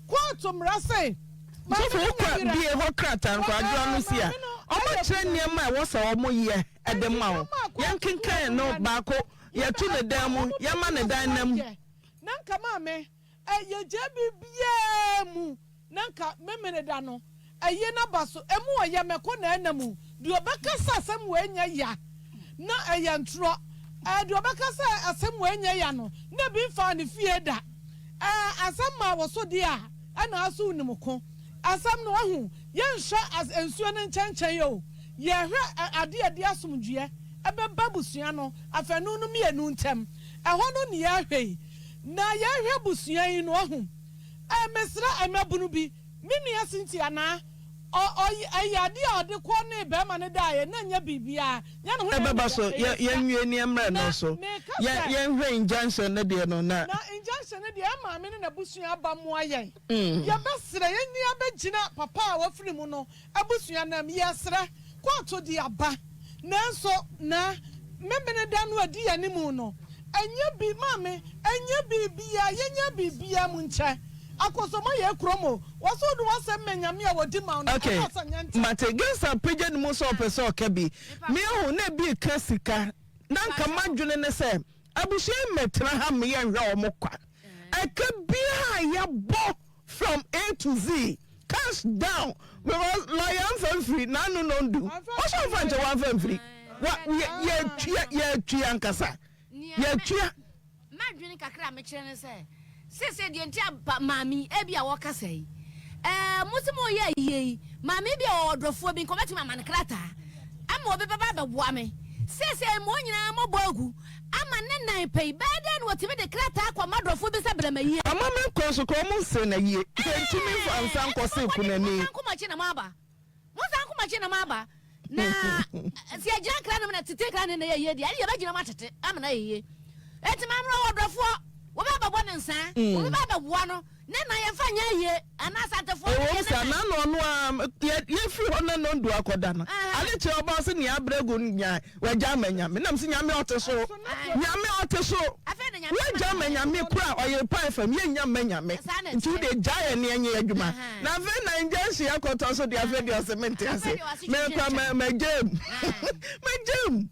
kóòtù mmara se maame Sɔfo no wokɔ nya yera. bie hɔ krataa no koraa adwoa no si a Maame no ɔmo yɛ kyerɛ kunani. nneɛma a ɛwɔ sɛ ɔmo yɛ de Enti ma wo nneɛma a kóòtù yɛn bu kenkan ɔmo no mmara no baako yɛbɛ yɛto ne dan ɛkɔ mu ɔmo yɛma bɛtumi ne dan aso nam. ayɛ na nka maame ɛ yɛgyae biribiara mu Na nka Memeneda no ayie no aba so, emu ɔyɛ mɛkɔ na ɛna mu, deɛ ɔbɛka sɛ asɛm wei nyɛ ya na ɛyɛ ntorɔ, ɛɛ deɛ ɔbɛka sɛ asɛm wei nyɛ ya no na ebi mfaa ne fie da, ɛɛ asɛm maa wo so deɛ a ɛna aso wonim ko, asɛm no wahu, yɛnhwɛ as nsuo no nkyɛnkyɛn o, yɛhwɛ ɛ adeɛ a ɛde asomdwoeɛ ɛbɛba abusua no afanu no mmienu ntɛm, ɛhɔ no ne yɛhwɛ yi, na yɛhwɛ abusua yi no wahu. Eh, mesrɛ mmabunu bi, me nua Cynthia na ɔ, ɔy, ɛyɛ adeɛ a ɔde kɔ ne barima no daeɛ, na ɛnyɛ biribiara, nyɛ ne ho na ɛyɛ Ɛbɛba ne so, dɛ, yɛ, ɛyɛ sika. yɛnwie ne yɛmmrɛ Na no so. meka Yɛ, sɛ. yɛnhwɛ injunction no deɛ no na. Na injunction no deɛ, yɛn maame ne n'abusua aba mmoa yɛn. Yɛbɛsrɛ, yɛn ani abɛgyina papa a wafiri mu no Abusua nam yɛsrɛ kɔɔto de aba nanso na Memeneda no adi yɛn anim no ɛnyɛ bi maame ɛnyɛ biribiaa yɛnyɛ biribiaa mu nkyɛ Akosombo yɛ kurom o wɔse wode w'asɛm ma Nyame a wɔdi ma wo no Okay ɛna ɔsɛ nyɛ ntɛm. mate Gangsta apagya ne mu sɛ ɔpɛ sɛ ɔka bi me ahu na ebi reka sika na nka m'adwene ne sɛ abusua yi mmɛtena ha mmeyɛ nhwɛ wɔn kwa ɛka biara a yɛabɔ From A to Z cash down because lawyer nfa nfiri n'ano no ndu ɔsɔ nfa nkyɛ wanfa nfiri wa yɛ yɛtua yɛtua ankasa yɛtua. M'adwene kakra a mekyerɛ ne sɛ seesei deɛ nti a pa maame yi ebi a wɔkasa yi ɛɛ mo se mo yɛ ayie yi maame yi bi a ɔwɔ ɔdɔfoɔ bi nka ɔbɛtumi ama no krataa ama obi bɛba abɛboa me seesei mo nyinaa mobɔ agu Ama ne nan pɛ yi, bɛyɛ dɛn na watumi de krataa akɔma dɔfo bi sɛ brɛ me ayie? Amammerɛ kwan so koraa wɔn nsee no ayie. Yɛntumi mfa nsa nkɔ se kunani. Monsan nkɔ mo akyi na moaba. Monsan nkɔ mo akyi na moaba. Na sɛ yɛgyina nkra no mu na tete nkra no na ɛyɛ yie deɛ, ɛnde yɛbɛgyina mu atete ama no ayɛ yie. Enti maame no ɔwɔ dɔfoɔ, wɔbɛba abɛbɔ ne nsa, obi bɛba abɛboa no. Ne nan yɛmfa nyɛ ayie anaa Asantefoɔ no Ɛwom deɛ ne saa, nan. na na ɔno ara, yɛ, yɛfiri hɔ na Nondu akɔda no, ade kye a ɔba ɔse nea abrɛ agu no nyaa, wagya ama Nyame. Nam se Nyame ɔte soro, Nyame ɔte soro, woagya ama Nyame koro a ɔyere pae fam, yɛnnya mma Nyame, nti wo deɛ gyae yɛn na yɛnyɛ yɛn adwuma. Na afei na injunction akɔtɔ so deɛ afei deɛ ɔse mente ase, me koraa ma, magyaam, magyaam,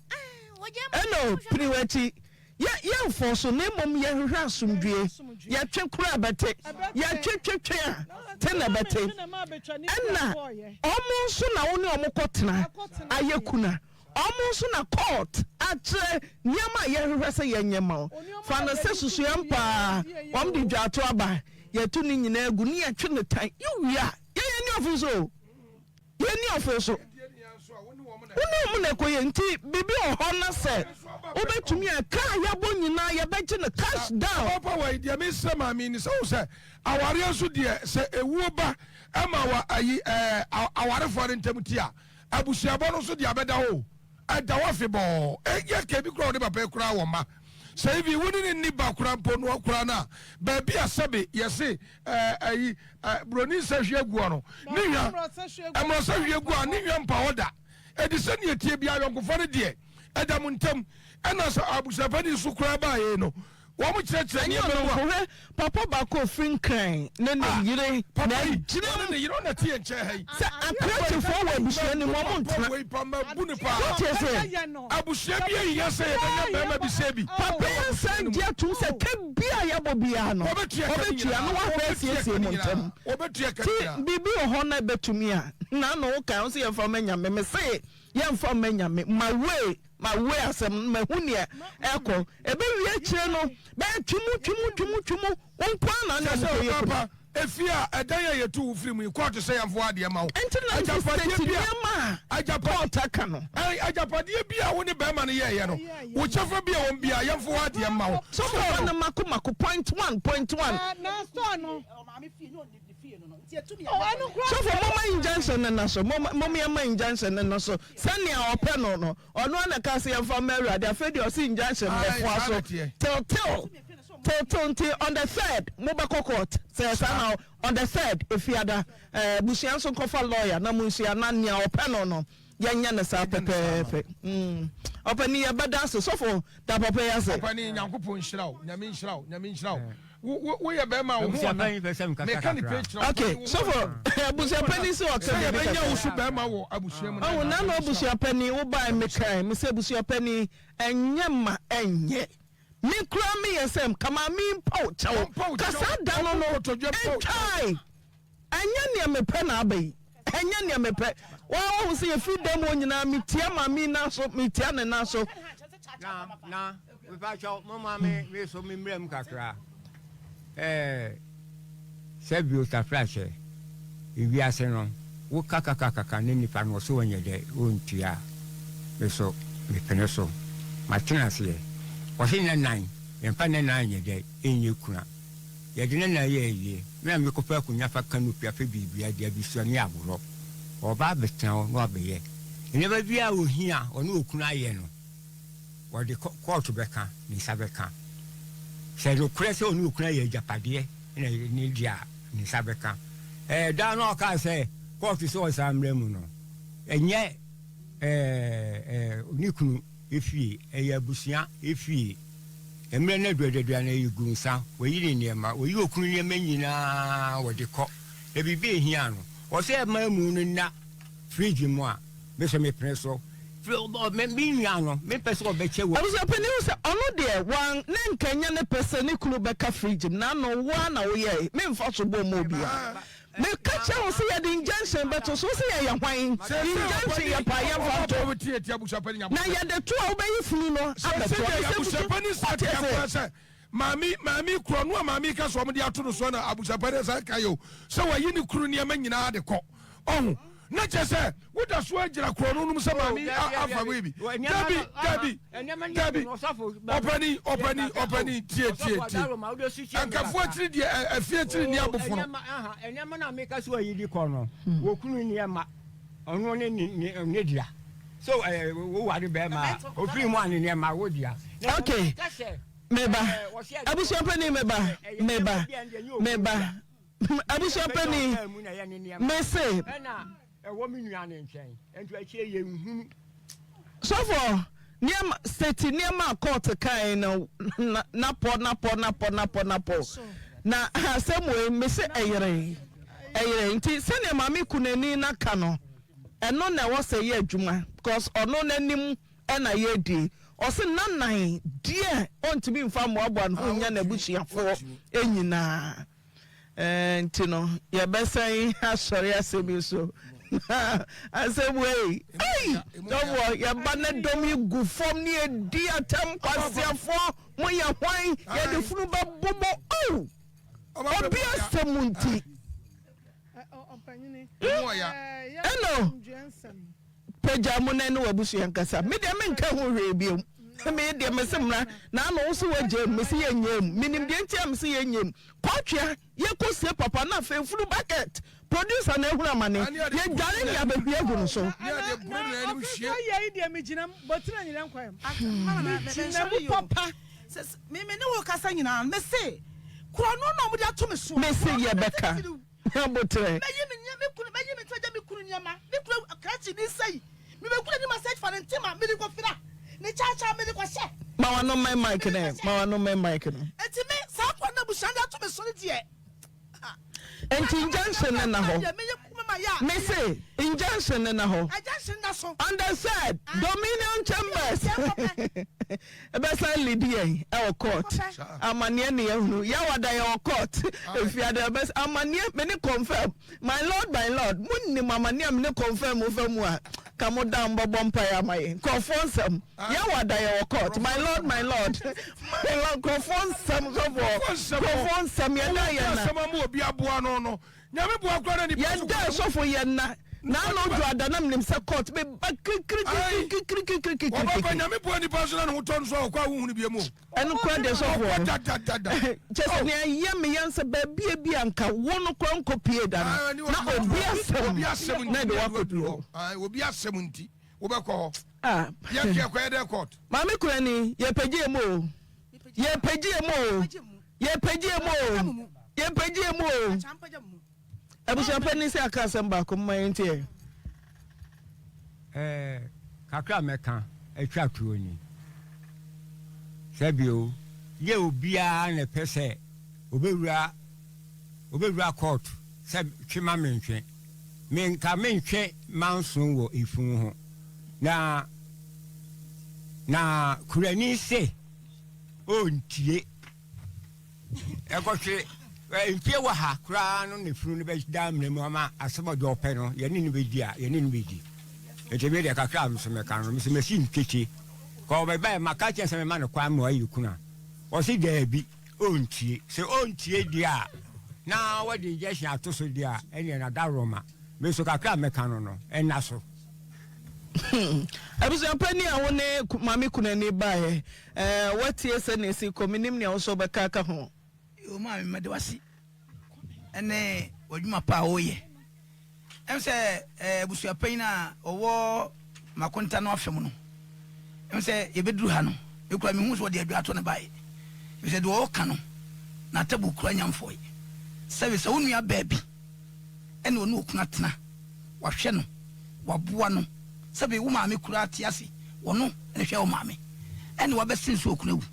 ɛna ɔpiri w'akyi. Yɛ, yɛmfɔɔ so, na mmom yɛhwehwɛ asomdwoeɛ. Yɛtwe koro a ɛbɛte, yɛtwe twetwe a, te na ɛbɛte. Ɛna wɔn nso na wo ne wɔn kɔtena ayɛ kuna. Wɔn nso na court akyerɛ nneɛma a yɛhwehwɛ sɛ yɛnyɛ ma wo. Fa no sɛ susuam paa, wɔn de dwaato aba, yɛto ne nyinaa gu ne yɛtwe no tan. Yɛwie a, yɛn yɛn ni ɔfo so o. Yɛnni ɔfo so. Wo ne wɔn na ɛkɔyɛ nti biribi wɔ hɔ na sɛ wobɛtumi a kaa yɛabɔ nyinaa yɛbɛgye no cash down. Papa wei deɛ mesrɛ maame yi ne sɛ wohu sɛ awareɛ nso deɛ sɛ ɛwuo ba ma wa ayi ɛɛ awarefoɔ no ntam ti a abusuabɔ no nso deɛ abɛda hɔ o ɛda hɔ afebɔɔ ɛyɛ ka ebi koraa ɔne papa yi koraa wɔ mma sɛ ebi wo ne ne nni ba koraa mpo no koraa no a baabi a sɛbe yɛse ɛɛ ayi ɛɛ buroni nsa hwie aguɔ no ne hwa mmorɔsɛ hwie agu a ne hwa mpa hɔ da ɛde sɛ ne ɛtie bi ayɔnkofa no deɛ ɛda mo ntam ɛna sɛ abusuapani so koraa baayɛ no. Wɔn kyerɛkyerɛ Ɛnyɛ nneɛma ɔno mu a. nko, hwɛ papa baako a ɔfiri Nkran ne ne Ah, yere na papa yi, ɛgyina ɔne mu ne yere ɔna te yɛn nkyɛn ha yi. sɛ akrakyefoɔ wɔ abusua no mu, wɔn Papa ntena. wei pa mabu no paa. Wote aseɛ? Abusua bi ahia sɛ yɛbɛnya barima bi sɛ bi. Papa yi asan gye atom sɛ ka bi a yɛabɔ biara no, Wɔbɛtua ka no ɔbɛtua nyinaa. na wahwɛ Wɔbɛtua ka asiesie no mo nyinaa. ntam. Wɔbɛtua ka no Ti nyinaa. biribi wɔ hɔ na ɛbɛtumi a, na ano wokae wo sɛ yɛmfa mma Nyame, mese yɛmfa mma Nyame, ma wei Ma wei asɛm no mahu nea ɛkɔ. Ɛbɛwie akyire no bɛyɛ twemu twemu twemu twemu wo nko ara na ne Kyerɛ sɛ ɔmo kɔyɛ ɔbaa kunu. pa, efie a ɛdan a yɛtu wo firi mu yi, kɔɔto sɛ yɛmfa w'adeɛ mma wo. Ɛnti na nti Agyapadeɛ state bi a nneɛma a agyapa court aka no. Ɛn, agyapadeɛ bi a wo ne bɛrima no yɛeɛ no, wo kyɛfa bi a ɛwɔ mu biara, yɛmfa w'adeɛ mma wo. Sɛ ɔmo Store fa no. no mako mako point one point one. Na store no. Sɔfo momma injunction no nna so mom yɛmma injunction no nna so sɛnea ɔpɛ no no ɔno ara na ɛka sɛ yɛmfa mma awurade afei deɛ ɔse injunction no bɛfoa so till till till till nti on the third mobɛkɔ court sɛ saa na on the third efiada ɛɛ abusua nso nkɔfa lawyer na monhyia na nea ɔpɛ no no Yɛnyɛ no saa pɛpɛɛpɛ. Mm. Ɔpani yɛbɛda ase. Sɔfo da papa yi ase. Ɔpani Nyankopɔn nhyira wo. Nyame nhyira wo. Nyame nhyira wo. Wo wo woyɛ bɛrima a wo ho Abusua ɔna. panyin pɛ sɛ mekasa Meka ne kakra. pɛ kyerɛ wo. Okay, Ɔpani wo ho sɔfo ɔna. abusua panyin sɛ ɔka Sɛ biribi yɛbɛnya wo kakra. so bɛrima wɔ abusua mu no. Ɔho nana Nyame nhyira wo. abusua panyin wo bae mekae me sɛ abusua panyin ɛnyɛ ma ɛnyɛ me koraa meyɛ sɛ ka maame yi mpa wo kyɛw Ɔmpa wo ka kyɛw. saa da no Ɔmbu no nkotodwe mpa wo kyɛw. ɛntwae. Ɛnyɛ nea mepɛ na aba yi, ɛnyɛ nea mepɛ. Woa woahu sɛ yɛfiri dan mu hɔ nyinaa, metia maame yi nan so, metia ne nan so. Na, na, mepakyɛw, momma me, me so me mmra mu kakra. Ɛɛ, sɛ bio tafrakyɛ, ewiase no, wo kakakakaka ne nipa no ɔso ɔnyɛ dɛ, ɔntua a, me so, mepene so. Matena aseɛ. Ɔse nɛ nan, yɛmfa nɛ nan nyɛ dɛ, ɛnyɛ kuna. Yɛde ne nan yɛ ayie. Me na mekɔfa akonnwa fa canopy afɛ biribiara de abɛsua ne agorɔ. Ɔreba abɛtena hɔ na wabɛyɛ. Nneɛma biara a ɔhia a ɔne okunu ayɛ no, wɔde kɔ kɔɔto bɛka, ne nsa bɛka. Sɛ nokorɛ sɛ ɔne okunu ayɛ agyapadeɛ na ne deɛ a, ne nsa bɛka. Ɛɛ da no a ɔkaa sɛ kɔɔto sɛ ɔnsan mmra mu no, ɛnyɛ ɛɛ ɛɛ ne kunu efie, ɛyɛ abusua efie. Mmerɛ no adu adaduanan yi gu nsa, wayi ne nneɛma, wayi okunu nneɛma nyinaa wɔde kɔ, na biribi nhia no. Ɔsɛ ɛma amu no nna fridge mu a, me nso mepene so. Me me nua no, mempɛ sɛ ɔbɛkyɛ wɔ. Abusuapanin hu sɛ ɔno deɛ wan ne nka ɛnyɛ ne pɛ sɛ ne kunu bɛka fridge mu, na ano wo ara na woyɛe, memfa soboɔ mma obiara. Meka kyerɛ wo sɛ yɛde injunction bɛto so, wo se yɛyɛ hwan? Injunction yɛ paa yɛmfa nto. Na yɛde to a wobɛyi funu no abɛto a. Mesɛ busu, wote aseɛ? Maame maame korɔ no a maame ka sɛ wɔde ato no soɔ na abusuapanin san ka yɛ o sɛ wayi ne kunu nneɛma nyinaa de kɔ ɔho na kyerɛ sɛ woda so agyina korɔ no nom sɛ maame afa wei bi dabi dabi dabi ɔpani ɔpani ɔpani tie tie tie nkafo akyiri deɛ afie akyiri ni abofono. Nneɛma na meka so ayi di kɔ no wɔkunu nneɛma ɔno ne ne ne dea so ɛɛ woware bɛrima a ofiri mu a ne nneɛma wo dea. Okay meba abusuapani meba meba meba abusuapani mese. Ɛwɔ me nua no nkyɛn, nso akyire yi yɛnhunu. Sɔfo, nneɛma, state nneɛma a court kae no, na, napɔ, napɔ, napɔ, napɔ, napɔ. Na asɛm wei, mese ɛyeree, ɛyeree. Nti sɛnea Maame Kunani no aka no, ɛno na ɛwɔ sɛ ɛyɛ adwuma, because ɔno n'anim na yɛredi. Ɔse nanan deɛ ɔntumi mfa mmoaboa ne ho nnya n'abusuafoɔ nyinaa. Ɛɛ nti no yɛbɛsan asɔre asɛm yi so na asɛm wei ei dɔfoɔ yɛba ne dɔm yi gu fam ne yɛdi atɛm kwaseafoɔ mo yɛ hwan yɛde funu bɛbo mo oh obi asɛm nti ɛno pagya mu na ɛne w'abusua nkasa me deɛ menka ho hwee biom me deɛ mese mmra na ano wo so wagya mu mese yɛnyɛ mu menim deɛ nti a mese yɛnyɛ mu kɔtwea yɛkɔ sie papa na afei funu bucket producer na ehunu amane yɛdware ne abɛhwie agu no so. Na ɔfisa yɛ yi deɛ megyina mu bɔtena nyina nkwan megyina mu papa me ne wo kasa nyinaa mese korɔ no na ɔmode ato me so mese yɛbɛka Aboterɛ. Mɛyi me nneɛma, me kunu, mɛyi me nsa gya me kunu nneɛma, me kunu krakye ne nsa yi, mebɛgu n'anim ase afa ne ntoma, mede kɔfira, ne kyakya mede kɔhyɛ. Ma. w'ano mmɛn mic no ɛ, ma w'ano mmɛn mic no. Enti me, saa kwan no abusua de ato me so no deɛ. Enti injunction no nna hɔ. Me se injunction no nna hɔ. On the said Dominion Chambers ɛbɛsan lead yɛn ɛwɔ court. Amaneɛ ne yɛhunu. Yawada yɛwɔ court. Efiada ɛbɛs amaneɛ me ne confirm. My lord my lord mo nim amaneɛ a me ne confirm fa mu a ka mo da mo bɛbɔ mpaeɛ ama yɛn. Nkurɔfoɔ nsɛm. Yawada yɛwɔ court. My lord my lord my lord nkurɔfoɔ nsɛm sɔfoɔ nkurɔfoɔ nsɛm yɛda yɛn na. Asɛm ama obi aboa no no Nyame boa koraa na nipa so Yɛda sɔfo yɛn na n'ano dwo ada na menim sɛ court me ba kirikirikirikirikirikirikiri. Wɔbɛkɔ Nyame boa nipa so na ne ho tɔ no so a ɔkɔ a wohunu bie mu o. Ɛno koraa deɛ sɔfo. Ɔkɔ dadadada. Kyɛ sɛ nea ɛyɛ me ya nsɛ baabi a bi a nka wo no koraa nkɔ pie da no na obi asɛm na ɛde wakɔduru hɔ. Obi asɛm nti wobɛkɔ hɔ. Yɛn yɛkɔ yɛ dɛ court. Maame Kurani yɛpɛgye mu o yɛpɛgye mu o. Yɛpɛgye mu o, yɛpɛgye mu o. Abusua panin sɛ aka asɛm baako mma yɛn tiɛ. Ɛɛ kakra a mɛka atwa toɔ ni. Sɛ bio, yɛ obiara na ɛpɛ sɛ obɛwura obɛwura kɔɔto sɛ twe ma mentwe. Me nka mentwe manso wɔ efunu ho. Na na kurani se ɔntie. Ɛkɔhwe mfie wɔ ha koraa no ne funu no bɛda amena mu ama asɛm a deɛ ɔpɛ no yɛne no bɛdi a yɛne no bɛdi. Nti me deɛ kakra a nso mɛka no mesɛ masi nkete. Kɔ ɔbɛbaɛ maka kyerɛ sɛ mema no kwan ma wayi kunu a ɔse daabi ɔntie. Sɛ ɔntie deɛ a na wɔde injection ato so deɛ a ɛneɛ nadaworoma. Me nso kakra a mɛka no no ɛnna so. Abusuapanin a wo ne Maame Kunani baeɛ, eh, woatie sɛnea ɛsi kɔ, menim nea wo nso wobɛka aka ho. Yoo maame meda wo ase ɛne w'adwuma pa a woyɛ. Ɛm sɛ eh, abusuapanyin a ɔwɔ Makonta no afam no, ɛm sɛ yɛbɛduru ha no, mekura mehu sɛ ɔde adwa ato ne baeɛ. Ɛfiri sɛ deɛ ɔreka no, n'atabu kura nyamfoɔ. Sɛbe sɛ wo nua baa bi ɛne ɔne okunu atena, wahwɛ no, waboa no, sɛbe wo maame koraa te ase, ɔno na ɛhwɛ wo maame, ɛne wabɛsen so okunu awu.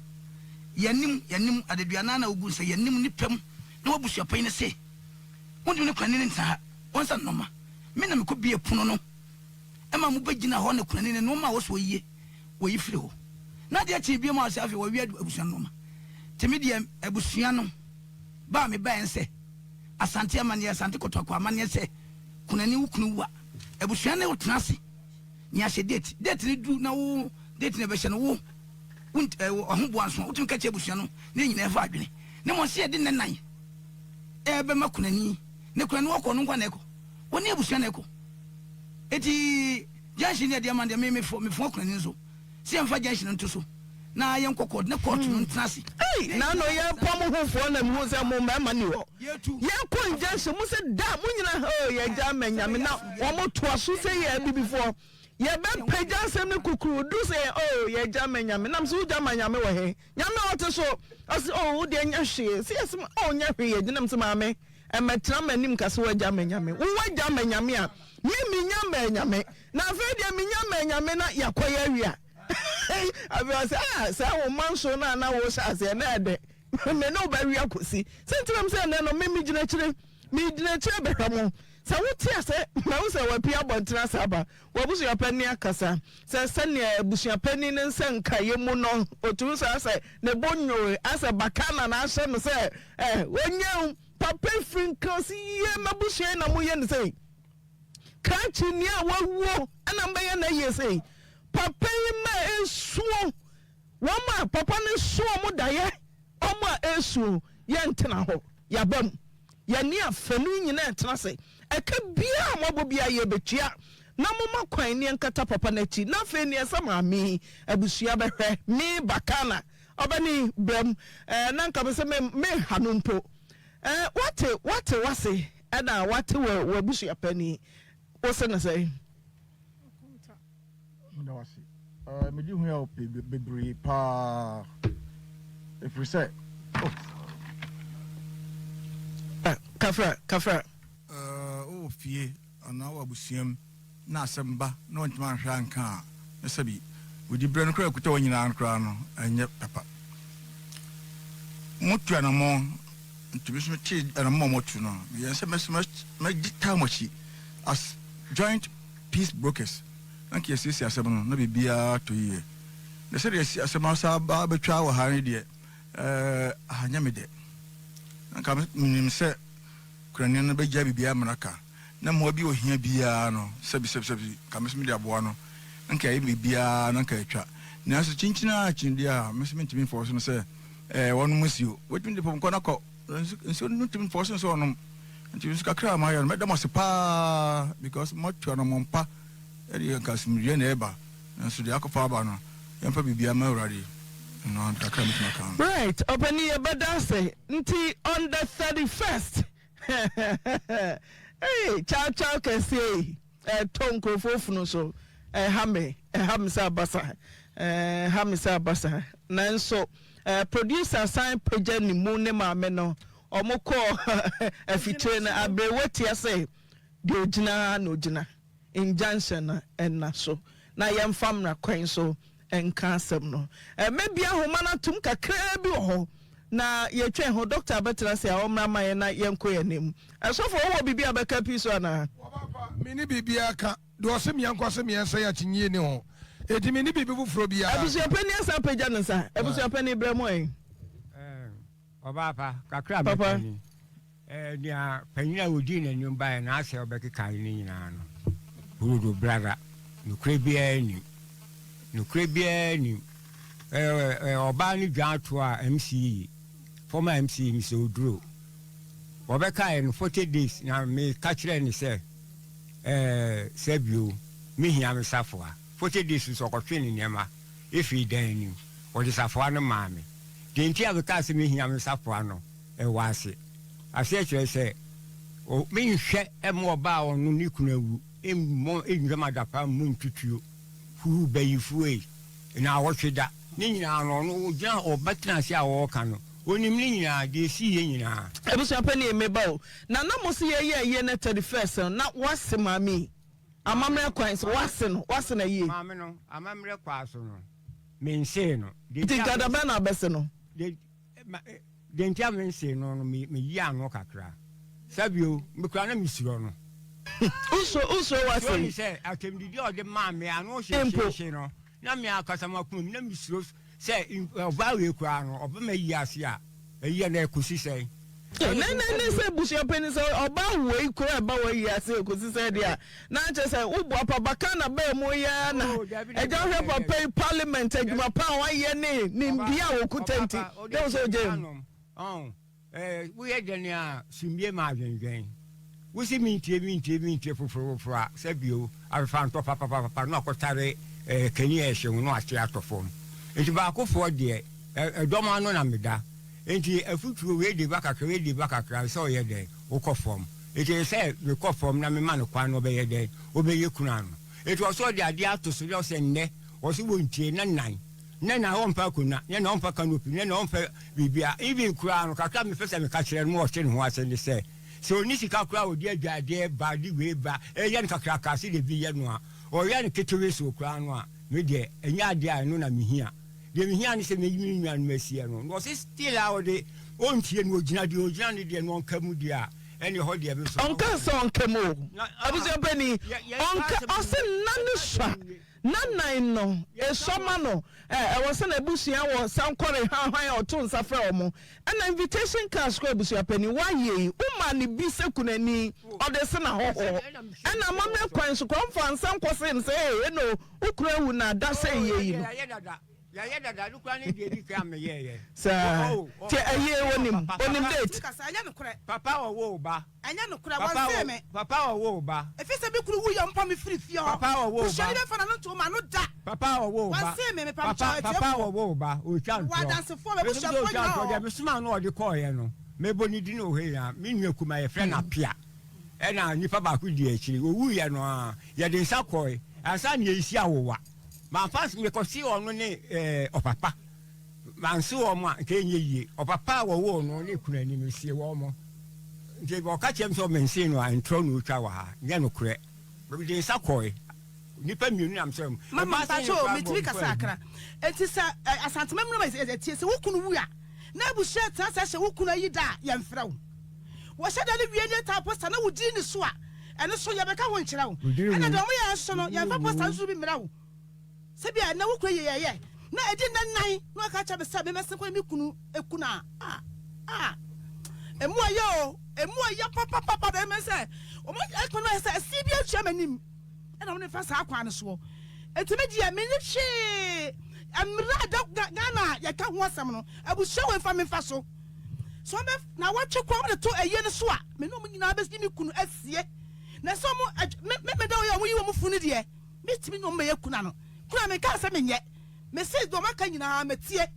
Yɛnim, yɛnim, adaduanan na wogu nsa, yɛnim nnipa mu, na w'abusuapanyin no se, Wontumi ne kunani no ntena ha, wɔnsa nnoɔma. Me na mekɔ bue pono no ma mobɛgyina hɔ na kunani no nnoɔma a wɔsɛ wɔyie, wɔyi firi hɔ. Na adeɛ kyee bio ma wɔsɛ afei wɔwe abusua no nnoɔma. Nti me deɛ abusua no ba a mebaeɛ nsɛ Asante amanneɛ, Asante Kɔtɔkɔ amanneɛ sɛ kunani wo kunu wu a, abusua ne wo tena ase ne ahyɛ date. Date no duru na wo date no ɛbɛhyɛ no wo wo ahoboa nso a wotumi ka kyerɛ abusua no ne yɛn nyinaa ɛfa adwene. Ne mmom sɛ yɛde nnɛ nan ɛbɛma kunani ne kunani wɔkɔ no nkwa na ɛkɔ wɔne abusua na ɛkɔ. Eti junction ne ɛde ama deɛ me mefo mefoa kunani nso. Sɛ yɛmfa junction no nto so na yɛnkɔ court na court no ntena ase. Ei nano yɛ pam ho foɔ na mehu sɛ mo mmarima ni hɔ yɛ kɔ injunction mo sɛ da mo nyina hoo yɛ gya ma nyame na wɔn toa so sɛ yɛ abibifoɔ yɛ bɛ pagya asɛm no kukuru duru sɛ yɛ oh yɛ gya ma nyame nam sɛ wo gya ma nyame wɔ he nyame ɔte so ɔse oh wo deɛ nyɛ hwee sɛ yɛ sɛ oh nyɛ hwee yɛ gyina m sɛ maame ɛmɛtena m'anim ka sɛ wagya ma nyame wo wagya ma nyame a me menya ma nyame Na afei deɛ menya maa Nyame na yɛakɔyɛ awie a, afei ɔsɛ ah sɛ wo mma nson no a na wohyɛ aseɛ na ɛdɛ me ne wo bɛwe akɔsi sɛ nti nam sɛ ɛnɛ no me megyina akyire megyina akyire bɛhwɛ mo sɛ wote asɛ mahu sɛ wapie abɔntene asa aba w'abusuapanin akasa sɛ sɛnea abusuapanin ne nsa nkaeɛ mu no ɔtumi sɛ asɛ ne bo nwoe asɛ baka na na ahyɛ no sɛ eh ɔnyɛ papa firi nka ɔsi yie m'abusua yi na moyɛ no sei Krakye ni a wawuo na mbɛyɛ n'ayie sei. Papa yi mma esuo wɔn a papa no so wɔn daeɛ wɔn a esuo yɛntena hɔ yaba mu yɛne afanu nyinaa ɛtena ase ɛka biara a moabɔ biara yɛbɛtua na moma kwan ne yɛnkata papa no akyi na afei neɛ sɛ maame yi abusua bɛhwɛ me bakana ɔbɛne bram ɛɛ na nka me sɛ me menha no mpo ɛɛ wate wate wase Ɛna wate wɔ w'abusua panin wo se no sɛn? Meda wo ase. Eh, medi ho yaw bebree paa. Ɛfiri sɛ, oh. Ah, kafra, kafra. Eh, wowɔ fie anaa wɔ abusua mu na asɛm ba na wantumi anhwɛ anka a, na sɛbi Wo diberɛ no koraa a ɛkuta wo nyinaa no koraa no, ɛnyɛ papa. Motu anammɔn, nti me nso metee anammɔn a moatu no, meyɛɛ sɛ mɛgye taa mo akyi as joint peace brokers, na anka yɛasiesie asɛm no na biribiara atɔ yie. Na sɛdeɛ asɛm asa aba abɛtwa wɔ ha no deɛ, ɛɛ, anyɛ me dɛ. Na anka menim sɛ Kurani no bɛgyae biribiara ma no aka, na mmoa bi a ɔhia biara no, sɛbisɛbisɛbi, nka me nso mede aboa no, na nka yɛayɛ biribiara na nka atwa. Nanso kyinkyin ara kyin deɛ a, me nso mentumi mfɔɔso no sɛ ɛɛ ɔnom nsuo. Wobɛtumi de pɔnkɔ no akɔ nsuo no ntumi mfɔɔso no sɛ ɔnom. Nti nso kakra a mayɛ no, mɛda mo ase paa because moatu anammɔn pa de nka asomdwoeɛ na ɛreba. Nanso deɛ akɔfa aba no, yɛmfa biribiara mma Awurade. Ɛno ara kakra a mɛtumi aka no. Right, ɔpanin yɛbɛda ase. Nti on the 31st Hey, chow chow kɛseɛ yi ɛtɔ nkurɔfoɔ funu so ɛha me ɛha me sɛ abasa ɛha me sɛ abasa nanso producer san pagya ne mu ne maame no wɔn kɔɔ afikyire no aberewa tia sɛ deɛ ogyina na ogyina. Injunction no nna so na yɛmfa mmara kwan so nka asɛm no. Mɛbue ahoma no atom kakraa bi wɔ hɔ na yɛtwɛn ho. Dɔkta bɛtena ase a ɔmmra mma yɛn na yɛnkɔ yɛn anim. Sɔfo, wowɔ biribi a bɛka pii so anaa? Wɔbɛfa, menni biribiara ka. Deɛ ɔse meɛnkɔ se meɛnsa yi akyinnye nni ho. Enti menni biribi foforɔ biara ka. Abusuapanin asan apagya ne nsa. Abusuapanin, brɛ mo ɛ. Ɔbaa pa, kakra a mɛka ni. Nea panyin a odii n'anim bae na asɛ ɔbɛkekae no nyinaa no, burodo brada, nokorɛ biara nnim. Nokorɛ biara nnim. Ɔbaa no dwan toaa MCE, former MCE Mister Oduro. Wɔbɛkaeɛ no 40 days na meka kyerɛɛ no sɛ, sɛ bio, mehia me safoa. 40 days nso ɔkɔtwee ne nneɛma firii dan no mu. Ɔde safoa no maa me. Deɛ nti a mekaa sɛ mehia me safoa no, ɛwɔ ase. Aseɛ kyerɛ sɛ, menhwɛ mma ɔbaa a ɔno ne kunu awu mmɔ nnwam adapaa mmu ntutuo, huhu bayifoɔ yi, naawɔtwe da. Ne nyinaa no, ɔno ɔgyina hɔ, ɔbɛtena ase a ɔreka no, ɔnim ne nyinaa, deɛ ɛsiiɛ nyinaa. Abusua panin me ba o, na na mo se yɛyɛ ayie no 31st no na wase maame yi amammerɛ kwan so, wase no, wase no ayie? Maame no, amammerɛ kwaa so no, mensee no. Nti nka da bɛn na abɛse no? Deɛ nti a mensee no no, meyii ano kakra. Sa bio, me koraa na mesuro no. Wosuro, wosuro w'asɛm. Mesuro no sɛ atɛmdidi a ɔde maa me ano hyehyeehye no, na me ankasa m'akoma mu, na mesuro sɛ ɔbaa wei koraa no, ɔbɛma ayi ase a, ayi a na ɛkɔsi sɛn? Ne ne ne sɛ abusua panin sɛ ɔbaa wei koraa ɛba w'ayi ase ɛkɔsi sɛn deɛ a, Na kyerɛ sɛ wo boa papa ka na bɛɛ mu yi ara na agya hwɛ papa yi parliament adwuma pa a wayɛ ne nimdeɛ a wɔkuta nti na wo sɛ ogya mu. Woyɛ dɛn a summie ma adwendwen wosi mentie mentie mentie foforo foforo a sɛ bio afefa ntɔ papapapa na akɔtare kani a ɛhye ho na wate atɔ fam nti baakofoɔ deɛ ɛdɔm ano na meda nti afutuo wei de ba kakra wei de ba kakra sɛ ɔyɛ dɛn wokɔ fam Enti ɛsɛ sɛ mekɔ fam na mema no kwan na ɔbɛyɛ dɛn? Ɔbɛyɛ kunu ano. Enti ɔsɛ ɔde adeɛ ato so na ɔsɛ nnɛ, ɔse wɔntie, na nnan, nnɛ na ɔmfa akonnwa, nnɛ na ɔmfa canopy, nnɛ na ɔmfa biribiara. Even koraa no, kakra a mepɛ sɛ meka kyerɛ no ma ɔte ne ho ase ne sɛ, sɛ ɔnni sika koraa a ɔde adwadeɛ ba, de wei ba, ɛyɛ no kakraka sɛdeɛ bi yɛ no a, ɔyɛ no ketewa so koraa no a, me deɛ, ɛnyɛ adeɛ a ɛno na mehia. Deɛ mehia ne sɛ mɛyi me nuanom asiɛ no. Na ɔse still a ɔde ɔntie no ɔgyina deɛ ɔgyina no deɛ no ɔnka mu deɛ a ɛne ɛhɔ deɛ me nso. Ɔnka sɛ ɔnka mu o abusua panin ɔnka ɔse nna no sua na nan no esɔ ma no ɛ ɛwɔ sɛ n'abusua wɔ sankɔre hwan hwan a ɔto nsa frɛ wɔn ɛna invitation cards kɔ abusua panin wayɛ yi womaa no bi sɛ kunani ɔde se n'ahɔhoɔ ɛna amammerɛ kwan so kora ɔmfa nsa nkɔ se no sɛ ee eno Wo kunu awu na ada sɛ yie yi no. Saa nti ayie onim onim date. Papa ɔwo wo ba. Ɛnyɛ nokorɛ, wɔnsee me. Papa ɔwo wo ba. Ɛfiri sɛ me kunu wuiɛ ɔmpa me firi fie hɔ. Papa ɔwo wo ba. Busuani bɛmfa n'ano nto m'ano da. Papa ɔwo wo ba. Wɔnsee me, mepa mekyɛw atiefoɔ. Papa ɔwo wo ba, ɔtwa ntorɔ. Mewɔ adansefoɔ, m'abusuafoɔ nyinaa wɔ hɔ. Deɛ mesomaa no ɔde kɔeɛ no, mebɔ ne din wɔ ha yi a, me nua kumaa yɛfrɛ no Apea. Ɛna nipa baako di akyire. Ɔwuiɛ no ara, yɛde nsa kɔe. Ansa na yɛresi awowa. Mamfa mekɔsee ɔno ne ɔpapa. Manse wɔn a, nka ɛnyɛ yie. Ɔpapa a wɔwoo no ne kunani, mesee wɔn. Nti ɔka kyerɛɛ me sɛ mensee no a, ntorɔ na ɔtwa wɔ ha. Nyɛ nokorɛ. Mede nsa kɔe. Nnipa mmienu na mesrɛ mo. Mama Ɛba sɛ mpakyɛ o, yɛkɔ abɔ metumi mpo kasa a. kakra. Enti sɛ Asantema mu no ma ɛtie sɛ wo kunu wu a, na abusua tena ase ahyɛ wo kunu ayi da a, yɛmfrɛ wo. Wɔhyɛ da no wie ne taa poster na wo din ni so a, ɛno so yɛbɛka ho nkyerɛ wo. Ɛna deɛ wɔyɛ nso no, yɛmfa poster nso bi mmrɛ wo. Sɛ bi a ɛnɛ wo kunu yɛ yɛyɛ na ɛdi nna nnan na waka akyerɛ me sɛ memmɛsen kɔ ne me kunu kunu a, ah, ah, emu ɔyɛ o, emu ɔyɛ papapapa na ɛmɛ sɛ wɔn ɛkwan no ayɛ sɛ ɛsi bi atua m'anim ɛna wɔn fa saa kwan no soɔ. Eti me deɛ menni hwee mmerɛ a da Ghana a yɛka ho asɛm no abusua wei mfa me mfa so. So wɔn bɛ na wɔtwe kwan wɔn de to ayie no so a me ne wɔn nyinaa bɛsi me kunu asie na sɛ wɔn me me me da wɔn yɛ wɔn yi wɔn funu deɛ. Metumi ne wɔn bɛyɛ kuna no. Kuna menkaa sɛ menyɛ. Mese deɛ wɔaka nyinaa matie.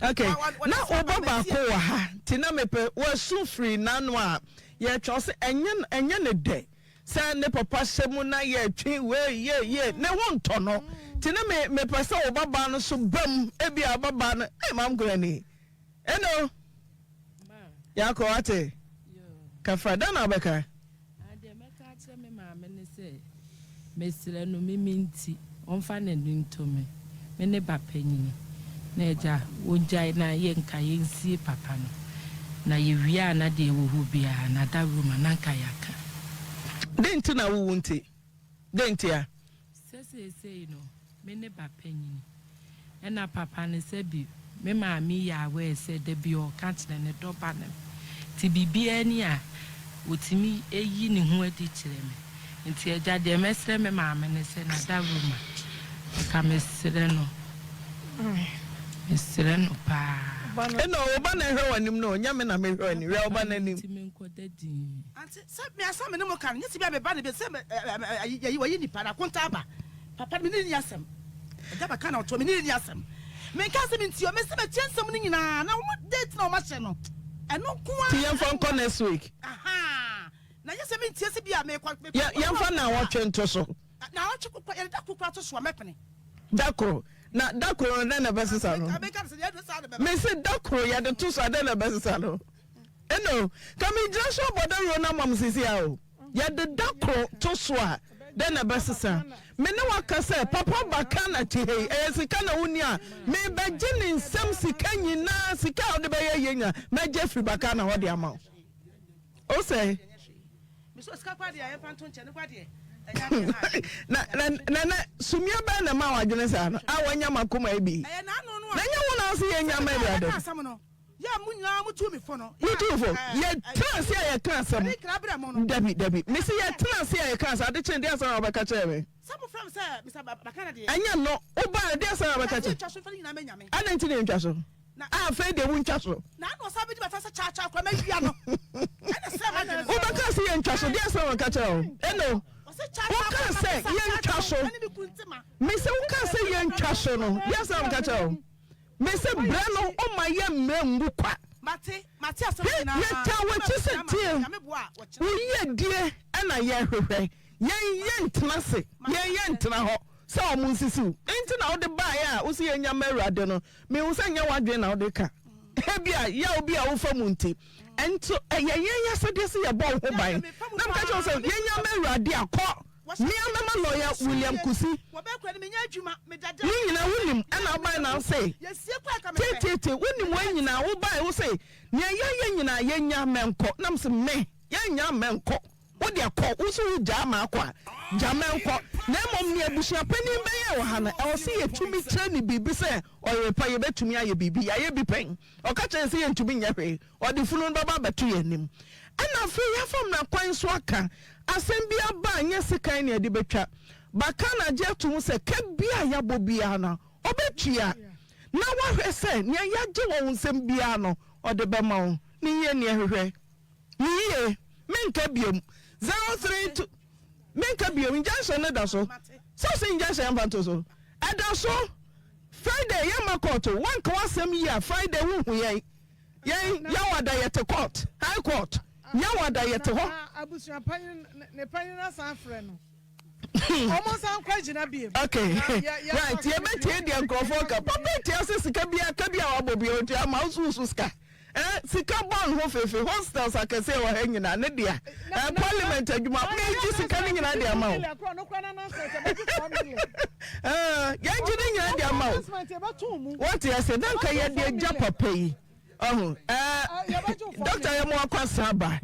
Ok, na wo ba baako wɔ ha nti na mepɛ wasu firi n'ano a yɛtwe ɔse ɛnyɛ ɛnyɛ ne dɛ sɛ ne papa hyɛ mu na yɛtwe wei ye ye ne ho ntɔ no nti na me mepɛ sɛ wo babaa no so bam ebi a babaa no ee maam kunani eno yakɔ wate kafra dɛn na wobɛka. Na deɛ mɛka akyerɛ me maame ne sɛ, mesrɛ no, me me nti, ɔmfa n'ani nto me, me ne ba panyini, na agya, ɔngyae na yɛnka yɛnsie papa no, na yɛwie a na deɛ ɛwɔ hɔ biara, na dawuroma, na anka yɛaka. Dɛn nti na wowu nti? Dɛn ntia? Sɛ seesei no, me ne ba panyin. Ɛna papa no sɛbi me maame yi aware sɛ da bi ɔka kyerɛ ne dɔ ba no nti biribiara ni a ɔtumi yi ne ho adi kyerɛ me nti agya deɛ mɛsrɛ me maame ne sɛ Nadawuruma nka mesrɛ no mesrɛ no paa. Ɛna wo ba na ɛhwɛ w'anim no, nyɛ me na mehwɛ w'anim, hwɛ wo ba no anim. Nti menkɔda dinn. Ante sɛ me asɛm me ne mo ka no nyɛ sɛ bi a me ba no bi sɛ yɛyi wɔyi nipa no akonta aba papa no me ne no nni asɛm agya bɛka na ɔtoɔ me ne no nni asɛm menka sɛ mentie o mese matie nsɛm no nyinaa na wɔn date na wɔn ahyɛ no ɛno nko ara Ti yɛmfa nkɔ next week. Ahaa na nyɛ sɛ mentie sɛ bi a mekɔ mekɔ Yɛ yɛmfa naawɔtwe nto so. Naawɔtwe kokora yɛde da kokora to so a mɛpene. Da koro na da koro no dɛn na ɛbɛsesa no? Mese da koro yɛde to so a dɛn na ɛbɛsesa no? Eno, ka megyina so abɔ dawuro no ama mo seesei ara o. Yɛde da koro to so a, dɛn na ɛbɛsesa? Me ne wo aka sɛ, Papa ba Kana te ha yi, ɛyɛ sika na wonni a, merebɛgye ne nsam sika nyinaa, sika a wode bɛyɛ yei nyinaa, mɛgye afiri ba Kana hɔ de ama wo. O sɛ. Na, na, na, na, sumia bɛn na ɛma w'adwene saa no, a wanya m'akoma yi bi? Na ɛnyɛ wo na wo se yɛnya ma Awurade. Yɛ a mo nyinaa motuu me fo no. Wotuu fo. Yɛtena ase a yɛka asɛm. Mede nkra brɛ mo no. Dabi, dabi. Mese yɛtena ase a yɛka asɛm. Ade kye no, deɛ asɛm na wobɛka kyerɛɛ me? Sɛ mofrɛ me sɛ Mister Bakana deɛ. Ɛnyɛ no. Wobaeɛ no, deɛ asɛm na wobɛka kyerɛ. Yɛse ntwa so mfa ne nyinaa mɛ Nyame. Adɛn nti na yɛntwa so? Na. A afei deɛ wontwa so. Na ana ɔsan bɛdi m'atɛn sɛ kyaakyaa koraa mawia no. Ɛna srɛ m'adwene so. Wobɛka sɛ yɛntwa so, deɛ asɛm na wɔka kyerɛ wo? Eno. Ɔse kyaakyaa Wokaa koraa sɛ mapɛ sɛ yɛntwa kyaakyaa so. ɛne me kunu ntema. Mese wokaa sɛ yɛntwa so no, deɛ asɛm na wɔka kyerɛ wo? Mese brɛ no ɔma yɛ mmerɛ ngu kwa. Hwɛ yɛtaa wakyi sɛ tie wo yiedie na yɛhwehwɛ yɛn yɛntena ase yɛn yɛntena hɔ sɛ ɔmo nsisi wo nti na wode baeɛ a wose yɛnya ma awurade no mehu sɛ nyɛ w'adwene na wode ka ebia yaw bi a wofa mu nti nso ɛyɛ yɛn asɛdeɛ sɛ yɛbɔ wo ho ban na meka kyerɛ wo sɛ yɛnya ma awurade a kɔ Mea mɛma lawyer William Kusi. Ne nyinaa wonim ɛna wobae na wose teteete wonim wei nyinaa wobae wose nea yɛayɛ nyinaa yɛnya mɛnkɔ na mese me yɛnya mɛnkɔ wodeɛ kɔ wo so wogyaa maakɔ a gya mɛnkɔ na mmom nea abusua panin bɛyɛ wɔ ha no ɛwɔ sɛ yɛtumi kyerɛ ne biribi sɛ ɔyere pa yɛbɛtumi ayɛ biribi yɛayɛ bi pɛn ɔka kyerɛ sɛ yɛntumi nyɛ hwee Ɔde funu no bɛba abɛto yɛn anim. Ɛnna afei yɛafa mmara kwan so aka asɛm bi aba a ɛnyɛ sekan na yɛde bɛtwa. Bakana agye atom sɛ ka biara a yɛabɔ biara no, ɔbɛtua, na wahwɛ sɛ nea yɛagye wɔ wo nsam biara no, ɔde bɛma wo. Ne yie ne ɛhwehwɛ. Ne yie. Menka biom. 032 Menka biom. Injunction no da so. Sɛ ɔsɛ injunction yɛmfa nto so. Ɛda so. Friday yɛmma kɔɔto. Woanka w'asɛm yie a, Friday wonhu yɛn. Yɛn Yawada yɛte court, high court, Yawada yɛte hɔ. Na abusua panyin ne panyin asan afrɛ no. Wɔn nsan nkɔ agyina biem. Okay, right, yɛbɛtie deɛ nkurɔfoɔ ka. Papa tia sɛ sika biara ka bi a wabɔ bi a ɔtua ama wo so wosu sika. Eh, sika bɔn ho fefe, hostels akɛseɛ wɔ ha nyinaa ne dea. Eh, parliament adwuma, megye sika no nyinaa de ama wo. Eh, yɛgye ne nyinaa de ama wo. Wote ase, na nka yɛde agya papa yi. Ɔho, eh, dɔkta yɛ mo akɔ asan aba.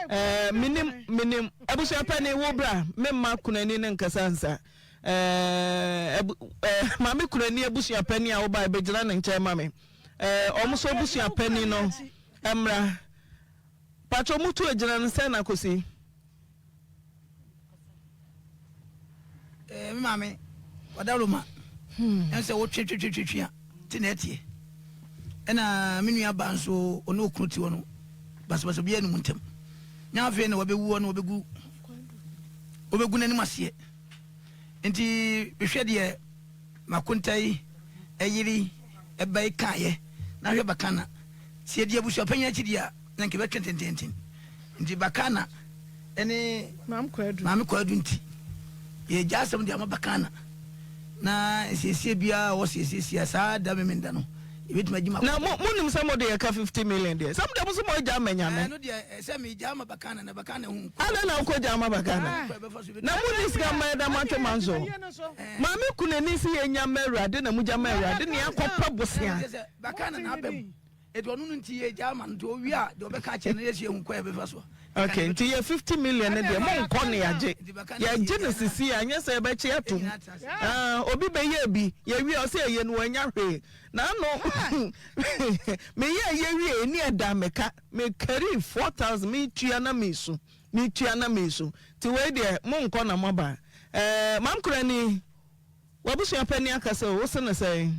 Eh, menim, menim. Abusua panin, wo bra, memma kunani ne nkasa nsa. Eh, abu, eh, maame kunani abusua panin a woba bɛgyina ne nkyɛn ma me. Eh, wɔn nso abusua panin no mmra. Patro mo tu agyina no sɛn na kosi? Eh, me maame, ɔdawuroma, hmm. ɛn sɛ wotwetwetwetwe a, te na ɛteɛ. Ɛna me nua ba nso, ɔne okunu te hɔ no, basabasa biara ne mu ntam. Nya afei na wabɛwu hɔ na wɔbɛgu wɔbɛgu n'anim aseɛ. Nti mehwɛ deɛ M'akonta yi yere ba yi kaeɛ na hwɛ Bakana, sɛ yɛdi abusuapanyin akyi deɛ a, na nka ɛbɛtwe tententen. Nti Bakana ne Maame Kwadu nti, yɛgya asɛm de ama Bakana na nsiesie biara a ɔwɔ sɛ yɛsiesie a saa da Memenda no, yɛbɛtumi agye Na mo monim sɛ mode yɛ ka 50 million deɛ, sɛ mo deɛ mo se mo agya ama Nyame. Ɛno deɛ sɛ megya ama Bakana na Bakana hu. Adɛn na wokɔgya ama Bakana? Na monni sika mma yɛda mo atwe manso. Maame kunani se yɛnya ma Awurade na mogya ma Awurade ne akɔpɛ bosea. Ok nti yɛ 50 million no deɛ monkɔ no yɛagye yɛgye no sisi a nyɛ sɛ yɛbɛkye atom ah, obi bɛyɛ bi yɛwie ɔsɛ ɛyɛ no wanya hwee na ano meyɛ yɛwie ni ɛda meka mekari 4000 metua na mesu Metua na mesu. Nti wei deɛ monkɔ na moaba. Ɛɛ Maam Kurani, w'abusua panin aka sɛ o, wose no sɛn?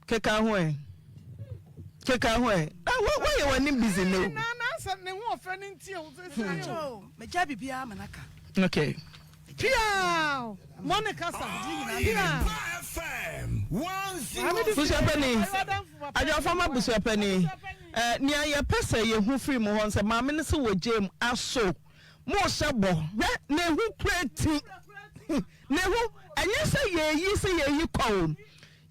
Keka ho ɛ. Keka ho ɛ. Na wo woayɛ w'anim busy nnɛ o. Na na ne ho ɔfɛ no nti o. Hmm. Megya biribiara ma no aka. Okay. Piaw! Mo ne kasa. Piaw! Busuapani, Adwoafam abusuapani, eh, nea yɛpɛ sɛ yɛhu firi mo hɔ nsɛ maame no sɛ wɔgyaam aso mohyɛ bɔ hwɛ ne ho kura ti ne ho ɛnyɛ sɛ yɛyi sɛ yɛyi kɔ o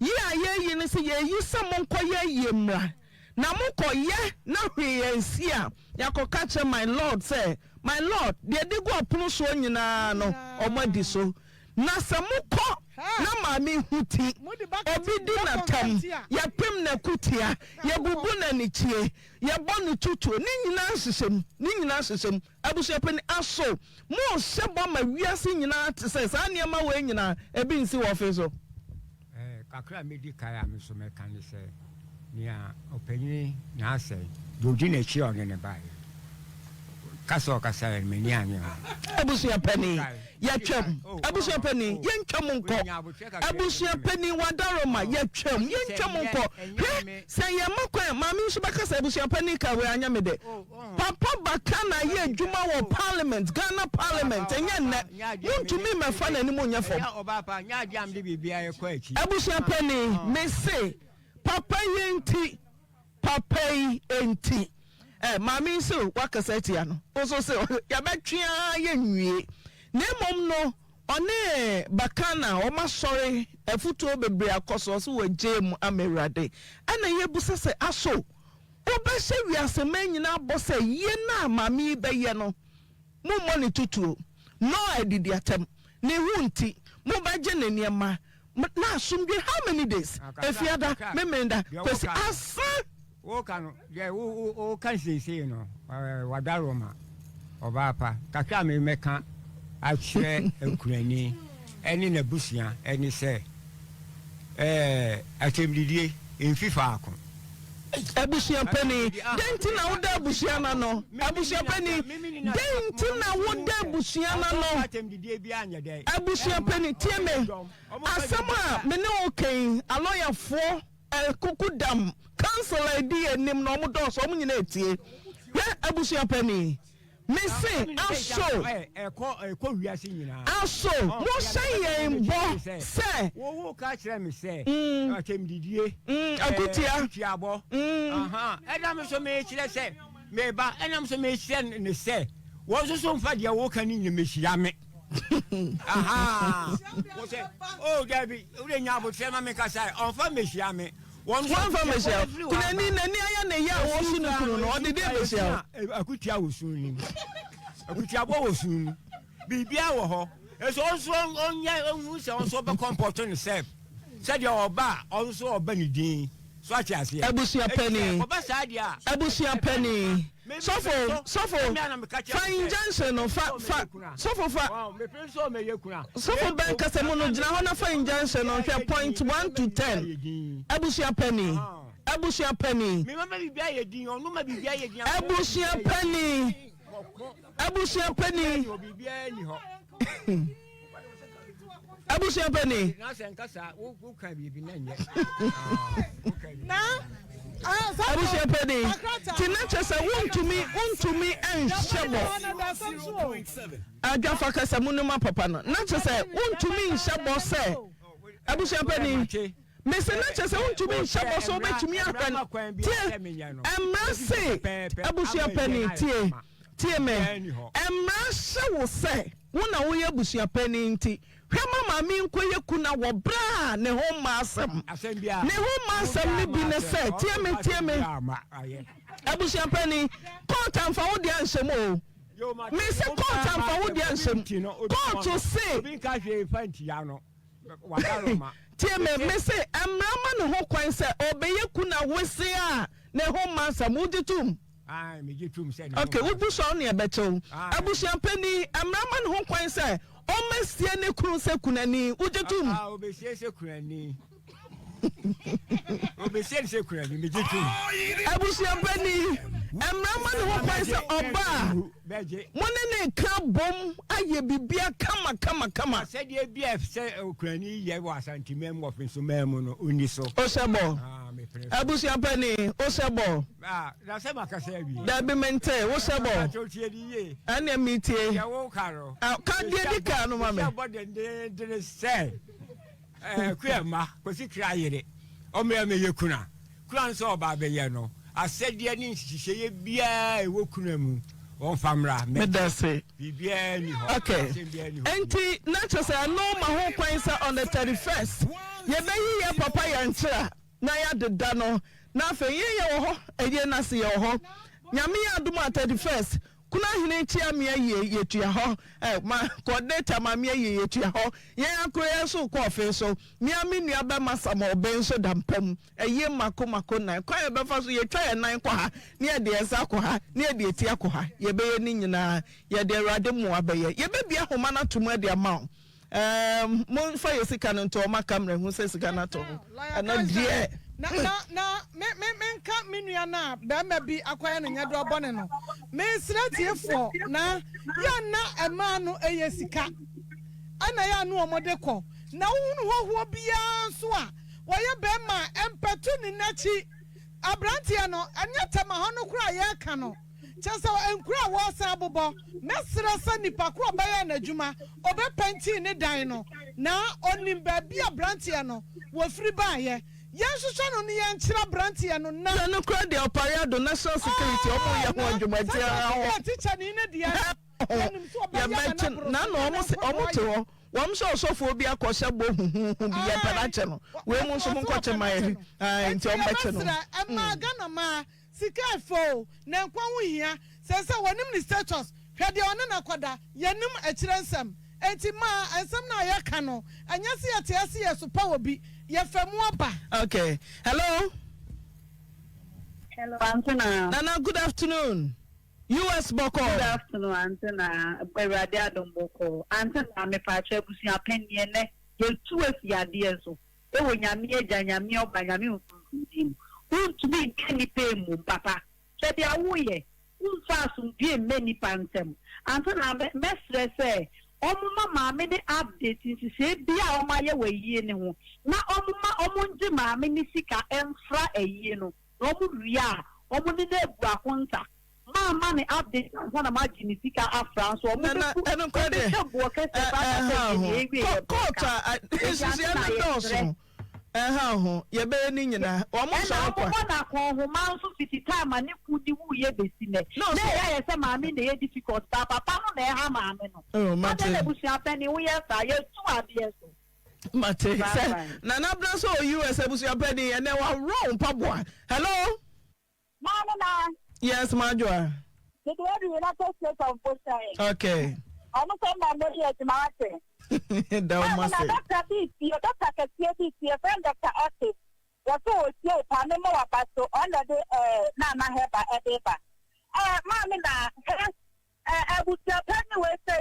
yi a yɛyi no sɛ yɛyi sɛ monkɔ yɛyie mmra Na mokɔ yɛ na hwee ansi a, yɛakɔka akyerɛ my lord sɛ, My lord, deɛ ɛde gu ɔpono soɔ nyinaa no, wɔadi so. Na sɛ mokɔ na maame hu ti, obi di no atɛm, yɛpem no akutia, yɛbubu no anikyie, yɛbɔ no tutuo, ne nyinaa hyehyɛ mu, ne nyinaa hyehyɛ mu. Abusuapanin, aso morehyɛ bɔ ma wiase nyinaa te sɛ saa nneɛma wei nyinaa, ebi nsi wɔ ɔfe so? Kakra a medi kan a me nso mɛka ne sɛ, nea ɔpanyin Naasɛn, deɛ ɔdi n'akyi a ɔne no baeɛ no, kasa a ɔkasaeɛ no, m'ani annye ho. Abusua panin, yɛtwam. Abusua panin, yɛntwam nkɔ. Abusua panin, Wadaroma, yɛtwam, yɛntwam nkɔ. Hwɛ, sɛ yɛma kwan a, maame nso bɛka sɛ abusua panin kaa wei anyɛ me dɛ. Papa Bakana yɛ adwuma wɔ parliament, Ghana parliament, ɛnyɛ nnɛ. Montumi mmɛfa n'anim nyɛ fam. Abusua panin, mese papa yi nti, papa yi nti. Eh, maame yi se wakasa atia no, wo nso se yɛbɛtwe ara yɛnwie. Na mmom no, ɔne Bakana wɔn asɔre afutuo bebree akɔ so, ɔse wɔagyae mu ama Awurade. Ɛna yɛbusa sɛ, aso Wobɛhyɛ wiase man nyinaa bɔ sɛ yie no a maame yi bɛyɛ no, mommɔ no tutuo, no adidi atɛm, ne ho nti, mobɛgye ne nneɛma, na asomdwe how many days? Efiada, Memeneda, Kwasi, asa! Woka no, deɛ woka seesei no, Wadaroma, ɔbaa pa, kakra a memɛka akyerɛ akunani ne n'abusua ne sɛ, atɛmdidie mfi faako. Abusua panin, dɛn nti na woda abusua no ano? Abusua panin, dɛn nti na woda abusua no ano? Abusua panin, tie me. Asɛm a me ne wo ka yi, alɔyafoɔ, akukudam, council a ɛdi yɛn anim no, wɔn dɔɔso, wɔn nyinaa etie. Hwɛ, abusua panin. Mese, aso, aso mohyɛ yɛn bɔ sɛ. Mm, mm, akutia. Mm. Ɛna me nso mekyerɛ sɛ meba, ɛna me nso mekyerɛ ne sɛ wɔn nso so mfa deɛ wɔka ne nyina mehyia me. Aha, wɔ sɛ, oh dabi, wode nya abotrɛ ma me kasa, ɔmfa mehyia me. Wɔn nso Wɔmfa akutia mmɛhyia wɔn wo. afiri hɔ Kunani aba. n'ani ayɛ ne ya a Esu ɔresu ne koraa kunu no no, esu ɔde deɛ koraa bɛhyia esu wo? a akutiabɔ wɔ sum no mu. Akutiabɔ wɔ sum mu. Biribiara wɔ hɔ. Nso ɔnso ɔnyɛ ɔnhu sɛ ɔnso ɔbɛ kɔmpɔto ne sɛf sɛdeɛ ɔba a ɔnso ɔba ne din. So ate aseɛ? Abusua Eti sɛ panin. kɔba saa deɛ a Abusua ɛbɛ panin. me me Sɔfo, so sɔfo, sɛ me a na meka kyerɛ fa mo sɛ injunction no, mepɛ fa, sɛ ɔmɛyɛ fa, kuna. sɔfo fa. Wɔn mepɛ sɛ ɔmɛyɛ kuna. Sɔfo Na bɛn mmom kasa mu no aka gyina hɔ na fa injunction no biribiara hwɛ yɛ point din, 1 mema to biribiara 10. yɛ din. Abusua panin. Ahaa. Abusua panin. Mema biribiara yɛ din, ɔno ma biribiara yɛ din, akɔyɛ Abusua biribiara yɛ din. panin. Kɔkɔ. Abusua panin. Abusua panin. Abusua panin. Ti na kyerɛ sɛ wontumi wontumi nhyɛ bɔ. Adwafa kasa mu no ma papa no. Na kyerɛ sɛ wontumi nhyɛ bɔ sɛ abusua panin. Mese na kyerɛ sɛ wontumi nhyɛ bɔ sɛ wobɛtumi ahwɛ no. Tie, mmara se, abusua panin, tie, tie me. Mmara hyɛ wo sɛ wo na woyɛ abusua panin nti, hwɛ ma maame yi nkɔyɛ kuna wɔ berɛ a ne ho mma asɛm. Ne ho mma asɛm no bi ne sɛ, tie me, tie me, abusua panin, kɔɔt amfa wo deɛ anhyɛ mu o. Mese kɔɔt amfa wo deɛ anhyɛ mu. Kɔɔto se. Tie me, mese mmara ma ne ho kwan sɛ ɔbɛyɛ kuna wesee a ne ho mma asɛm. Wogye tom? Ok, wobu so a wo ne ɛbɛkyɛ wo. Abusua panin, mmara ma ne ho kwan sɛ ɔmmɛsie ne kunu sɛ kunani. Wogye tom? Obesie no sɛ kunani, megye tom. Abusua panin, mmara ma ne ho kwan sɛ ɔba a mo ne ne ka bom ayɛ bibia kama kama kama. Asɛdeɛ bi a ɛsɛ okunani yɛ wɔ Asanteman mu wɔ Finsoman mu no, ɔnni so. Ohyɛ bɔ. Ah, mepene so. Abusua panin, wohyɛ bɔ. Ah, na sɛ makasa awie. Dabi mente, wohyɛ bɔ. Mpakyɛw tie ni yie. Ɛnneɛ metie. Deɛ woka no. Ah, ka deɛ di kan no ma me. Mehyɛ bɔ dendenden sɛ. Ɛɛ kua mma, Kwasi kra yere, ɔmmrɛ mmɛyɛ kuna. Kuna nso a ɔba abɛyɛ no, asɛdeɛ ne nhyehyɛeɛ biara a ɛwɔ kuna mu, wɔmfa mmra mmɛgye. Medase. Biribiara nni hɔ, Okay. asɛm biara nni hɔ bio. Enti na kyerɛ sɛ ɛno ma ho kwan sɛ on the 31st yɛbɛyi yɛn papa yɛn nkyerɛ na yɛadeda no na afei yɛn yɛwɔ hɔ ɛyie no ase yɛwɔ hɔ Nyame yɛ adom a 31st Kunu ahene kyia me ayie yɛtua hɔ eh, ma coordinator ma me ayie yɛtua hɔ Yɛn akoro yɛn nso rekɔ ɔfe so Me ara me nua bɛma Samuel Ben nso da mpa mu Ayie mako mako nan Kwan a yɛbɛfa so yɛtwa yɛn nan kɔ ha Ne yɛde yɛn nsa akɔ ha Ne yɛde yɛn ti akɔ ha Yɛbɛyɛ ne nyinaa Yɛde Awurade mmoa bɛyɛ Yɛbɛbue ahoma no ato mu de ama wo Ɛɛm momfa yɛ sika no nto hɔ ma camera nhu sɛ sika no atɔ hɔ. Ɛno deɛ. Na na na me me menka me nua no a bɛrima bi akɔyɛ no nyɛdoɔ bɔne no. Mesrɛ tiefoɔ na yɛ na ɛmaa no ɛyɛ sika ɛna yɛ ano wɔn de kɔ. Na wohunu hɔhoɔ biara nso a wɔyɛ bɛrima a ɛmpɛto ne n'akyi. Abranteɛ no ɛnyɛ tɛma hɔ no koraa yɛreka no. Kyerɛ sɛ, nkuro a wɔresan abobɔ. Mɛsrɛ sɛ nipa korɔ ɔbɛyɛɛ n'adwuma, ɔbɛpɛntii ne dan no, na ɔnim baabi a abranteɛ no wɔfiri baeɛ. Yɛnhwehwɛ no na yɛnkyerɛ abranteɛ no na. Sɛ nokorɛ deɛ ɔpare ado national security ɔmo yɛ ho Oh, na adwuma nti sɛdeɛ ɛha ɔte ho. yɛ tikyani no deɛ no, yɛnim sɛ ɔbɛyɛ ma no Yɛbɛkye aboro no so, na na deɛ ɔmo se na ɔmo nkɔdoɔ te ayɛ. hɔ wɔn sɛ ɔsɔfoɔ bi akɔhyɛ bɔ huhuuhu bi yɛpɛ no Ae, akyɛ no wei mu ɔse nso monkɔkye ɔpɛ no ma akyɛ yɛn no. ae Enti nti ɔmo bɛkye no. yɛbɛsrɛ mmaa, Ghana mmaa, Sika ɛfɛ o, na nkwa ho hia. Seesei wɔnim ne status, hwɛ deɛ ɔne no akɔda, yɛnim akyire nsɛm. Enti maa nsɛm no a yɛka no, ɛnyɛ sɛ yɛte ase yɛsopa obi, yɛfa mu aba. Okay, hello. Hello, Antena. Nana, good afternoon. US bɔkɔɔ. Good afternoon, Antena. Awurade adom bɔkɔɔ. Antena, mepaakyɛ abusua panyin ɛnɛ yɛtu afi adeɛ so. Wɔ Nyame Agya, Nyame Ɔba, Nyame Honhom din mu. Wontumi nka nnipa mmom, papa. Hwɛ deɛ woyɛ. Womfa asomdwoeɛ mma nnipa ntam. Ansa na mɛsrɛ sɛ wɔmma maame no update nhyehyɛɛ biara a wɔayɛ wɔ ayie no ho na wɔmma wɔngye maame no sika mfra ayie no na wɔwie a wɔne no abu akonta. Mamma no update ansa na magye ne sika afra nso ɔmo Nana bɛku ɛno koraa deɛ ɔbɛtwa boɔ kɛseɛ koraa aka sɛ ɛha deɛ ho deɛ ɛwie yɛ kɔɔto bɛka a enti ase nhyehyɛeɛ na no yɛsrɛ dɔɔso ɛha ho yɛbɛyɛ ne nyinaa wɔn Ɛna sɔre kwa. ɔbobɔ no akɔnhoma nso fiti time a ne kun de wuiɛ bɛsi nnɛ. Na Na ɔsɛ ɛyɛ ayɛ sɛ maame na ɛyɛ difficult paa, papa no na ɛha maame no. Oh mate. Adɛn na abusua panin woyɛ saa? Yɛtu adeɛ so. Mate sɛ Nana Abena nso wɔ US abusua panin ɛnɛ waworɔ wo mpaboa. Hello. Maame na. Yes, Madwoa. Mede adu United States of Bohyɛn. Okay. Ɔmo sɛ mma mo yɛ adwuma ase. Da ɔmo ase. Maame na dɔkta bi tie, dɔkta kɛseɛ bi tie, yɛfrɛ no Dɔkta Otis. Wɔso wɔtie wo paa, mema waba so, ɔno na ɛde ɛɛ Nana Hɛba ɛde ba. Ɛɛ maame na hɛ ɛɛ abusua panyin wei sɛ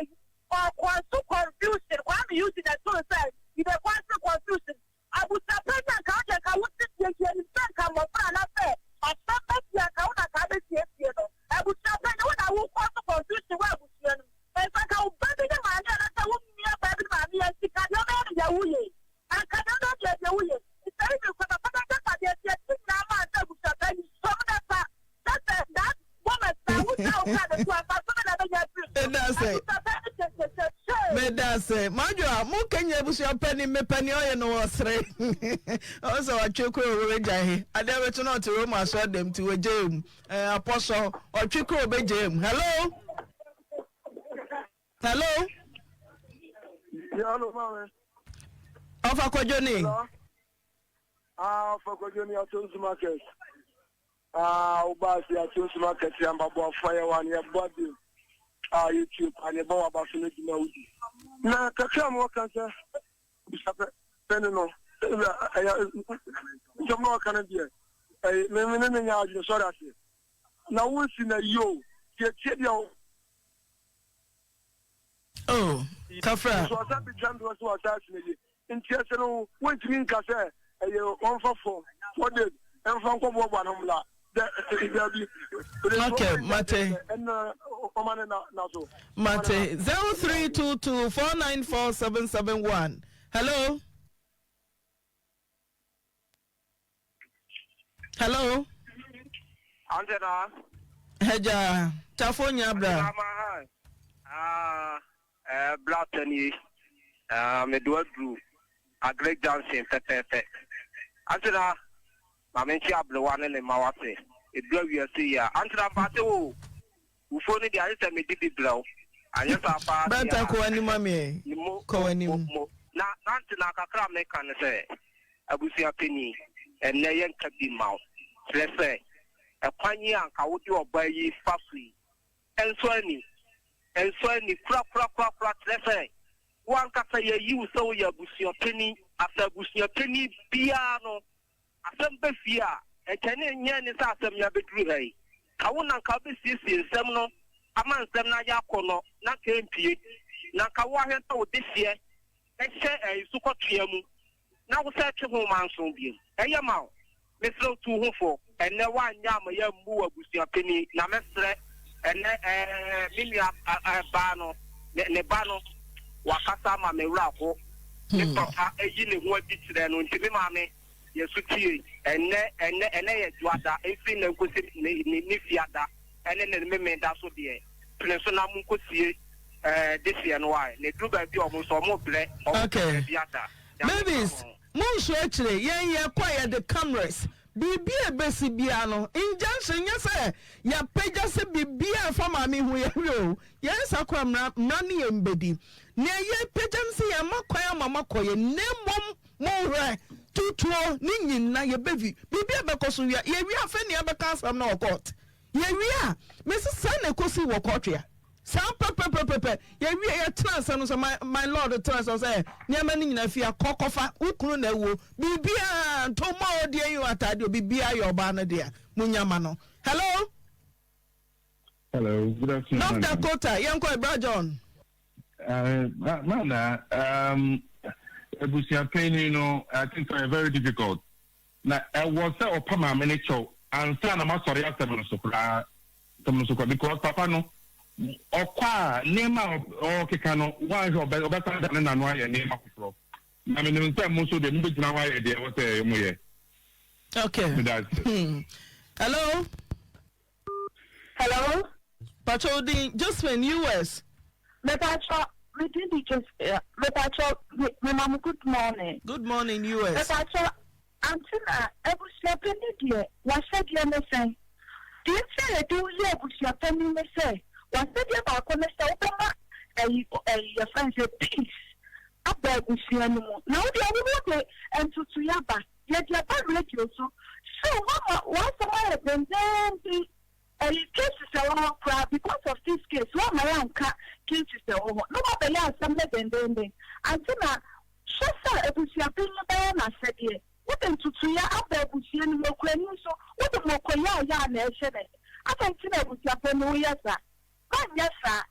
ɔkɔ so confusion, Kwame Eugene ɛto no sɛ he dey cause confusion. Abusua panyin anka wo deɛ nka wo ti tie nti yɛnim sɛ nka mmɔfra anasɛ asɛm ba fie a nka wo na nka abɛsiesie no. Abusua panyin wo na wo cause confusion wɔ abusua no mu. Nso anka wo ba bi ne maame anasɛ wo nua baa bi ne maame anti ka deɛ ɔbɛyɛ no deɛ wo yɛ yi. Anka deɛ ɔbɛyɛ deɛ deɛ wo yɛ yi. Nti even kɔ papa no agyapadeɛ nti yɛte nyinaa maa sɛ abusua panyin sɔm na fa kyɛ sɛ that moment na wo gya wo kaa no to a mfaso bɛ na bɛnya afiri so. Meda ase. Abusua panyin kyɛkyɛkyɛ kyee. Meda ase. Madwoa, mo Kenya abusua panin, mepɛ nea ɔyɛ no ɔsere. Ɔhu sɛ ɔtwe koro owura gya he. Adeɛ bɛkye na ɔte Roma asɔre dɛm nti wagyae mu. Eh, apɔsɔ, ɔtwe koro ɔbɛgyae mu. Hello? Hello? Yeah, hello, mami. Ɔfa kwadwo ni. Hello? Ah, ɔfa kwadwo ni ato market. Ah wo baa se ato nsuma kɛse amba boafo ayɛ wa ne yɛbɔ ade a yɛtie paa ne yɛbɔ waba so no adwuma wodi na kakra ma wɔka sɛ bisa pɛ pɛ ne no ɛyɛ nsɛm na wɔka no deɛ ɛyɛ me ne ne nyɛ adwene sɔre aseɛ na wonsi na yio tietie deɛ Oh, kafra. Nso ɔsan betwa ntorɔ sɛ w'asaase no ye. Nti ɛsɛ no wontumi nka sɛ ɛyɛ wɔmfa fam wɔde mfa nkɔboaboa no mmra. Dabi. Okay, mate. Ɛna ɔma ne na na so. Mate. 0322 494 771. Hello. Hello. Angela. Ẹja tafo nya bra. Angela ma ha. Ah, eh bra tani. Ah, me do aduru. Agric Junction pɛpɛɛpɛ. Angela, ma me nkyia abrewa ne ne mma wase. Edu awiase yi a. Angela mpakyɛ wo. Fufuo no deɛ ayɛ sɛ mede bi brɛ wo. Anyɛ saa paa deɛ a. Bertha kɔ w'anim ma me ɛ. Mo, Kɔ mo, w'anim. mo, mo. Na nante na kakra a meka ne sɛ, abusua panin, ɛnnɛ yɛnka bi mma wo. Kyerɛ sɛ, ɛkwan yi a anka wode ɔbaa yi fa so yi, ɛnsɔ ani. Ɛnsɔ ani korakorakorakora. Kyerɛ sɛ, wo ankasa yɛayi wo sɛ woyɛ abusua panin. Asɛ abusua panin biara no, Asɛm ba fie a, nkyɛ ne nyɛ ne sɛ asɛm yi abɛduru ha yi. Ka wo na nka wobɛsiesie nsɛm no ama nsɛm no ayɛ akɔnnɔ na nka ɛmpue. Na nka woahwɛ sɛ wo dehyeɛ hyɛ nsukɔtwea mu na wo sɛ twe ho manso bio. Ɛyɛ ma wo. Mesrɛ wo tu wo ho fo. Ɛnnɛ woanyɛ amma yɛammu wo abusua panin na mɛsrɛ ɛnnɛ ɛɛ me nua baa no ne ne ba no wakasa ama me werɛ aho. Me papa ayi ne ho adi kyerɛ no nti me maame Yɛ so tie. Ɛnnɛ, ɛnnɛ, ɛnnɛ yɛ Dwoada, ɛmfiri nnɛ nkɔsi ne, ne, ne Fiada ɛne ne Memeneda so deɛ, pene so na monkɔsie ɛɛ dehyeɛ no ae. Na ɛduru baabi a wɔn nso wɔn rebrɛ, wɔn pɛ Okay. baabi ada. Nyame nka Babies, mo ho. monnsuro akyire, yɛn yɛkɔ a yɛde cameras, biribi a ɛbɛsi biara no, injunction, nyɛ sɛ yɛapagya sɛ biribiara a ɛfa maame ho yɛhwɛ o, yɛn nsa kora mmara, mmara ne yɛn bɛdi. Nea yɛpagya no sɛ yɛmma kwan ama moakɔ yɛ, na mmom Monhwɛ, tutuo ne nyina yɛbɛvi biribi a bɛkɔ so wia yɛwie afei ne yɛbɛka asɛm no wɔ court yɛwie a mese saa na ɛkɔsi wɔ kɔtwea saa pɛpɛpɛpɛpɛ yɛwie yɛtena asɛm no sɛ my, my lord tena asɛm sɛ nneɛma no nyina fie akɔ kɔfa wo kunu na awuo biribiaa ntoma a ɔdeɛ yi ataadeɛ biribiaa yɛ ɔbaa no dea munya ma no. Hello. Hello, good afternoon. North Dakota, yɛnkɔ Ibra John. Uh, mana, um, ebusua panyin no, I think uh, very difficult. Na ɛwɔ sɛ ɔpa maame ne kyɛw ansa na masɔre asɛm no so koraa asɛm no so koraa because papa no ɔkɔ a nneɛma a ɔkeka no wanhwɛ ɔbɛ ɔbɛsan da ne n'ano ayɛ nneɛma foforɔ na menim sɛ mo nso deɛ mobɛgyina hɔ ayɛ deɛ ɛwɔ sɛ moyɛ. Okay. Hmm. Hello. Hello. Pacho wo din Josephine US. Mepacho me din di Josephine mepacho me me ma mo good morning. Good morning US. Mepacho ante na abusua panin deɛ w'asɛdeɛ ne sɛn? Deɛ nti a yɛde wo yɛ abusua panin ne sɛ w'asɛdeɛ baako ne sɛ wobɛma ɛyi ɛyi yɛfrɛ no sɛ peace. aba abusua no mu. Na wo deɛ wo wode ntotoeɛ aba. Yɛde aba radio so. So woama w'asɛm ayɛ dendeenden. Ɛyi cases a ɛwɔ hɔ koraa because of this case woamma yɛanka cases a ɛwɔ hɔ na woabɛyɛ asɛm no dendeenden. Ante na hwɛ sɛ abusuapanyin bɛyɛ n'asɛdeɛ. Wode ntotoeɛ aba abusua no mu, okurani nso wode mmɔkɔ yaayaa na ɛhyɛ n'ani. Adɛn nti na abusuapanyin woyɛ saa? Manyɛ saa.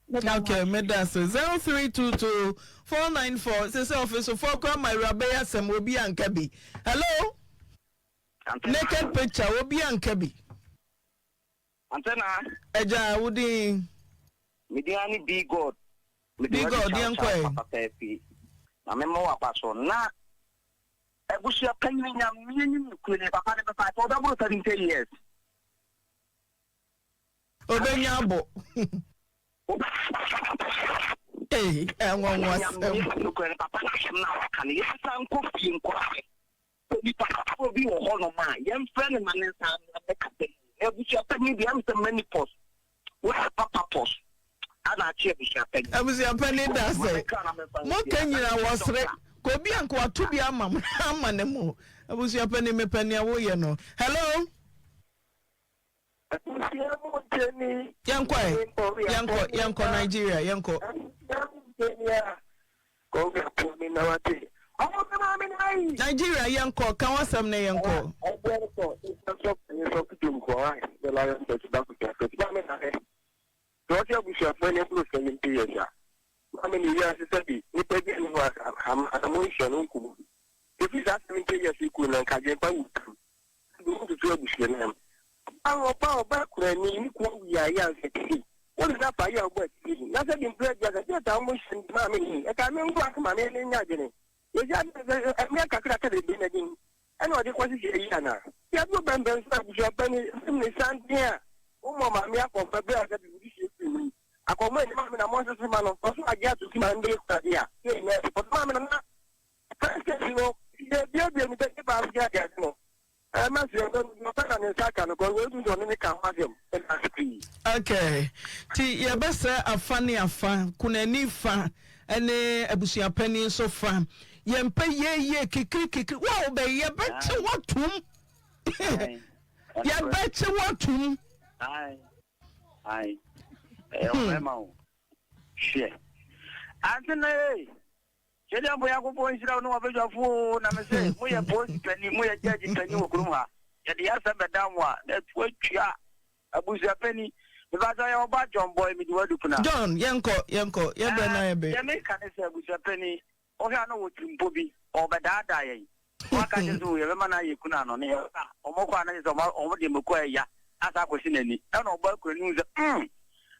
Meda mo Okay, ase. meda ase. 0322 494 sɛ sɛ ɔfisofoɔ koraa ma awuraba yi asɛm obi anka bi. Hello? Naked picture obi anka bi. Antena. Agya wo din. Me din ara ne B God. Mede B w'adi God kyawkyaw yɛnkɔ ɛ. papapaapi. Na me mmɔ w'aba so. Na abusua panyin Nyame anim nokorɛ nie papa no bɛfa akyɛ ɔbɛboro 70 years. Obenya abo. Ei ɛnwanwasɛm. Nyame anim nokorɛ no papa no asɛm no a waka no yɛnsan nkɔ fie nkɔhwɛ. Sɛ nipa foforɔ bi wɔ hɔnom a, yɛmfrɛ no ma ne nsa mmra mmɛkasa mu. Na abusua panin deɛ, ɛm sɛ menopause, woyɛ papa pause, ana akye abusua panin. Abusua panin da sɛ, Moka nyina wɔsere, kɔ obi a nka wato bi ama mo ama ne mo. Abusua panin mepɛ nea woyɛ no. Hello. Abusua mu ntɛni. Yɛnkɔ ɛ, yɛnkɔ, yɛnkɔ Nigeria, yɛnkɔ. Abusua mu ntɛni a, kɔwura po mi na wate. Ɔmo bɛ maa mi na yi. Nigeria yɛnkɔ, ka w'asɛm na yɛnkɔ. Ɛdeɛ no kɔ, nsɔ nsɔ kutum kɔ, ayi, the lion church ba kuta kɛse ba mi na hɛ. Sɛ ɔte abusuafoɔ ani aburo 70 years a, maame ne wiase sɛ bi nipa bi ani hɔ a anamɔ nhyia no nkumu. Efi saa 70 years yi kuro na nka adwempa wu tam. Ebi mu tutu abusua no mu. Ɔbaa no ɔbaa ɔbaa kurani ne kunu awu yɛ ayɛ ansa tiri. Wo de na fa yɛ ɔbɔ atiri. Na sɛ bi mpere aduasa sɛ ɛtaa wɔn hyɛ nti maame ni. Ɛkaa me nko ase maame ne nya adwene. Yɛsi ade sɛ ɛmea kakra ka bebree na din. Ɛna ɔde kɔ sisi ayi ana. Yɛ do bɛnbɛn so abusua pani sim ne santen a wo mɔ maame akɔmfa bere a sɛ bi wudi sie firi mu yi. Akɔmɔ ani maame na mɔ nsese ma no. Ɔso agye ato si maame bɛyɛ kura de a. Sɛ nyɛ. Ɔso maame no na First case no, yɛbuebue no bɛgye baa so ade ade no, ɛma sɛ ɔno ɔpɛ na ne nsa aka no, kɔ wɔn sɛ ɔne ne ka ho asɛm, ɛda ase pii. Okay, nti yɛbɛsrɛ afa ne afa, kunani fa ne abusuapanin nso fa, yɛmpɛ yie yie kikiri kikiri, wo a wobɛyɛ yɛbɛkye wo atom, yɛbɛkye wo atom. Ae, ae, ɛyɛ ɔbɛrima o, hwɛ, ante na ee. Twedeɛmpo Nyankopɔn nhyira wo ne w'abadwafoɔ oo, na me se mo yɛ polisi panin, mo yɛ judge panin wɔ kurom ha, yɛde yɛ asɛm bɛdan mo a, na atu atwa abusua panin. Mepakyɛw yɛ ɔba John Boy mede w'adu pena. John, yɛnkɔ, yɛnkɔ, yɛ berɛ no ayɛ be. Deɛ meka ne sɛ abusua panin, wohwɛ a na ɔwɔ tirimpɔ bi, ɔrebɛdaadaa yɛn. Waka kyerɛ sɛ o yɛbɛma no ayɛ kunu ano ne yɛba a wɔkɔ a na kyerɛ sɛ wɔn deɛ mako a ɛya asa akɔsi n'ani ɛna ɔbɔ akura no hu sɛ mm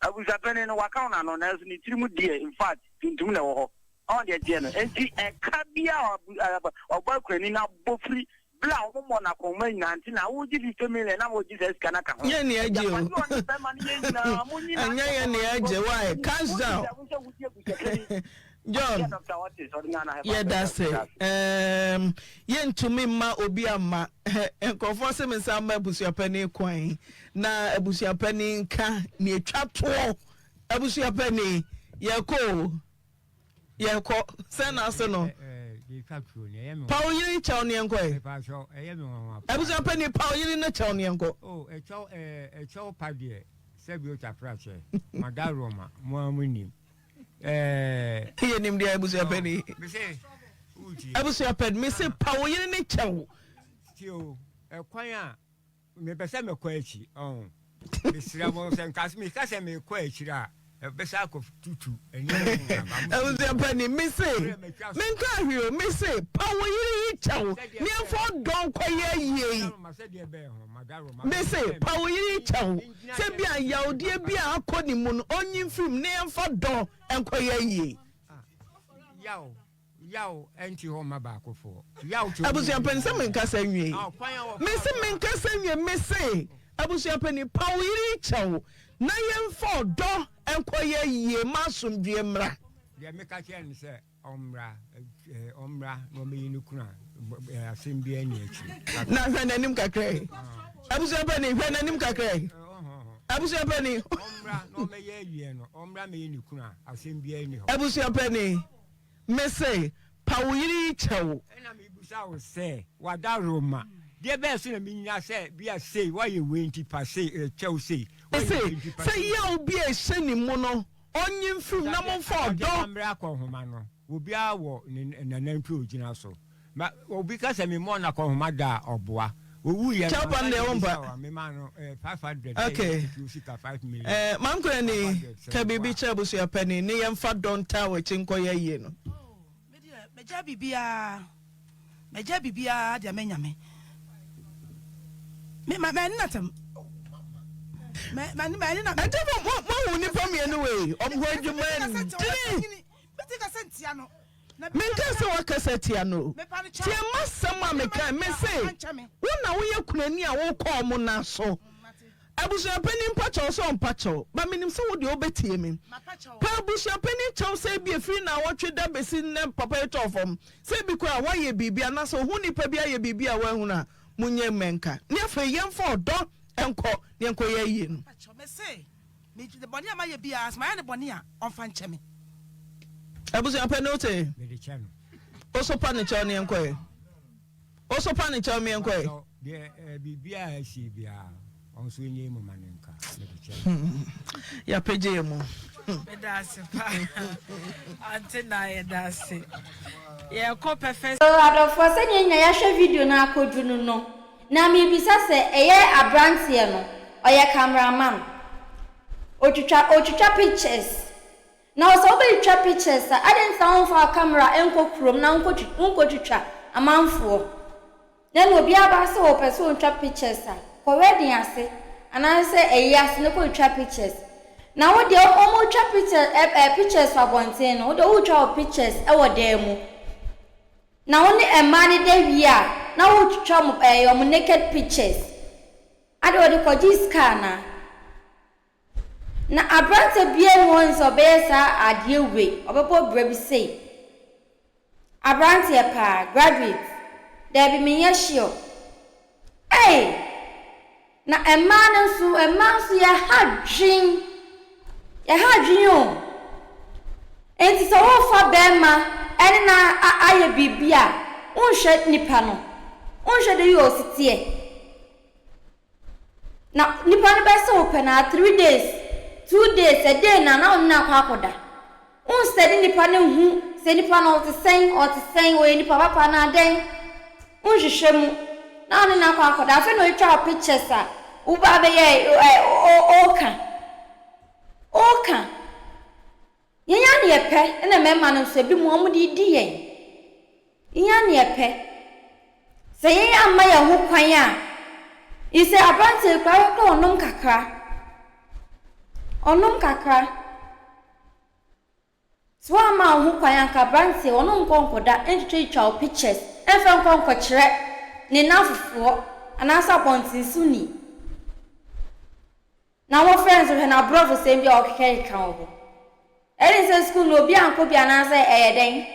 abusuapanin no waka wɔn ano nanso ne tirim deɛ in fact tuntum na ɛwɔ hɔ ɔn deɛ teɛ no nti ɛka bi a ɔbɔ akurani no abɔ firi bere a wɔn mmɔ n'akɔnma nyinaa nti na wogye 50 million na wɔgye saa sika no aka ho Yɛn ni agye o. agyapadeɛ ɔne bɛrima no yɛ nyinaa mo nyinaa Ɛnyɛ yɛn ni agye why cash down. John, yɛda ase. Ɛɛm, yɛntumi mma obi amma. Nkurɔfoɔ se me nsa mma abusuapanin kwan na abusuapanin nka nea etwa toɔ. Abusuapanin, yɛkɔ o, yɛkɔ. Sɛn na ase no? Pa wo yere kyɛw ne yɛnkɔ ɛ. Abusuapanin, pa wo yere no kyɛw ne yɛnkɔ. Oh, ɛkyɛw, ɛkyɛw pa deɛ, sɛbi otafra kyɛ, madawroma, mo ara mo nim. Yɛ nim deɛ abusua pɛ ni. Abusua pɛ mi se pa wo yere ne kyɛw. Ti o, ɛkwan a mepɛ sɛ mɛkɔ akyi ɔn mesrɛ mo sɛ nka meka sɛ mekɔ akyiri a ɛbɛsɛ akɔ tutu Abusua pɛ ni mi se menka ahwere o mi se pa wo yere yi kyɛw ne ɛmfa ɔdɔ nkɔyɛ yie yi. Mi se pa wo yere yi kyɛw. Sɛ bi a yawdeɛ bi a akɔ ne mu no, ɔnyi mfiri mu na yɛmfa dɔ nkɔyɛ ayie. Yaw, yaw ɛnte hɔ mma baakofoɔ. Yaw te hɔ Abusuapanin sɛ menkasa nwie. Mese menkasa nwie, mese abusuapanin pa wo yere yi kyɛw na yɛmfa ɔdɔ nkɔyɛ ayie ma asomdwoeɛ mmra. Deɛ meka kyerɛ no sɛ Ɔmmra, ɔmmra na ɔmmɛyi ne kunu a, asɛm biara nni akyire. Na hwɛ n'anim kakra yi. Abusua panin, hwɛ n'anim kakra yi. Abusua panin. Ɔmmra na ɔmmɛyɛ awie no, ɔmmra mmɛyi ne kunu a, asɛm biara nni hɔ. Abusua panin. Mese, pa wo yere yi kyɛw. Ɛnna mebisa wo sɛ, W'adaworoma, deɛ bɛn so na mennya sɛ bia sei, woayɛ wei nti pa sei, kyɛw sei, woayɛ Mese, wei nti pa sɛ sei. yaw bi a ɛhyɛ ne mu no, ɔnyi mfiri mu na momfa Asade ɔdɔ. amammerɛ akɔnhoma no, obiara wɔ ne nanantwie a ɔgyina so. Ma obi ka sɛ memmɔɔ no akɔnhoma da a, ɔboa. Ɔwuiɛ no, Kyɛw pa no ansa deɛ na wompa. yɛbisa wo a, memaa no eh, 500 na Okay. ɛyɛ tuo sika 5 million. Eh, Mankorani, 500 sɛ ka meboa biribi a. kyerɛ abusuapanin ne yɛmfa dɔ ntaa w'akyi nkɔyɛ ayie no. Me deɛ mɛgya biribiara, mɛgya biribiara de ama Nyame. Me ma mɛne natam. Mɛ mɛ mɛne na. Ɛnti mo mo mo hu nipa mienu wei ɔmo ho adwuma ndini. Mɛti kasa ntia no. Menka sɛ woakasa tia no o. Tie m'asɛm a mekae mese wo na woyɛ kunani a wokɔ ɔmo nan so. Abusuapanin mpa kyɛw sɛ ɔmpa kyɛw, but menim sɛ wo deɛ wobɛtie me. Pa abusuapanin kyɛw sɛ ebia ɛfiri nnawɔtwe da bɛsi nnɛ papa yi tɔɔ fam, sɛ ebi koraa woayɛ biribi anaasɛ ohu nipa bi ayɛ biribi a woanhunu a, monyɛ mmɛnka. Ne afei yɛmfa ɔdɔ nkɔ na yɛnkɔyɛ ayie no. Abusuapanin wote? Wo so pa ne kyɛw ne yɛnkɔ ɛ. Wo so pa ne kyɛw me yɛnkɔ ɛ. Deɛ eh, biribiara a asie biara, ɔno nso nyɛ mu ma no nka, mede kyɛ no. Yɛapagya yɛ mu. Meda ase paa. Ante na yɛda ase. Yɛkɔ pɛfɛ. So adɔfoɔ sɛdeɛ nyina yɛahwɛ video no akɔduru no na merebisa sɛ ɛyɛ abranteɛ no ɔyɛ camera man ɔtwitwa ɔtwitwa pictures Na sɛ wobɛtwitwa pictures a, adɛn nti na womfa wo camera nkɔ kurom na wonkɔtwitwa amanfoɔ? Na ɛna obiara ba sɛ ɔpɛ sɛ ɔtwa pictures a, kɔ wedding ase anaasɛ ayi ase na kɔtwitwa pictures. Na wo deɛ wɔretwa pictures ɛ ɛ pictures wɔ abɔnten no, wo deɛ woretwa wo pictures wɔ dan mu. Na wo ne mmaa no da wie a, na woretwitwa wɔn ɛɛ wɔn naked pictures. Adeɛ wɔde kɔgye sika anaa? Na aberantsɛ biara nnyi hɔ nnsɛ ɔbɛyɛ saa adeɛ wei, ɔbɛbɔ bra bi sei. Aberanteɛ paa, graduate, daabi menyɛ sure. Ei! Na mmaa no nso, mmaa nso yɛha adwen, yɛha adwen o. Enti sɛ worefa bɛrima ɛne no ayɛ biribi a, wonhwɛ nipa no, wonhwɛ the way ɔsi teɛ. Na nipa no bɛse wo pɛ na 3 days, 2 days, a day na na wo ne no akɔ akɔda. Wo study nipa no nhu sɛ nipa no ɔte sɛn, ɔte sɛn, ɔyɛ nipa papa anaa dɛn. Wo nhwehwɛ mu na wo ne no akɔ akɔda. Afei na ɔtwa wo pictures a wo ba bɛyɛ ɛ ɔɔka. Ɔɔka. Yɛn ara na yɛpɛ ɛna mmarima no nso ebi mu wɔn de di yɛn. Yɛn ara na yɛpɛ. Sɛ yɛn amma yɛn ho kwan a, yi sɛ aberanteɛ yi koraa koraa ɔnom kakra. Ɔnom kakra. Sɛ woamma wo ho kwan anka aberanteɛ ɔno nkɔ nkɔda ntwitwatwitwa wo pictures ɛmfa nkɔ nkɔkyerɛ ne nnamfofoɔ anaasɛ abɔntensoni. Na wɔfrɛ nso hwɛ no aborɔfosɛm bi a wɔkekakeka wɔ hɔ. Ɛne sɛ sukuu no obi ankɔ bi anaasɛ ɛyɛ dɛn?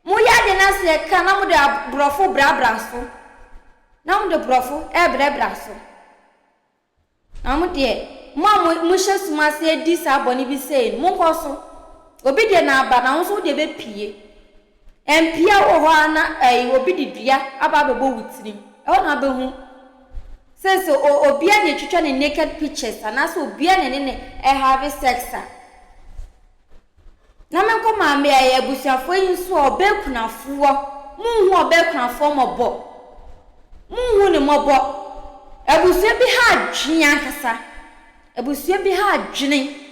Moyɛ ade no ase ɛka na mode aborɔfo brabra so. Na mode borɔfo ɛrebrabra so. Na mo deɛ, mo a mohyɛ sum ase di saa bɔne bi sei no, monkɔ so. Obi deɛ na aba na wo nso wo deɛ bɛpue. Ɛmpia wɔ hɔ ara na ɛyi obi de dua aba abɛbɔ wo tirim. Ɛhɔ na wobɛhu sɛ sɛ obia na ɛtwitwa ne naked pictures anaasɛ obia na ɛne ne ɛhave sex a. Na menkɔ maame ɛyɛ abusuafoɔ yi nso a ɔbaa kunafoɔ. Monhu ɔbaa kunafoɔ mmɔbɔ. Monhu ne mmɔbɔ. Abusua bi ha adwene ankasa. Abusua bi ha adwene.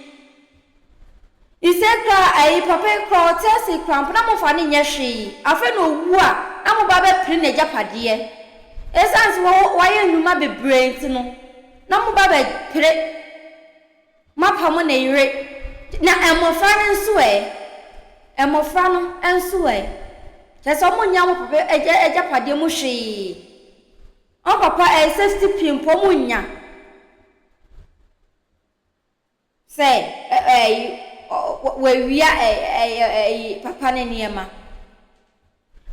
Ise koraa ayi papa yi koraa ɔte ase koraa mpo na mofa no nyɛ hwee afei na owu a na moba bɛpere n'agyapadeɛ ɛsiane sɛ wayɛ nnwuma bebree nti no na moba bɛpere moapamo ne yere na mmɔfra no nso ɛ mmɔfra no nso ɛ kyerɛ sɛ wɔn nnya mo papa agya agyapadeɛ mu hwee wɔn papa ɛyɛ safety pin mpo wɔn nnya. Sɛ ɛyi wawia ɛyi papa ne nneɛma.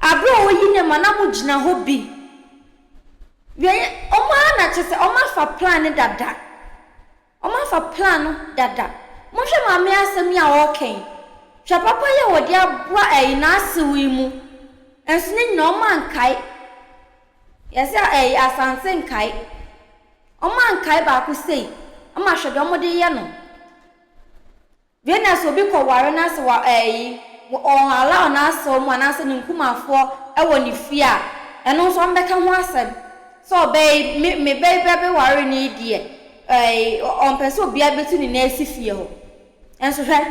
Abere a ɔyi nneɛma na mo gyina hɔ bi. Wia wɔn ara na kyerɛ sɛ wɔn afa plan no dada. Wɔn afa plan no dada. Monhwɛ maame asɛm yi a ɔreka yi. Hwɛ papa yi a wɔde aboa ɛyi n'asew yi mu. Nso ne nyinaa ɔmo ankae. Yɛsɛ ɛyi Asante nkae. Ɔmo ankae baako sei. Ama hwɛ deɛ ɔmo de yɛ no. Wei na sɛ obi kɔ ware na sɛ wa ɛyi ɔn allow n'asew mu anaasɛ ne nkumafoɔ ɛwɔ ne fie a, ɛno nso ɔmo bɛka ho asɛm. Sɛ ɔbaa yi me me ba yi bɛbɛware no yi deɛ ɛyi ɔmpɛ sɛ obiara bɛtu ne nan asi fie hɔ. Nso hwɛ,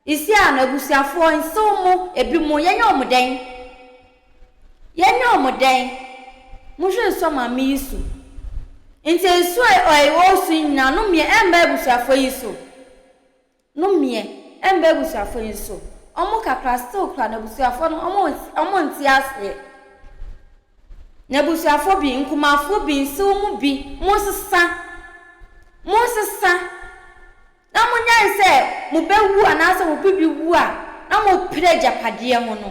seesei a no abusuafoɔ nsew mo ebinom yɛnyɛ wɔn dɛn? Yɛnyɛ wɔn dɛn? Monhwɛ nsu a maame yi su. Nti nsu a ɔyi ɔresu yi nyinaa no meɛ ɛmma abusuafoɔ yi so. No meɛ ɛmma abusuafoɔ yi so. Wɔn kakra still kora no abusuafoɔ no wɔn wɔn nte aseɛ. Na abusuafoɔ bi, nkumafoɔ bi, nsew mu bi, monsesa. Monsesa. Na monyae sɛ mo ba wu anaasɛ mo bibi wu a, na mopere agyapadeɛ ho no.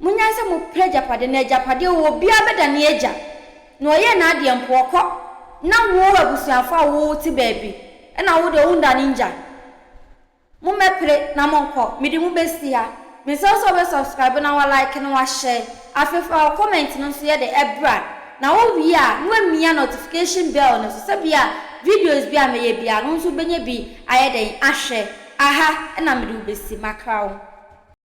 Monyae sɛ mopere agyapadeɛ, na agyapadeɛ wɔ obiara bɛdane agya, na ɔyɛ n'adeɛ mpo ɔkɔ, na wo abusuafoɔ a wote baabi, ɛna wo deɛ wondane ngya. Mommɛpere na monkɔ, mede mo bɛsi ha. Mesrɛ wo sɛ wobɛ subscribe na wa like na wa share. Afei fa wo comment no nso yɛ dɛ bra. Na wo wie a na wamia notification bell no so sɛbia videos bi a mɛyɛ biara no wo nso wobɛnya bi ayɛ dɛn ahwɛ. Aha na mede wo bɛsi. Makra wo.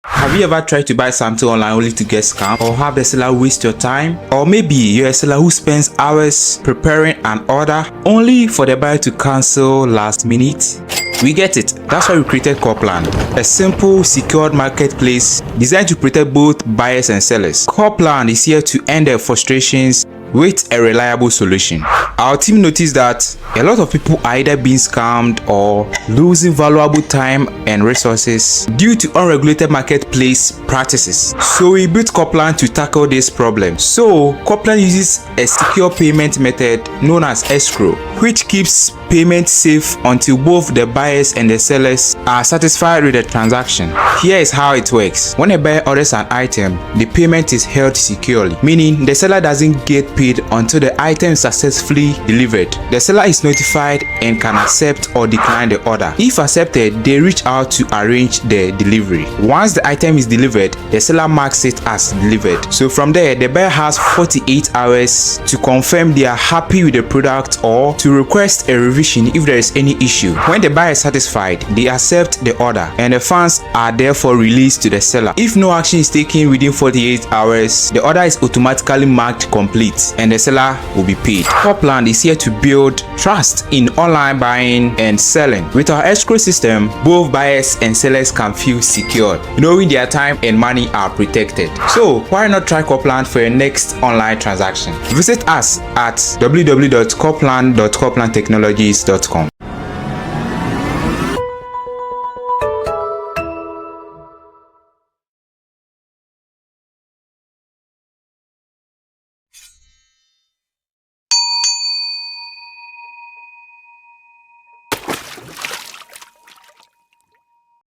Have you ever tried to buy something online only to get scammed or have the seller waste your time? Or maybe you're a seller who spends hours preparing an order only for the buyer to cancel last minute? We get it. That's why we created Corplan, a simple, secured marketplace designed to protect both buyers and sellers. Corplan is here to end their frustrations with a reliable solution. Our team noticed that a lot of people are either being scammed or losing valuable time and resources due to unregulated marketplace practices. So we built Coplan to tackle this problem. So Coplan uses a secure payment method known as escrow, which keeps payment safe until both the buyers and the sellers are satisfied with the transaction. Here is how it works. When a buyer orders an item, the payment is held securely, meaning the seller doesn't get paid until the item is successfully delivered. The seller is notified and can accept or decline the order. If accepted, they reach out to arrange the delivery. Once the item is delivered, the seller marks it as delivered. So from there, the buyer has 48 hours to confirm they are happy with the product or to request a revision if there is any issue. When the buyer is satisfied, they accept the order and the funds are therefore released to the seller. If no action is taken within 48 hours, the order is automatically marked complete and the seller will be paid. Copland is here to build trust in online buying and selling. With our escrow system, both buyers and sellers can feel secured, knowing their time and money are protected. So why not try Copland for your next online transaction? Visit us at www.copland.coplandtechnologies.com.